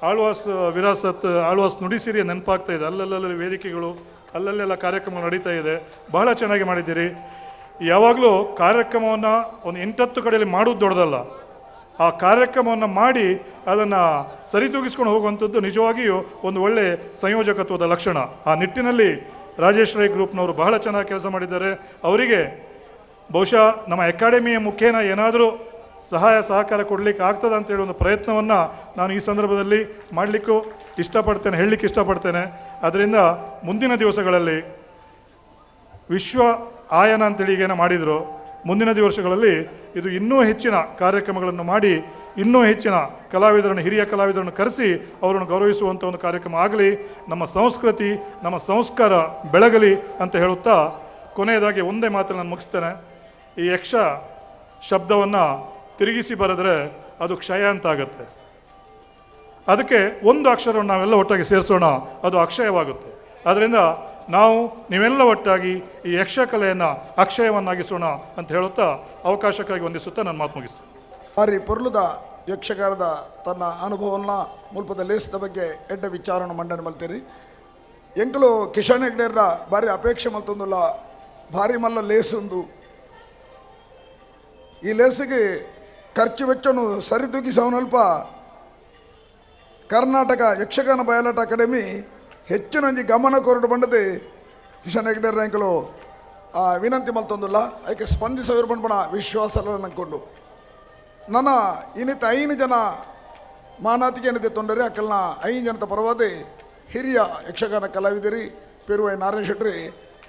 ಆಳ್ವಾಸ್ ವಿರಾಸತ್, ಆಳ್ವಾಸ್ ನುಡಿಸಿರಿ ನೆನಪಾಗ್ತಾ ಇದೆ. ಅಲ್ಲಲ್ಲಲ್ಲಿ ವೇದಿಕೆಗಳು, ಅಲ್ಲಲ್ಲೆಲ್ಲ ಕಾರ್ಯಕ್ರಮಗಳು ನಡೀತಾ ಇದೆ, ಬಹಳ ಚೆನ್ನಾಗಿ ಮಾಡಿದ್ದೀರಿ. ಯಾವಾಗಲೂ ಕಾರ್ಯಕ್ರಮವನ್ನು ಒಂದು 8-10 ಕಡೆಯಲ್ಲಿ ಮಾಡೋದು ದೊಡ್ಡದಲ್ಲ, ಆ ಕಾರ್ಯಕ್ರಮವನ್ನು ಮಾಡಿ ಅದನ್ನು ಸರಿದೂಗಿಸ್ಕೊಂಡು ಹೋಗುವಂಥದ್ದು ನಿಜವಾಗಿಯೂ ಒಂದು ಒಳ್ಳೆಯ ಸಂಯೋಜಕತ್ವದ ಲಕ್ಷಣ. ಆ ನಿಟ್ಟಿನಲ್ಲಿ ರಾಜೇಶ್ ರೈ ಗ್ರೂಪ್ನವರು ಬಹಳ ಚೆನ್ನಾಗಿ ಕೆಲಸ ಮಾಡಿದ್ದಾರೆ. ಅವರಿಗೆ ಬಹುಶಃ ನಮ್ಮ ಅಕಾಡೆಮಿಯ ಮುಖೇನ ಏನಾದರೂ ಸಹಾಯ ಸಹಕಾರ ಕೊಡಲಿಕ್ಕೆ ಆಗ್ತದೆ ಅಂತೇಳಿ ಒಂದು ಪ್ರಯತ್ನವನ್ನು ನಾನು ಈ ಸಂದರ್ಭದಲ್ಲಿ ಮಾಡಲಿಕ್ಕೂ ಇಷ್ಟಪಡ್ತೇನೆ, ಹೇಳಲಿಕ್ಕೆ ಇಷ್ಟಪಡ್ತೇನೆ. ಅದರಿಂದ ಮುಂದಿನ ದಿವಸಗಳಲ್ಲಿ ವಿಶ್ವ ಆಯನ ಅಂತೇಳಿ ಈಗೇನೋ ಮಾಡಿದರು, ಮುಂದಿನ ದಿವಸಗಳಲ್ಲಿ ಇದು ಇನ್ನೂ ಹೆಚ್ಚಿನ ಕಾರ್ಯಕ್ರಮಗಳನ್ನು ಮಾಡಿ ಇನ್ನೂ ಹೆಚ್ಚಿನ ಕಲಾವಿದರನ್ನು, ಹಿರಿಯ ಕಲಾವಿದರನ್ನು ಕರೆಸಿ ಅವರನ್ನು ಗೌರವಿಸುವಂಥ ಒಂದು ಕಾರ್ಯಕ್ರಮ ಆಗಲಿ, ನಮ್ಮ ಸಂಸ್ಕೃತಿ ನಮ್ಮ ಸಂಸ್ಕಾರ ಬೆಳಗಲಿ ಅಂತ ಹೇಳುತ್ತಾ ಕೊನೆಯದಾಗಿ ಒಂದೇ ಮಾತನ್ನು ನಾನು ಮುಗಿಸ್ತೇನೆ. ಈ ಯಕ್ಷ ಶಬ್ದವನ್ನು ತಿರುಗಿಸಿ ಬರೆದರೆ ಅದು ಕ್ಷಯ ಅಂತಾಗತ್ತೆ. ಅದಕ್ಕೆ ಒಂದು ಅಕ್ಷರವನ್ನು ನಾವೆಲ್ಲ ಒಟ್ಟಾಗಿ ಸೇರಿಸೋಣ, ಅದು ಅಕ್ಷಯವಾಗುತ್ತೆ. ಆದ್ದರಿಂದ ನಾವು ನೀವೆಲ್ಲ ಒಟ್ಟಾಗಿ ಈ ಯಕ್ಷಕಲೆಯನ್ನು ಅಕ್ಷಯವನ್ನಾಗಿಸೋಣ ಅಂತ ಹೇಳುತ್ತಾ ಅವಕಾಶಕ್ಕಾಗಿ ವಂದಿಸುತ್ತಾ ನನ್ನ ಮಾತು ಮುಗಿಸ್ತೇನೆ. ಬಾರಿ ಪೊರ್ಲುದ ಯಕ್ಷಗಾನದ ತನ್ನ ಅನುಭವವನ್ನು ಮುಲ್ಪದ ಲೇಸದ ಬಗ್ಗೆ ಎಡ್ಡ ವಿಚಾರವನ್ನು ಮಂಡನೆ ಮಲ್ತೀರಿ. ಎಂಕಲು ಕಿಶನ್ ಹೆಗ್ಡೆರ ಭಾರಿ ಅಪೇಕ್ಷೆ ಮಲ್ತೊಂದುಲ್ಲ, ಭಾರಿ ಮಲ್ಲ ಲೇಸೊಂದು. ಈ ಲೇಸಿಗೆ ಖರ್ಚು ವೆಚ್ಚನು ಸರಿದೂಗಿಸವನಲ್ಪ ಕರ್ನಾಟಕ ಯಕ್ಷಗಾನ ಬಯಲಾಟ ಅಕಾಡೆಮಿ ಹೆಚ್ಚಿನಂಜಿ ಗಮನ ಕೊರಡು ಬಂಡದೆ ಕಿಶನ್ ಹೆಗ್ಡೆರ ಎಂಕಲು ವಿನಂತಿ ಮಲ್ತೊಂದುಲ್ಲ. ಅದಕ್ಕೆ ಸ್ಪಂದಿಸವರು ಬಂಡ್ಬಣ ವಿಶ್ವಾಸ ನಂಕೊಂಡು ನನ್ನ ಇನ್ನಿತ 5 ಜನ ಮಾನಾತಿಗೆ ಏನಿದೆ ತೊಂದರೆ ಅಕ್ಕಲ್ನ 5 ಜನದ ಪರವಾದಿ ಹಿರಿಯ ಯಕ್ಷಗಾನ ಕಲಾವಿದರಿ ಪೆರುವೈ ನಾರಾಯಣ ಶೆಟ್ರಿ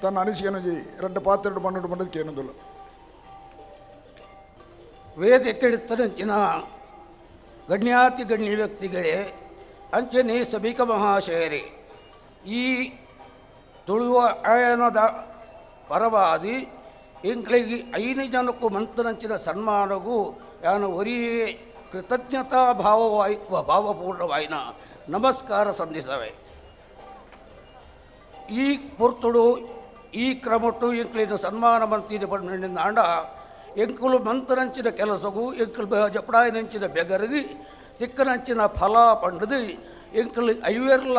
ತನ್ನ ಅನಿಸಿಕೆನಜಿ 2 ಪಾತ್ರೆ ಬಂಡು ಬಂದಕ್ಕೆ ಏನೊಂದಿಲ್ಲ. ವೇದಿಕೆಡಿತ್ತನಂಚಿನ ಗಣ್ಯಾತಿ ಗಣ್ಯ ವ್ಯಕ್ತಿಗಳೇ, ಅಂಚನೆ ಸಭಿಕ ಮಹಾಶಯರೇ, ಈ ತುಳುವ ಆಯನದ ಪರವಾದಿ ಎಂಕ್ಲಿಗೆ 5 ಜನಕ್ಕೂ ಮಂತ್ರನಂಚಿನ ಸನ್ಮಾನಗೂ ಯಾನು ಒರಿಯೇ ಕೃತಜ್ಞತಾ ಭಾವವಾಯ್ ಭಾವಪೂರ್ಣವಾಯಿನ ನಮಸ್ಕಾರ ಸಂಧಿಸವೆ. ಈ ಪುರ್ತುಡು ಈ ಕ್ರಮಟ್ಟು ಎಂಕ್ಲಿನ ಸನ್ಮಾನ ಮಂತಿನ ಪಂಡ ಎಂಕುಲು ಮಂತ್ರನಂಚಿನ ಕೆಲಸಗೂ ಎಂಕುಲು ಜಪಡಾಯನಂಚಿನ ಬೆಗರಗಿ ತಿಕ್ಕನಂಚಿನ ಫಲ ಪಂಡದು ಎಂಕುಲು ಐವೆರ್ಲ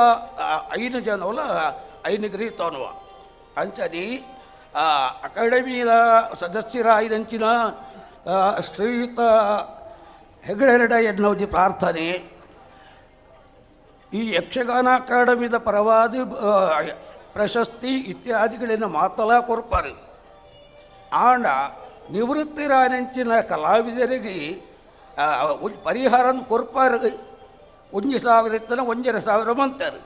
5 ಜನವಲ ಐನಿಗರಿ ತೋನುವ. ಅಂಚನಿ ಅಕಾಡೆಮಿಯ ಸದಸ್ಯರಾಯಿನಂಚಿನ ಶ್ರೀಯುತ ಹೆಗಡೆರಡ ಎನ್ನುವುದು ಪ್ರಾರ್ಥನೆ. ಈ ಯಕ್ಷಗಾನ ಅಕಾಡೆಮಿದ ಪರವಾದಿ ಪ್ರಶಸ್ತಿ ಇತ್ಯಾದಿಗಳನ್ನು ಮಾತಲ ಕೊರ್ಪಾರು. ಆಂಡ ನಿವೃತ್ತಿರಾನಂಚಿನ ಕಲಾವಿದರಿಗೆ ಪರಿಹಾರ ಕೊರ್ಪಾರು. 1,000 ಇತ್ತನ 1,500 ಮಂತಾರೆ.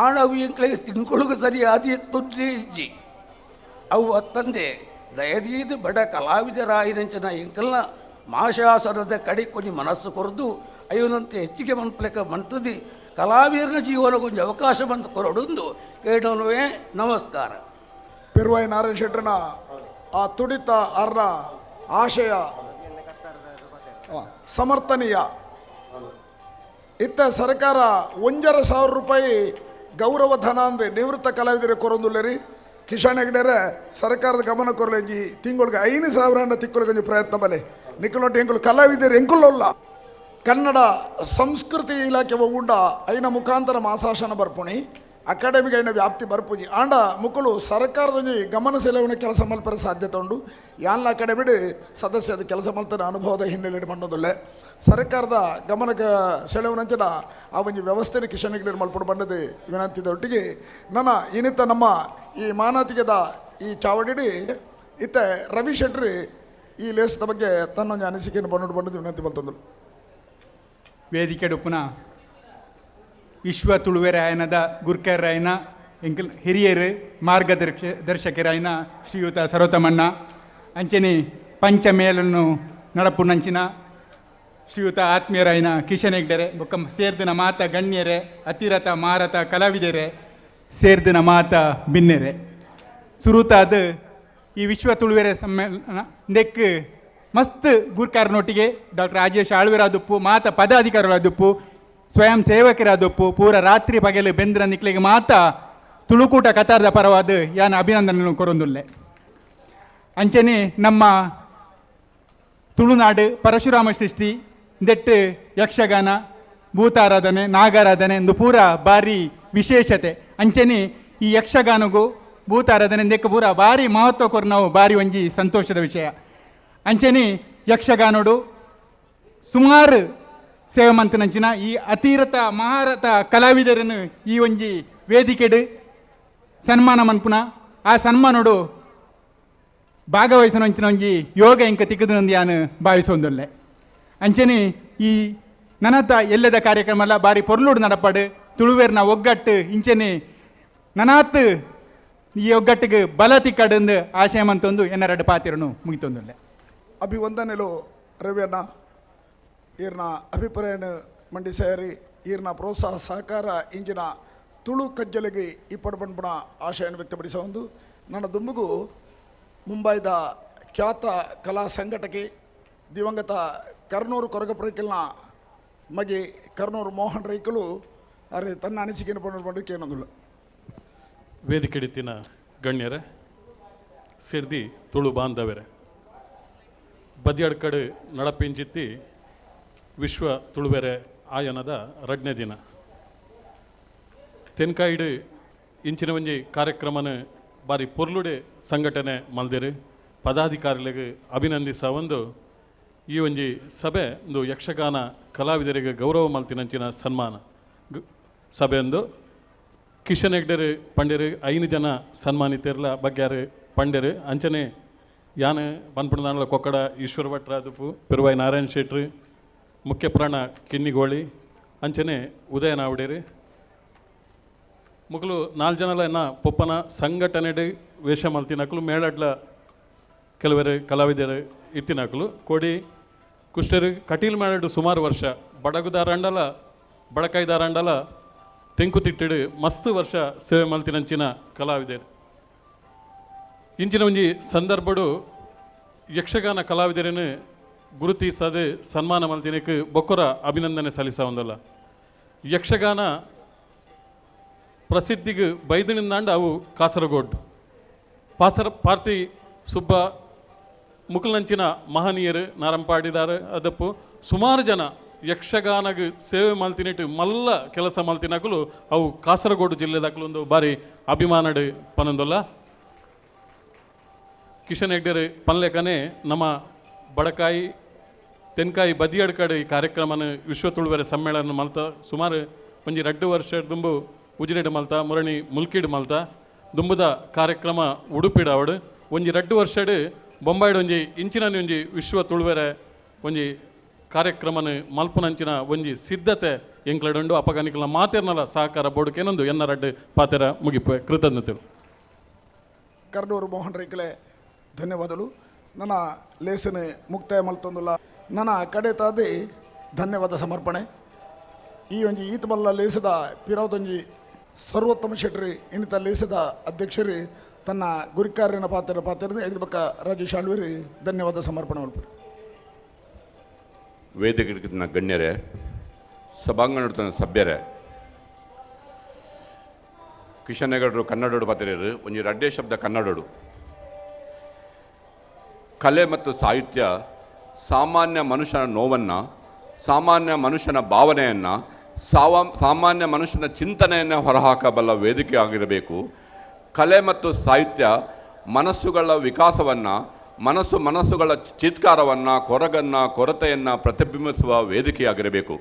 ಆಂಡ ಅವು ಎಂಕ್ಲಿಗೆ ತಿಂಗಳಿಗೆ ಸರಿಯಾದ ತುಡ್ಲಿ ಇಜ್ಜಿ ಅವು ಅತ್ತಂದೆ ದಯದೀದು ಬಡ ಕಲಾವಿದರಾಯಿನಂಚಿನ ಎಂಕಲ್ನ ಮಾಶಾಸನದ ಕಡೆ ಕೊಂಚ ಮನಸ್ಸು ಕೊರದು ಅಯ್ಯೋನಂತೆ ಹೆಚ್ಚಿಗೆ ಮನ್ಪ್ಲೆಕ ಮಂತದಿ ಕಲಾವಿದರನ ಜೀವನ ಕೊಂಚ ಅವಕಾಶ ಬಂದು ಕೊರಡೊಂದು ಕೇಳೋನುವೇ. ನಮಸ್ಕಾರ. ಪೆರುವಾಯಿ ನಾರಾಯಣ ಶೆಟ್ಟರನ ಆ ತುಡಿತ ಅರ್ನ ಆಶಯ ಸಮರ್ಥನೀಯ. ಇತ್ತ ಸರ್ಕಾರ 1,500 ರೂಪಾಯಿ ಗೌರವ ಧನ ಅಂದೆ ನಿವೃತ್ತ ಕಲಾವಿದರಿಗೆ ಕೊರೊಂದುಲ್ಲರಿ. ಕಿಶನ್ ಹೆಗ್ಡೆರೆ ಸರ್ಕಾರದ ಗಮನ ಕೊರಲೆಂಜಿ ತಿಂಗಳಿಗೆ 5,000 ಹಣ ತಿಕ್ಕೊಳಗಂಜಿ ಪ್ರಯತ್ನ ಬಲೆ ನಿಕ್ಕಲೊಟ್ಟು ಎಂಕುಲು ಕಲಾವಿದರು ಎಂಕುಲೊಲ್ಲ. ಕನ್ನಡ ಸಂಸ್ಕೃತಿ ಇಲಾಖೆ ಉಂಡ ಐನ ಮುಖಾಂತರ ಮಾಸಾಶನ ಬರ್ಪುಣಿ ಅಕಾಡೆಮಿಗೆ ಐನ ವ್ಯಾಪ್ತಿ ಬರ್ಪುಜಿ ಆಂಡ ಮುಕುಲು ಸರ್ಕಾರದೊಂಜಿ ಗಮನ ಸೆಳೆಯುವ ಕೆಲಸ ಮಲ್ಪರ ಸಾಧ್ಯತೆ ಉಂಡು. ಯಾನ್ಲ ಅಕಾಡೆಮಿಡ್ ಸದಸ್ಯದ ಕೆಲಸ ಮಲ್ತನ ಅನುಭವದ ಹಿನ್ನೆಲೆ ಮಂಡೊಂದುಲ್ಲೆ ಸರ್ಕಾರದ ಗಮನಕ್ಕೆ ಸೆಳೆಯುವನಂಚಿನ ಆ ಒಂಜಿ ವ್ಯವಸ್ಥೆನ ಕಿಶನ್ ಹೆಗ್ಡೆ ಮಲ್ಪಡು ಬಂದದ್ದು ವಿನಂತಿದೊಟ್ಟಿಗೆ ನನ್ನ ಇನ್ನಿತ ನಮ್ಮ ಈ ಮಾನಾತಿಗೆದ ಈ ಚಾವಡಿಡಿ ಇತ್ತ ರವಿ ಶೆಟ್ರಿ ಈ ಲೇಸದ ಬಗ್ಗೆ ತನ್ನೊಂದು ಅನಿಸಿಕೆಯನ್ನು ಬಂದು ಬಂದದ್ದು ವಿನಂತಿ ಮಲ್ತೊಂದು. ವೇದಿಕೆ ಪುನಃ ವಿಶ್ವ ತುಳುವೆರಾಯನದ ಗುರ್ಕರಾಯನ ಎಂಕಲ್ ಹಿರಿಯರು ಮಾರ್ಗದರ್ಶಕರಾಯನ ಶ್ರೀಯುತ ಸರ್ವೋತ್ತಮಣ್ಣ, ಅಂಚನೆ ಪಂಚಮೇಲನ್ನು ನಡಪುನಂಚಿನ ಶ್ರೀಯುತ ಆತ್ಮೀಯರಾಯನ ಕಿಶನ್ ಹೆಗ್ಡೆರೆ, ಬೊಕ್ಕ ಸೇರ್ದಿನ ಮಾತ ಗಣ್ಯರೆ, ಅತಿರಥ ಮಾರಥ ಕಲಾವಿದರೆ, ಸೇರ್ದಿನ ಮಾತ ಬಿನ್ನೆರೆ. ಸುರುತಾದ ಈ ವಿಶ್ವ ತುಳುವೆರೆ ಸಮ್ಮೇಳನ ನೆಕ್ ಮಸ್ತ್ ಗುರ್ಕಾರನೊಟ್ಟಿಗೆ ಡಾಕ್ಟರ್ ರಾಜೇಶ್ ಆಳ್ವಿರಾದುಪ್ಪು, ಮಾತ ಪದಾಧಿಕಾರಿಗಳಾದುಪ್ಪು, ಸ್ವಯಂ ಸೇವಕರಾದೊಪ್ಪು, ಪೂರ ರಾತ್ರಿ ಪಗಲು ಬೆಂದ್ರ ನಿಕ್ಲೆಗೆ ಮಾತ ತುಳುಕೂಟ ಕತಾರದ ಪರವಾದ ಯಾನ ಅಭಿನಂದನೆ ಕೊರೊಂದುಲ್ಲೆ. ಅಂಚನೆ ನಮ್ಮ ತುಳುನಾಡು ಪರಶುರಾಮ ಸೃಷ್ಟಿ ದೆಟ್ಟು ಯಕ್ಷಗಾನ, ಭೂತಾರಾಧನೆ, ನಾಗಾರಾಧನೆ ಎಂದು ಪೂರ ಭಾರಿ ವಿಶೇಷತೆ. ಅಂಚನೆ ಈ ಯಕ್ಷಗಾನಗೂ ಭೂತಾರಾಧನೆ ದೆಕ್ಕ ಪೂರ ಭಾರಿ ಮಹತ್ವ ಕೊರ್ ನಾವು ಭಾರಿ ಒಂಜಿ ಸಂತೋಷದ ವಿಷಯ. ಅಂಚನೆ ಯಕ್ಷಗಾನೋಡು ಸುಮಾರು ಸೇವೆ ಮಂತನಂಚಿನ ಈ ಅತಿರಥ ಮಹಾರಥ ಕಲಾವಿದರನ್ನು ಈ ಒಂಜಿ ವೇದಿಕೆಡು ಸನ್ಮಾನ ಮನ್ಪುನ ಆ ಸನ್ಮಾನೋಡು ಭಾಗವಹಿಸನಂಚಿನ ಒಂಜಿ ಯೋಗ ಇಂಕ ತಿಕ್ಕದನೊಂದು ಯಾನು ಭಾವಿಸೊಂದುಲ್ಲೆ. ಅಂಚನೆ ಈ ನನತ ಎಲ್ಲದ ಕಾರ್ಯಕ್ರಮ ಎಲ್ಲ ಬಾರಿ ಪೊರ್ಲುಡು ನಡಪಾಡು ತುಳುವೇರ್ನ ಒಗ್ಗಟ್ಟು ಇಂಚನೆ ನನಾತ್ ಈ ಒಗ್ಗಟ್ಟಿಗೆ ಬಲ ತಿಕ್ಕಡಂದು ಆಶಯ ಮಂತೊಂದು ಎನ್ನರಡು ಪಾತಿರನು ಮುಗಿತೊಂದುಲ್ಲೆ. ಅಭಿವಂದನೆಲು ರವಿಯಣ್ಣ, ಈರ್ನ ಅಭಿಪ್ರಾಯನ ಮಂಡಿಸೇರಿ ಈರ್ನ ಪ್ರೋತ್ಸಾಹ ಸಹಕಾರ ಇಂಜಿನ ತುಳು ಕಜ್ಜಲಿಗೆ ಇಪ್ಪಡು ಬಣ್ಪುಣ ಆಶಯವನ್ನು ವ್ಯಕ್ತಪಡಿಸ ಒಂದು ನನ್ನ ದುಂಬುಗು ಮುಂಬೈದ ಖ್ಯಾತ ಕಲಾ ಸಂಘಟಕಿ ದಿವಂಗತ ಕರ್ನೂರು ಕೊರಗಪ್ರೈಕಲ್ನ ಮಗೆ ಕರ್ನೂರು ಮೋಹನ್ ರೈಕಲು ಅರೆ ತನ್ನ ಅನಿಸಿಕೆಯನ್ನು ಪಂಡು ಕೇನೊಂದುಲ್ಲ. ವೇದಿಕೆಡಿತ್ತಿನ ಗಣ್ಯರೇ, ಸಿರ್ದಿ ತುಳು ಬಾಂಧವರೇ, ಬದಿಯಡ್ಕಡೆ ನಡಪಿಂಚಿತ್ತಿ ವಿಶ್ವ ತುಳುವೆರೆ ಆಯನದ ರಡ್ನೇ ದಿನ ತೆನ್ಕಾಯಿಡು ಇಂಚಿನ ಒಂಜಿ ಕಾರ್ಯಕ್ರಮನ ಬಾರಿ ಪೊರ್ಲುಡೆ ಸಂಘಟನೆ ಮಲ್ದಿರು ಪದಾಧಿಕಾರಿಗಳಿಗೆ ಅಭಿನಂದಿಸ ಒಂದು ಈ ಒಂಜಿ ಸಭೆ ಒಂದು ಯಕ್ಷಗಾನ ಕಲಾವಿದರಿಗೆ ಗೌರವ ಮಲ್ತಿನಂಚಿನ ಸನ್ಮಾನ ಸಭೆಯೊಂದು ಕಿಶನ್ ಹೆಗ್ಡೆರು ಪಂಡೆರು 5 ಜನ ಸನ್ಮಾನಿತಿರ್ಲ ಬಗ್ಗ್ಯಾರು ಪಂಡೆರು ಅಂಚನೆ ಯಾನ ಪನ್ಪುಣದಾನಲ ಕೊಕ್ಕಡ ಈಶ್ವರ ಭಟ್ರಾದುಪು ಪೆರುವಾಯಿ ನಾರಾಯಣ ಶೆಟ್ರು ಮುಖ್ಯ ಪ್ರಾಣ ಕಿನ್ನಿಗೋಳಿ ಅಂಚನೆ ಉದಯನಾವಡೇರು ಮುಗುಲು 4 ಜನಲ ಎನ್ನ ಪೊಪ್ಪನ ಸಂಘಟನೆಡು ವೇಷ ಮಲ್ತಿನಕಲು ಮೇಳಡ್ಲ ಕೆಲವರು ಕಲಾವಿದರು ಇತ್ತಿನಕಲು ಕೋಡಿ ಕುಷ್ಟರು ಕಟೀಲ್ ಮೇಳಡು ಸುಮಾರು ವರ್ಷ ಬಡಗುದಾರಂಡಲ ಬಡಕಾಯ್ದಾರಂಡಲ ತೆಂಕುತಿಟ್ಟಿಡು ಮಸ್ತ್ ವರ್ಷ ಸೇವೆ ಮಲ್ತಿನಂಚಿನ ಕಲಾವಿದರು. ಇಂಚಿನ ಒಂಜಿ ಸಂದರ್ಭಡು ಯಕ್ಷಗಾನ ಕಲಾವಿದರನ್ನು ಗುರುತಿಸದೆ ಸನ್ಮಾನ ಮಲ್ತಿನಕ್ಕೆ ಬೊಕ್ಕರ ಅಭಿನಂದನೆ ಸಲ್ಲಿಸ ಒಂದಲ್ಲ. ಯಕ್ಷಗಾನ ಪ್ರಸಿದ್ಧಿಗೆ ಬೈದನಿಂದಾಂಡ ಅವು ಕಾಸರಗೋಡ್ ಪಾಸರ ಪಾರ್ತಿ ಸುಬ್ಬ ಮುಕುಲಂಚಿನ ಮಹನೀಯರು ನಾರಂಪಾಡಿದಾರೆ ಅದಪ್ಪು ಸುಮಾರು ಜನ ಯಕ್ಷಗಾನಗೆ ಸೇವೆ ಮಲ್ತಿನಿಟ್ಟು ಮಲ್ಲ ಕೆಲಸ ಮಲ್ತಿನಕಲು ಅವು ಕಾಸರಗೋಡು ಜಿಲ್ಲೆದಾಕಲು ಒಂದು ಬಾರಿ ಅಭಿಮಾನಡು ಪನೊಂದಲ್ಲ. ಕಿಶನ್ ಹೆಗ್ಡೆರು ಪನ್ಲೆಕನೆ ನಮ್ಮ ಬಡಕಾಯಿ ತೆನ್ಕಾಯಿ ಬದಿಯಡ್ಕಡೆ ಈ ಕಾರ್ಯಕ್ರಮನ ವಿಶ್ವ ತುಳುವೆರೆ ಸಮ್ಮೇಳನ ಮಲ್ತ ಸುಮಾರು ಒಂಜಿ 2 ವರ್ಷ ದುಂಬು ಉಜಿರೆಡ್ ಮಲ್ತ ಮುರಣಿ ಮುಲ್ಕಿಡ್ ಮಲ್ತ ದುಂಬುದ ಕಾರ್ಯಕ್ರಮ ಉಡುಪಿಡ ಅವಡು ಒಂಜಿ 2 ವರ್ಷಡ್ ಬೊಂಬಾಯಿಡ್ ಒಂಜಿ ಇಂಚಿನ ಒಂಜಿ ವಿಶ್ವ ತುಳುವೆರೆ ಒಂಜಿ ಕಾರ್ಯಕ್ರಮನ ಮಲ್ಪುನಂಚಿನ ಒಂಜಿ ಸಿದ್ಧತೆ ಎಂಕ್ಲಡುಂಡು ಅಪಗನಿಕಲ ಮಾತೆರ್ನಲ ಸಹಕಾರ ಬೋಡುಕೇನೊಂದು ಎನ್ನ ರಡ್ಡು ಪಾತೆರ ಮುಗಿಪು ಕೃತಜ್ಞತೆಗಳು. ಕರ್ನೂರು ಮೋಹನ್ ರೈಕಲೆ ಧನ್ಯವಾದಗಳು. ನನ್ನ ಲೇಸನೆ ಮುಕ್ತಾಯ ಮಲ್ತೊಂದುಲ್ಲ ನನ್ನ ಕಡೆ ತಾದಿ ಧನ್ಯವಾದ ಸಮರ್ಪಣೆ. ಈ ಒಂಜಿ ಈತಬಲ್ಲ ಲೇಸದ ಪಿರವದೊಂಜಿ ಸರ್ವೋತ್ತಮ ಶೆಟ್ರಿ ಇನ್ನಿತ ಲೇಸದ ಅಧ್ಯಕ್ಷರಿ ತನ್ನ ಗುರಿಕಾರ್ಯನ ಪಾತ್ರ ಪಾತ್ರ ಎದ್ದು ಬಕ್ಕ ರಾಜೇಶ್ ಆಳ್ವಿರಿ ಧನ್ಯವಾದ ಸಮರ್ಪಣೆ ಮಲ್ಪರು. ವೇದಿಕೆ ಗಣ್ಯರೇ, ಸಭಾಂಗಣ ಸಭ್ಯರೇ, ಕಿಶನ್ ಹೆಗಡರು ಕನ್ನಡೋಡು ಪಾತ್ರೆಯರು ಒಂಜಿ ರಡ್ಡೆ ಶಬ್ದ ಕನ್ನಡೋಡು. ಕಲೆ ಮತ್ತು ಸಾಹಿತ್ಯ ಸಾಮಾನ್ಯ ಮನುಷ್ಯನ ನೋವನ್ನು, ಸಾಮಾನ್ಯ ಮನುಷ್ಯನ ಭಾವನೆಯನ್ನು, ಸಾಮಾನ್ಯ ಮನುಷ್ಯನ ಚಿಂತನೆಯನ್ನು ಹೊರಹಾಕಬಲ್ಲ ವೇದಿಕೆ ಆಗಿರಬೇಕು. ಕಲೆ ಮತ್ತು ಸಾಹಿತ್ಯ ಮನಸ್ಸುಗಳ ವಿಕಾಸವನ್ನು, ಮನಸ್ಸುಗಳ ಚೀತ್ಕಾರವನ್ನು, ಕೊರಗನ್ನು, ಕೊರತೆಯನ್ನು ಪ್ರತಿಬಿಂಬಿಸುವ ವೇದಿಕೆಯಾಗಿರಬೇಕು.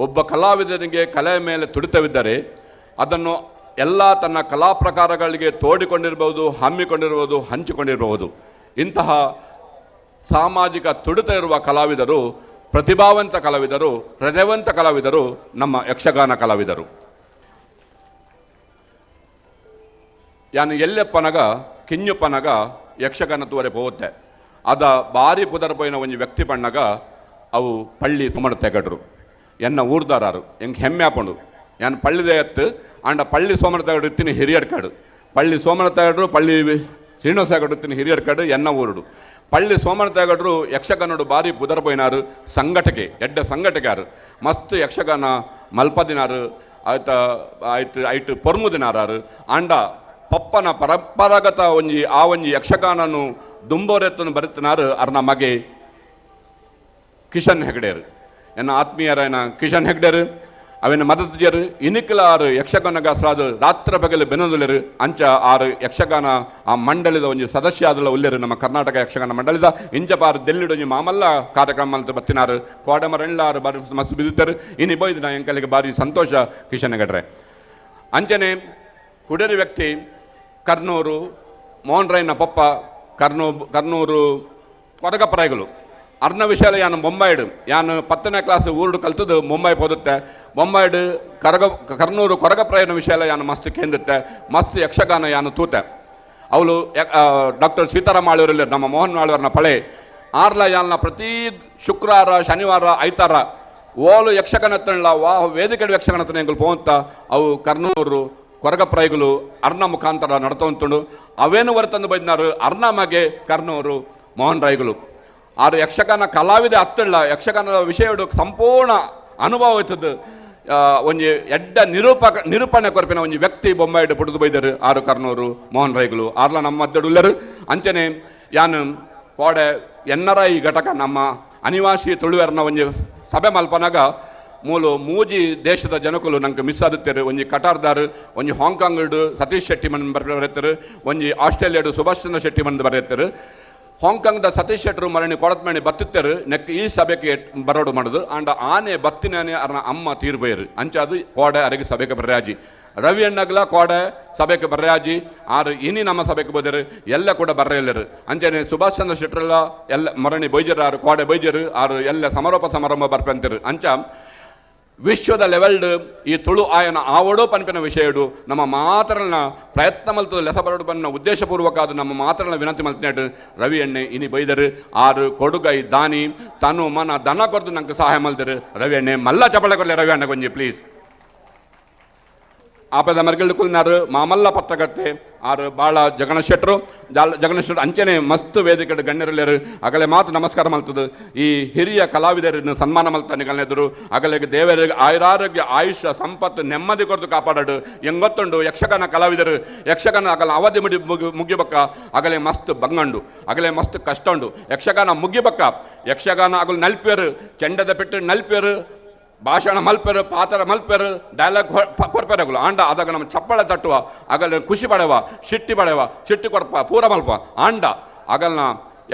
ಒಬ್ಬ ಕಲಾವಿದನಿಗೆ ಕಲೆಯ ಮೇಲೆ ತುಡಿತವಿದ್ದರೆ ಅದನ್ನು ಎಲ್ಲ ತನ್ನ ಕಲಾ ಪ್ರಕಾರಗಳಿಗೆ ತೋಡಿಕೊಂಡಿರ್ಬೋದು, ಹಮ್ಮಿಕೊಂಡಿರ್ಬೋದು, ಹಂಚಿಕೊಂಡಿರಬಹುದು. ಇಂತಹ ಸಾಮಾಜಿಕ ತುಡಿತ ಇರುವ ಕಲಾವಿದರು, ಪ್ರತಿಭಾವಂತ ಕಲಾವಿದರು, ಹೃದಯವಂತ ಕಲಾವಿದರು ನಮ್ಮ ಯಕ್ಷಗಾನ ಕಲಾವಿದರು. ಯಾನು ಎಲ್ಲೆಪ್ಪನಗ ಕಿಂಜುಪ್ಪನಗ ಯಕ್ಷಗಾನ ತೂವರೆ ಪೋತೆ ಅದ ಬಾರಿ ಪುದರ್ ಪೋಯಿನ ಒಂಜಿ ವ್ಯಕ್ತಿ ಪಣ್ಣಗ ಅವು ಪಳ್ಳಿ ಸುಮಣ ತೆಗಡ್ರು ಎನ್ನ ಊರ್ದಾರಾರು ಎಂಕ್ ಹೆಮ್ಮೆ ಆಪುಂಡು. ಯಾನ್ ಪಳ್ಳಿದ ಎತ್ತು ಆಂಡ ಪಳ್ಳಿ ಸೋಮನ ತೆಗಡು ಇತ್ತಿನ ಹಿರಿಯಡ್ಕಾಡು, ಪಳ್ಳಿ ಸೋಮನ ತೆಗಡ್ರು ಪಳ್ಳಿ ಶ್ರೀನಿವಾಸ ಹೆಗಡ್ರು ಇತ್ತಿನ ಹಿರಿಯಡ್ಕಾಡು ಎನ್ನ ಊರುಡು. ಪಳ್ಳಿ ಸೋಮನ ತೆಗಡ್ರು ಯಕ್ಷಗಾನಡು ಬಾರಿ ಪುದರ್ ಪೋಯಿನಾರು, ಸಂಘಟಕೆ ಎಡ್ಡ ಸಂಘಟಕಾರು, ಮಸ್ತ್ ಯಕ್ಷಗಾನ ಮಲ್ಪದಿನಾರು, ಆಯ್ತ ಆಯ್ತು ಐಟ್ ಪೊರ್ಮುದಿನಾರು. ಆಂಡ ಪಪ್ಪನ ಪರಂಪರಾಗತ ಒಂಜಿ ಆ ಒಂಜಿ ಯಕ್ಷಗಾನನು ದುಂಬೋರೆತ್ತನು ಬರುತ್ತಿನಾರು ಅರ್ನ ಮಗೆ ಕಿಶನ್ ಹೆಗಡೇರು, ಎನ್ನ ಆತ್ಮೀಯರಾಯನ ಕಿಶನ್ ಹೆಗ್ಡೇರು ಅವಿನ ಮದತುಜರು ಇನಿಕಲ ಆರು ಯಕ್ಷಗಾನಗಾಸ್ರಾದ ರಾತ್ರ ಪಗಲು ಬೆನದುಲೆರು. ಅಂಚ ಆರು ಯಕ್ಷಗಾನ ಆ ಮಂಡಳಿದ ಒಂಜಿ ಸದಸ್ಯ ಆದಲ ಉಲ್ಲೆರು ನಮ್ಮ ಕರ್ನಾಟಕ ಯಕ್ಷಗಾನ ಮಂಡಳಿದ ಇಂಚಪಾರು ದೆಲ್ಲಿಡು ಒಂಜಿ ಮಾಮಲ್ಲ ಕಾರ್ಯಕ್ರಮ ಅಂತ ಬತ್ತಿನಾರು ಕೋಡಮರೆಳ್ಳಾರು ಬಾರಿ ಮಸ್ತ್ ಬಿದ್ದಿದ್ದರು. ಇನಿ ಬೋಯ್ದು ಎಂಕಲಿಗೆ ಬಾರಿ ಸಂತೋಷ ಕಿಶನ್ ಹೆಗಡ್ರೆ. ಅಂಚನೆ ಕುಡೇರಿ ವ್ಯಕ್ತಿ ಕರ್ನೂರು ಮೋಹನ್ ರಾಯ್ನ ಪಪ್ಪ ಕರ್ನೂರು ಕೊಡಗಪರಾಯಿಗಳು ಅರ್ನ ವಿಶಾಲ ಯಾನು ಬೊಂಬಾಯಿಡು ಯಾನು 10ನೇ ಕ್ಲಾಸ್ ಊರುಡು ಕಲ್ತದ್ದು ಮುಂಬೈ ಪೋದುತ್ತೆ. ಬೊಂಬಾಯಿಡು ಕರ್ನೂರು ಕೊರಗಪ್ರಾಯನ ವಿಶಾಲ ಯಾನು ಮಸ್ತ್ ಕೇಂದಿತ್ತೆ, ಮಸ್ತ್ ಯಕ್ಷಗಾನ ಯಾನು ತೂತೆ. ಅವಳು ಡಾಕ್ಟರ್ ಸೀತಾರಾಮ ಆಳ್ವರಲ್ಲಿ ನಮ್ಮ ಮೋಹನ್ ಆಳ್ವರ್ನ ಪಳೆ ಆರ್ಲ ಯಾಲ್ನ ಪ್ರತಿ ಶುಕ್ರವಾರ ಶನಿವಾರ ಐತಾರ ಓಲು ಯಕ್ಷಗಾನ ತಣ್ಣ ವಾ ವೇದಿಕೆ ಯಕ್ಷಗಾನ ಎಂಕುಲು ಪೋಂತ ಅವು ಕರ್ನೂರು ಕೊರಗಪ್ರಾಯಿಗಳು ಅರ್ನ ಮುಖಾಂತರ ನಡ್ತೊಂತುಂಡು. ಅವೇನು ಹೊರತಂದು ಬೈದಿನಾರು ಅರ್ನ ಮಗೆ ಕರ್ನೂರು ಮೋಹನ್ ರಾಯ್ಗಳು. ಆರು ಯಕ್ಷಗಾನ ಕಲಾವಿದ ಅತ್ತಳ್ಳ ಯಕ್ಷಗಾನದ ವಿಷಯಡು ಸಂಪೂರ್ಣ ಅನುಭವ ಇತ್ತದ್ದು. ಒಂಜಿ ಎಡ್ಡ ನಿರೂಪಣೆ ಕೊರಪಿನ ಒಂಜಿ ವ್ಯಕ್ತಿ ಬೊಂಬಾಯಿಡು ಪುಟ್ಟುದು ಬೈದರು ಆರು ಕರ್ನೂರು ಮೋಹನ್ ರೈಗಳು ಆರ್ಲ ನಮ್ಮ ಮಧ್ಯಡುಲ್ಲರು. ಅಂಚನೆ ಯಾನು ಕೋಡೆ ಎನ್ನರ ಈ ಘಟಕ ನಮ್ಮ ಅನಿವಾಸಿ ತುಳುವೆರ್ನ ಒಂಜಿ ಸಭೆ ಮಲ್ಪನಾಗ ಮೂಲು ಮೂಜಿ ದೇಶದ ಜನಕುಲು ನಂಗೆ ಮಿಸ್ ಆದುತ್ತೇರು. ಒಂಜಿ ಕಟಾರ್ದಾರ್, ಒಂಜಿ ಹಾಂಗ್ಕಾಂಗ್ ಸತೀಶ್ ಶೆಟ್ಟಿ ಮನ್ ಬರೆಯುತ್ತಾರೆ, ಒಂಜಿ ಆಸ್ಟ್ರೇಲಿಯಾಡು ಸುಭಾಷ್ ಚಂದ್ರ ಶೆಟ್ಟಿ ಮನ್ ಬರೆಯುತ್ತಾರೆ. ಹಾಂಗ್ಕಾಂಗ್ದ ಸತೀಶ್ ಶೆಟ್ಟರು ಮರಣಿ ಕೊಡತ್ಮಣಿ ಬತ್ತುತ್ತೇರು ನೆಕ್ ಈ ಸಭೆಗೆ ಬರೋಡು ಮಾಡೋದು. ಆಂಡ ಆನೆ ಬತ್ತಿನಾನೆ ಅರ್ನ ಅಮ್ಮ ತೀರ್ಪೋಯರು. ಅಂಚಾದು ಕೋಡೆ ಅರಗಿ ಸಭೆಗೆ ಬರ್ರಾಜಿ ರವಿ ಅಣ್ಣಗ್ಲ ಕೋಡೆ ಸಭೆಗೆ ಬರ್ರಾಜಿ ಆರು ಇನಿ ನಮ್ಮ ಸಭೆಗೆ ಬೋದರು ಎಲ್ಲ ಕೂಡ ಬರ್ರೆಲ್ಲರು. ಅಂಚನೆ ಸುಭಾಷ್ ಚಂದ್ರ ಶೆಟ್ಟರೆಲ್ಲ ಎಲ್ಲ ಮರಣಿ ಬೈಜರು ಆರು ಕೋಡೆ ಬೈಜರು ಆರು ಎಲ್ಲ ಸಮಾರೋಪ ಸಮಾರಂಭ ಬರ್ಪಂತಿರು. ಅಂಚ ವಿಶ್ವದ ಲೆವೆಲ್ಡ್ ಈ ತುಳು ಆಯನ ಆವಡೋ ಪನ್ಪಿನ ವಿಷಯಡು ನಮ್ಮ ಮಾತ್ರನ ಪ್ರಯತ್ನ ಮಲ್ತು ಲೆಸ ಬರಡು ಬನ್ನ ಉದ್ದೇಶಪೂರ್ವಕ ಅದು ನಮ್ಮ ಮಾತ್ರನ ವಿನಂತಿ ಮಲ್ತಿನಟ್ಟು ರವಿ ಎಣ್ಣೆ ಇನಿ ಬೈದರು ಆರು ಕೊಡುಗೈ ದಾನಿ ತನು ಮನ ದನ ಕೊರದು ನಂಗೆ ಸಹಾಯ ಮಲ್ದರು ರವಿ ಎಣ್ಣೆ ಮಲ್ಲ ಚಪಳೆ ಕೊಡಲಿ ರವಿ ಅಣ್ಣ ಕೊಂಜಿ ಪ್ಲೀಸ್. ಆಪದ ಮರ್ಗಿಲ್ಡು ಕುಲ್ನಾರು ಮಾಮಲ್ಲ ಪತ್ರಕರ್ತೆ ಆರು ಬಾಳ ಜಗಣ ಶೆಟ್ಟರು ಜಗಣ ಶೆಟ್ಟರು ಅಂಚನೆ ಮಸ್ತ್ ವೇದಿಕೆ ಗಣ್ಯರಲ್ಲೇರು ಅಗಲೆ ಮಾತು ನಮಸ್ಕಾರ ಮಲ್ತದು. ಈ ಹಿರಿಯ ಕಲಾವಿದರನ್ನು ಸನ್ಮಾನ ಮಲ್ತ ನಿಗಲ್ನೆದರು ಅಗಲೆಗೆ ದೇವರಿಗೆ ಆಯುರಾರೋಗ್ಯ ಆಯುಷ್ಯ ಸಂಪತ್ತು ನೆಮ್ಮದಿ ಕೊರತು ಕಾಪಾಡಡು. ಎಂಗೊತ್ತುಂಡು ಯಕ್ಷಗಾನ ಕಲಾವಿದರು ಯಕ್ಷಗಾನ ಅಗಲ ಅವಧಿ ಮುಡಿ ಮುಗಿಬಕ್ಕ ಅಗಲೆ ಮಸ್ತ್ ಬಂಗಂಡು ಅಗಲೆ ಮಸ್ತ್ ಕಷ್ಟ ಉಂಡು. ಯಕ್ಷಗಾನ ಮುಗಿಬಕ್ಕ ಯಕ್ಷಗಾನ ಅಗಲು ನಲ್ಪೇರು ಚೆಂಡದ ಪೆಟ್ಟು ನಲ್ಪೇರು ಭಾಷಣ ಮಲ್ಪೆರು ಪಾತ್ರ ಮಲ್ಪೆರು ಡೈಲಾಗ್ ಕೊರ್ಪೆರಗುಲು ಆಂಡ ಅದಾಗ ನಮ್ಮ ಚಪ್ಪಳ ತಟ್ಟುವ ಅಗಲ ಖುಷಿ ಪಡೆವ ಶಿಟ್ಟಿ ಪಡೆವ ಶಿಟ್ಟಿ ಕೊರ್ಪ ಪೂರ ಮಲ್ಪ ಆಂಡ ಅಗಲ್ನ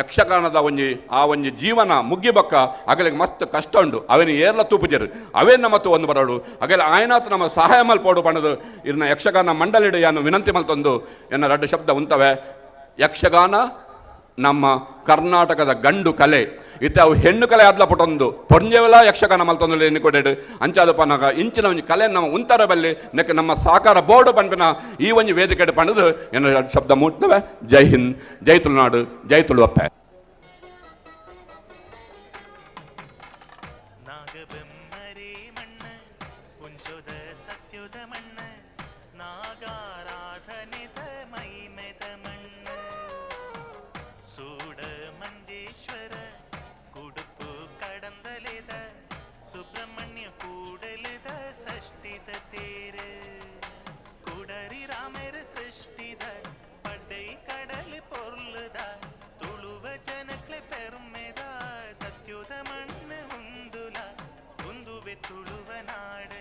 ಯಕ್ಷಗಾನದ ಒಂಜಿ ಆ ಒಂಜಿ ಜೀವನ ಮುಗ್ಗಿಬಕ್ಕ ಅಗಲಿಗೆ ಮಸ್ತ್ ಕಷ್ಟ ಉಂಡು. ಅವೇನು ಏರ್ಲ ತೂಪುಜರು ಅವೇನ ಮತ್ತು ಒಂದು ಬರೋಡು ಅಗಲ ಆಯನಾತ್ ನಮ್ಮ ಸಹಾಯ ಮಲ್ಪೋಡು ಪಣದು ಇರ್ನ ಯಕ್ಷಗಾನ ಮಂಡಳಿಡು ಯಾನು ವಿನಂತಿ ಮಲ್ತೊಂದು ಎನ್ನ ರಡ್ಡು ಶಬ್ದ ಉಂತವೆ. ಯಕ್ಷಗಾನ ನಮ್ಮ ಕರ್ನಾಟಕದ ಗಂಡು ಕಲೆ ಇತ್ತೆ ಅವು ಹೆಣ್ಣು ಕಲೆ ಆದ್ಲ ಪುಟೊಂದು ಪೊಂಜೆವಲ ಯಕ್ಷಗಾನ ಮಲ್ತೊಂದು ಎನ್ನಿಕೊಡೇಡು ಅಂಚಾದ ಪನಗ ಇಂಚಿನ ಒಂಜಿ ಕಲೆ ನಮ್ಮ ಉಂತರ ಬಲ್ಲಿ ನೆಕ್ ನಮ್ಮ ಸಾಕಾರ ಬೋರ್ಡು ಪನ್ಪಿನ ಈ ಒಂಜಿ ವೇದಿಕೆ ಪಣದು ಎನ್ನ ಶಬ್ದ ಮೂಟ್ನವೆ. ಜೈ ಹಿಂದ್, ಜೈ ತುಳುನಾಡು, ಜೈ ತುಳುವಪ್ಪೆ. ತುಳುವ ನಾಡ.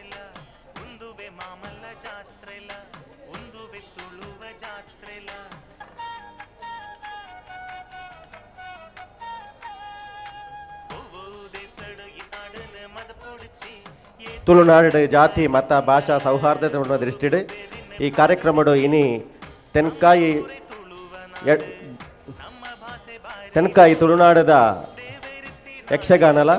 ತುಳುನಾಡು ಜಾತಿ, ಮತ, ಭಾಷಾ ಸೌಹಾರ್ದತೆ ದೃಷ್ಟಿಡ್ ಈ ಕಾರ್ಯಕ್ರಮಡು ಇನಿ ತೆನ್ಕಾಯಿ ತೆನ್ಕಾಯಿ ತುಳುನಾಡದ ಯಕ್ಷಗಾನಲ,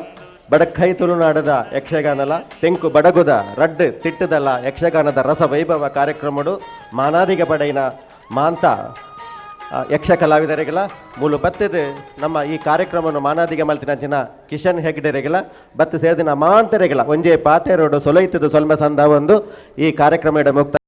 ಬಡಕ್ಕೈ ತುಳುನಾಡದ ಯಕ್ಷಗಾನಲ, ತೆಂಕು ಬಡಗುದ ರಡ್ಡು ತಿಟ್ಟದಲ್ಲ ಯಕ್ಷಗಾನದ ರಸ ವೈಭವ ಕಾರ್ಯಕ್ರಮಡು ಮಾನಾದಿಗ ಪಡೆಯಿನ ಮಾಂತ ಯಕ್ಷ ಕಲಾವಿದರಿಗೆಲ್ಲ ಮೂಲು ಬತ್ತದ ನಮ್ಮ ಈ ಕಾರ್ಯಕ್ರಮವನ್ನು ಮಾನಾದಿಗೆ ಮಲ್ತಿನ ಜನ ಕಿಶನ್ ಹೆಗ್ಡೆರೆಗೆಲ್ಲ ಬತ್ತು ಸೇರಿದಿನ ಮಾಂತರೆಗೆಲ್ಲ ಒಂಜೇ ಪಾತೆರೋಡು ಸೊಲೈತದ ಸೊಲ್ಮೆ ಸಂದ ಒಂದು ಈ ಕಾರ್ಯಕ್ರಮ ಮುಕ್ತ.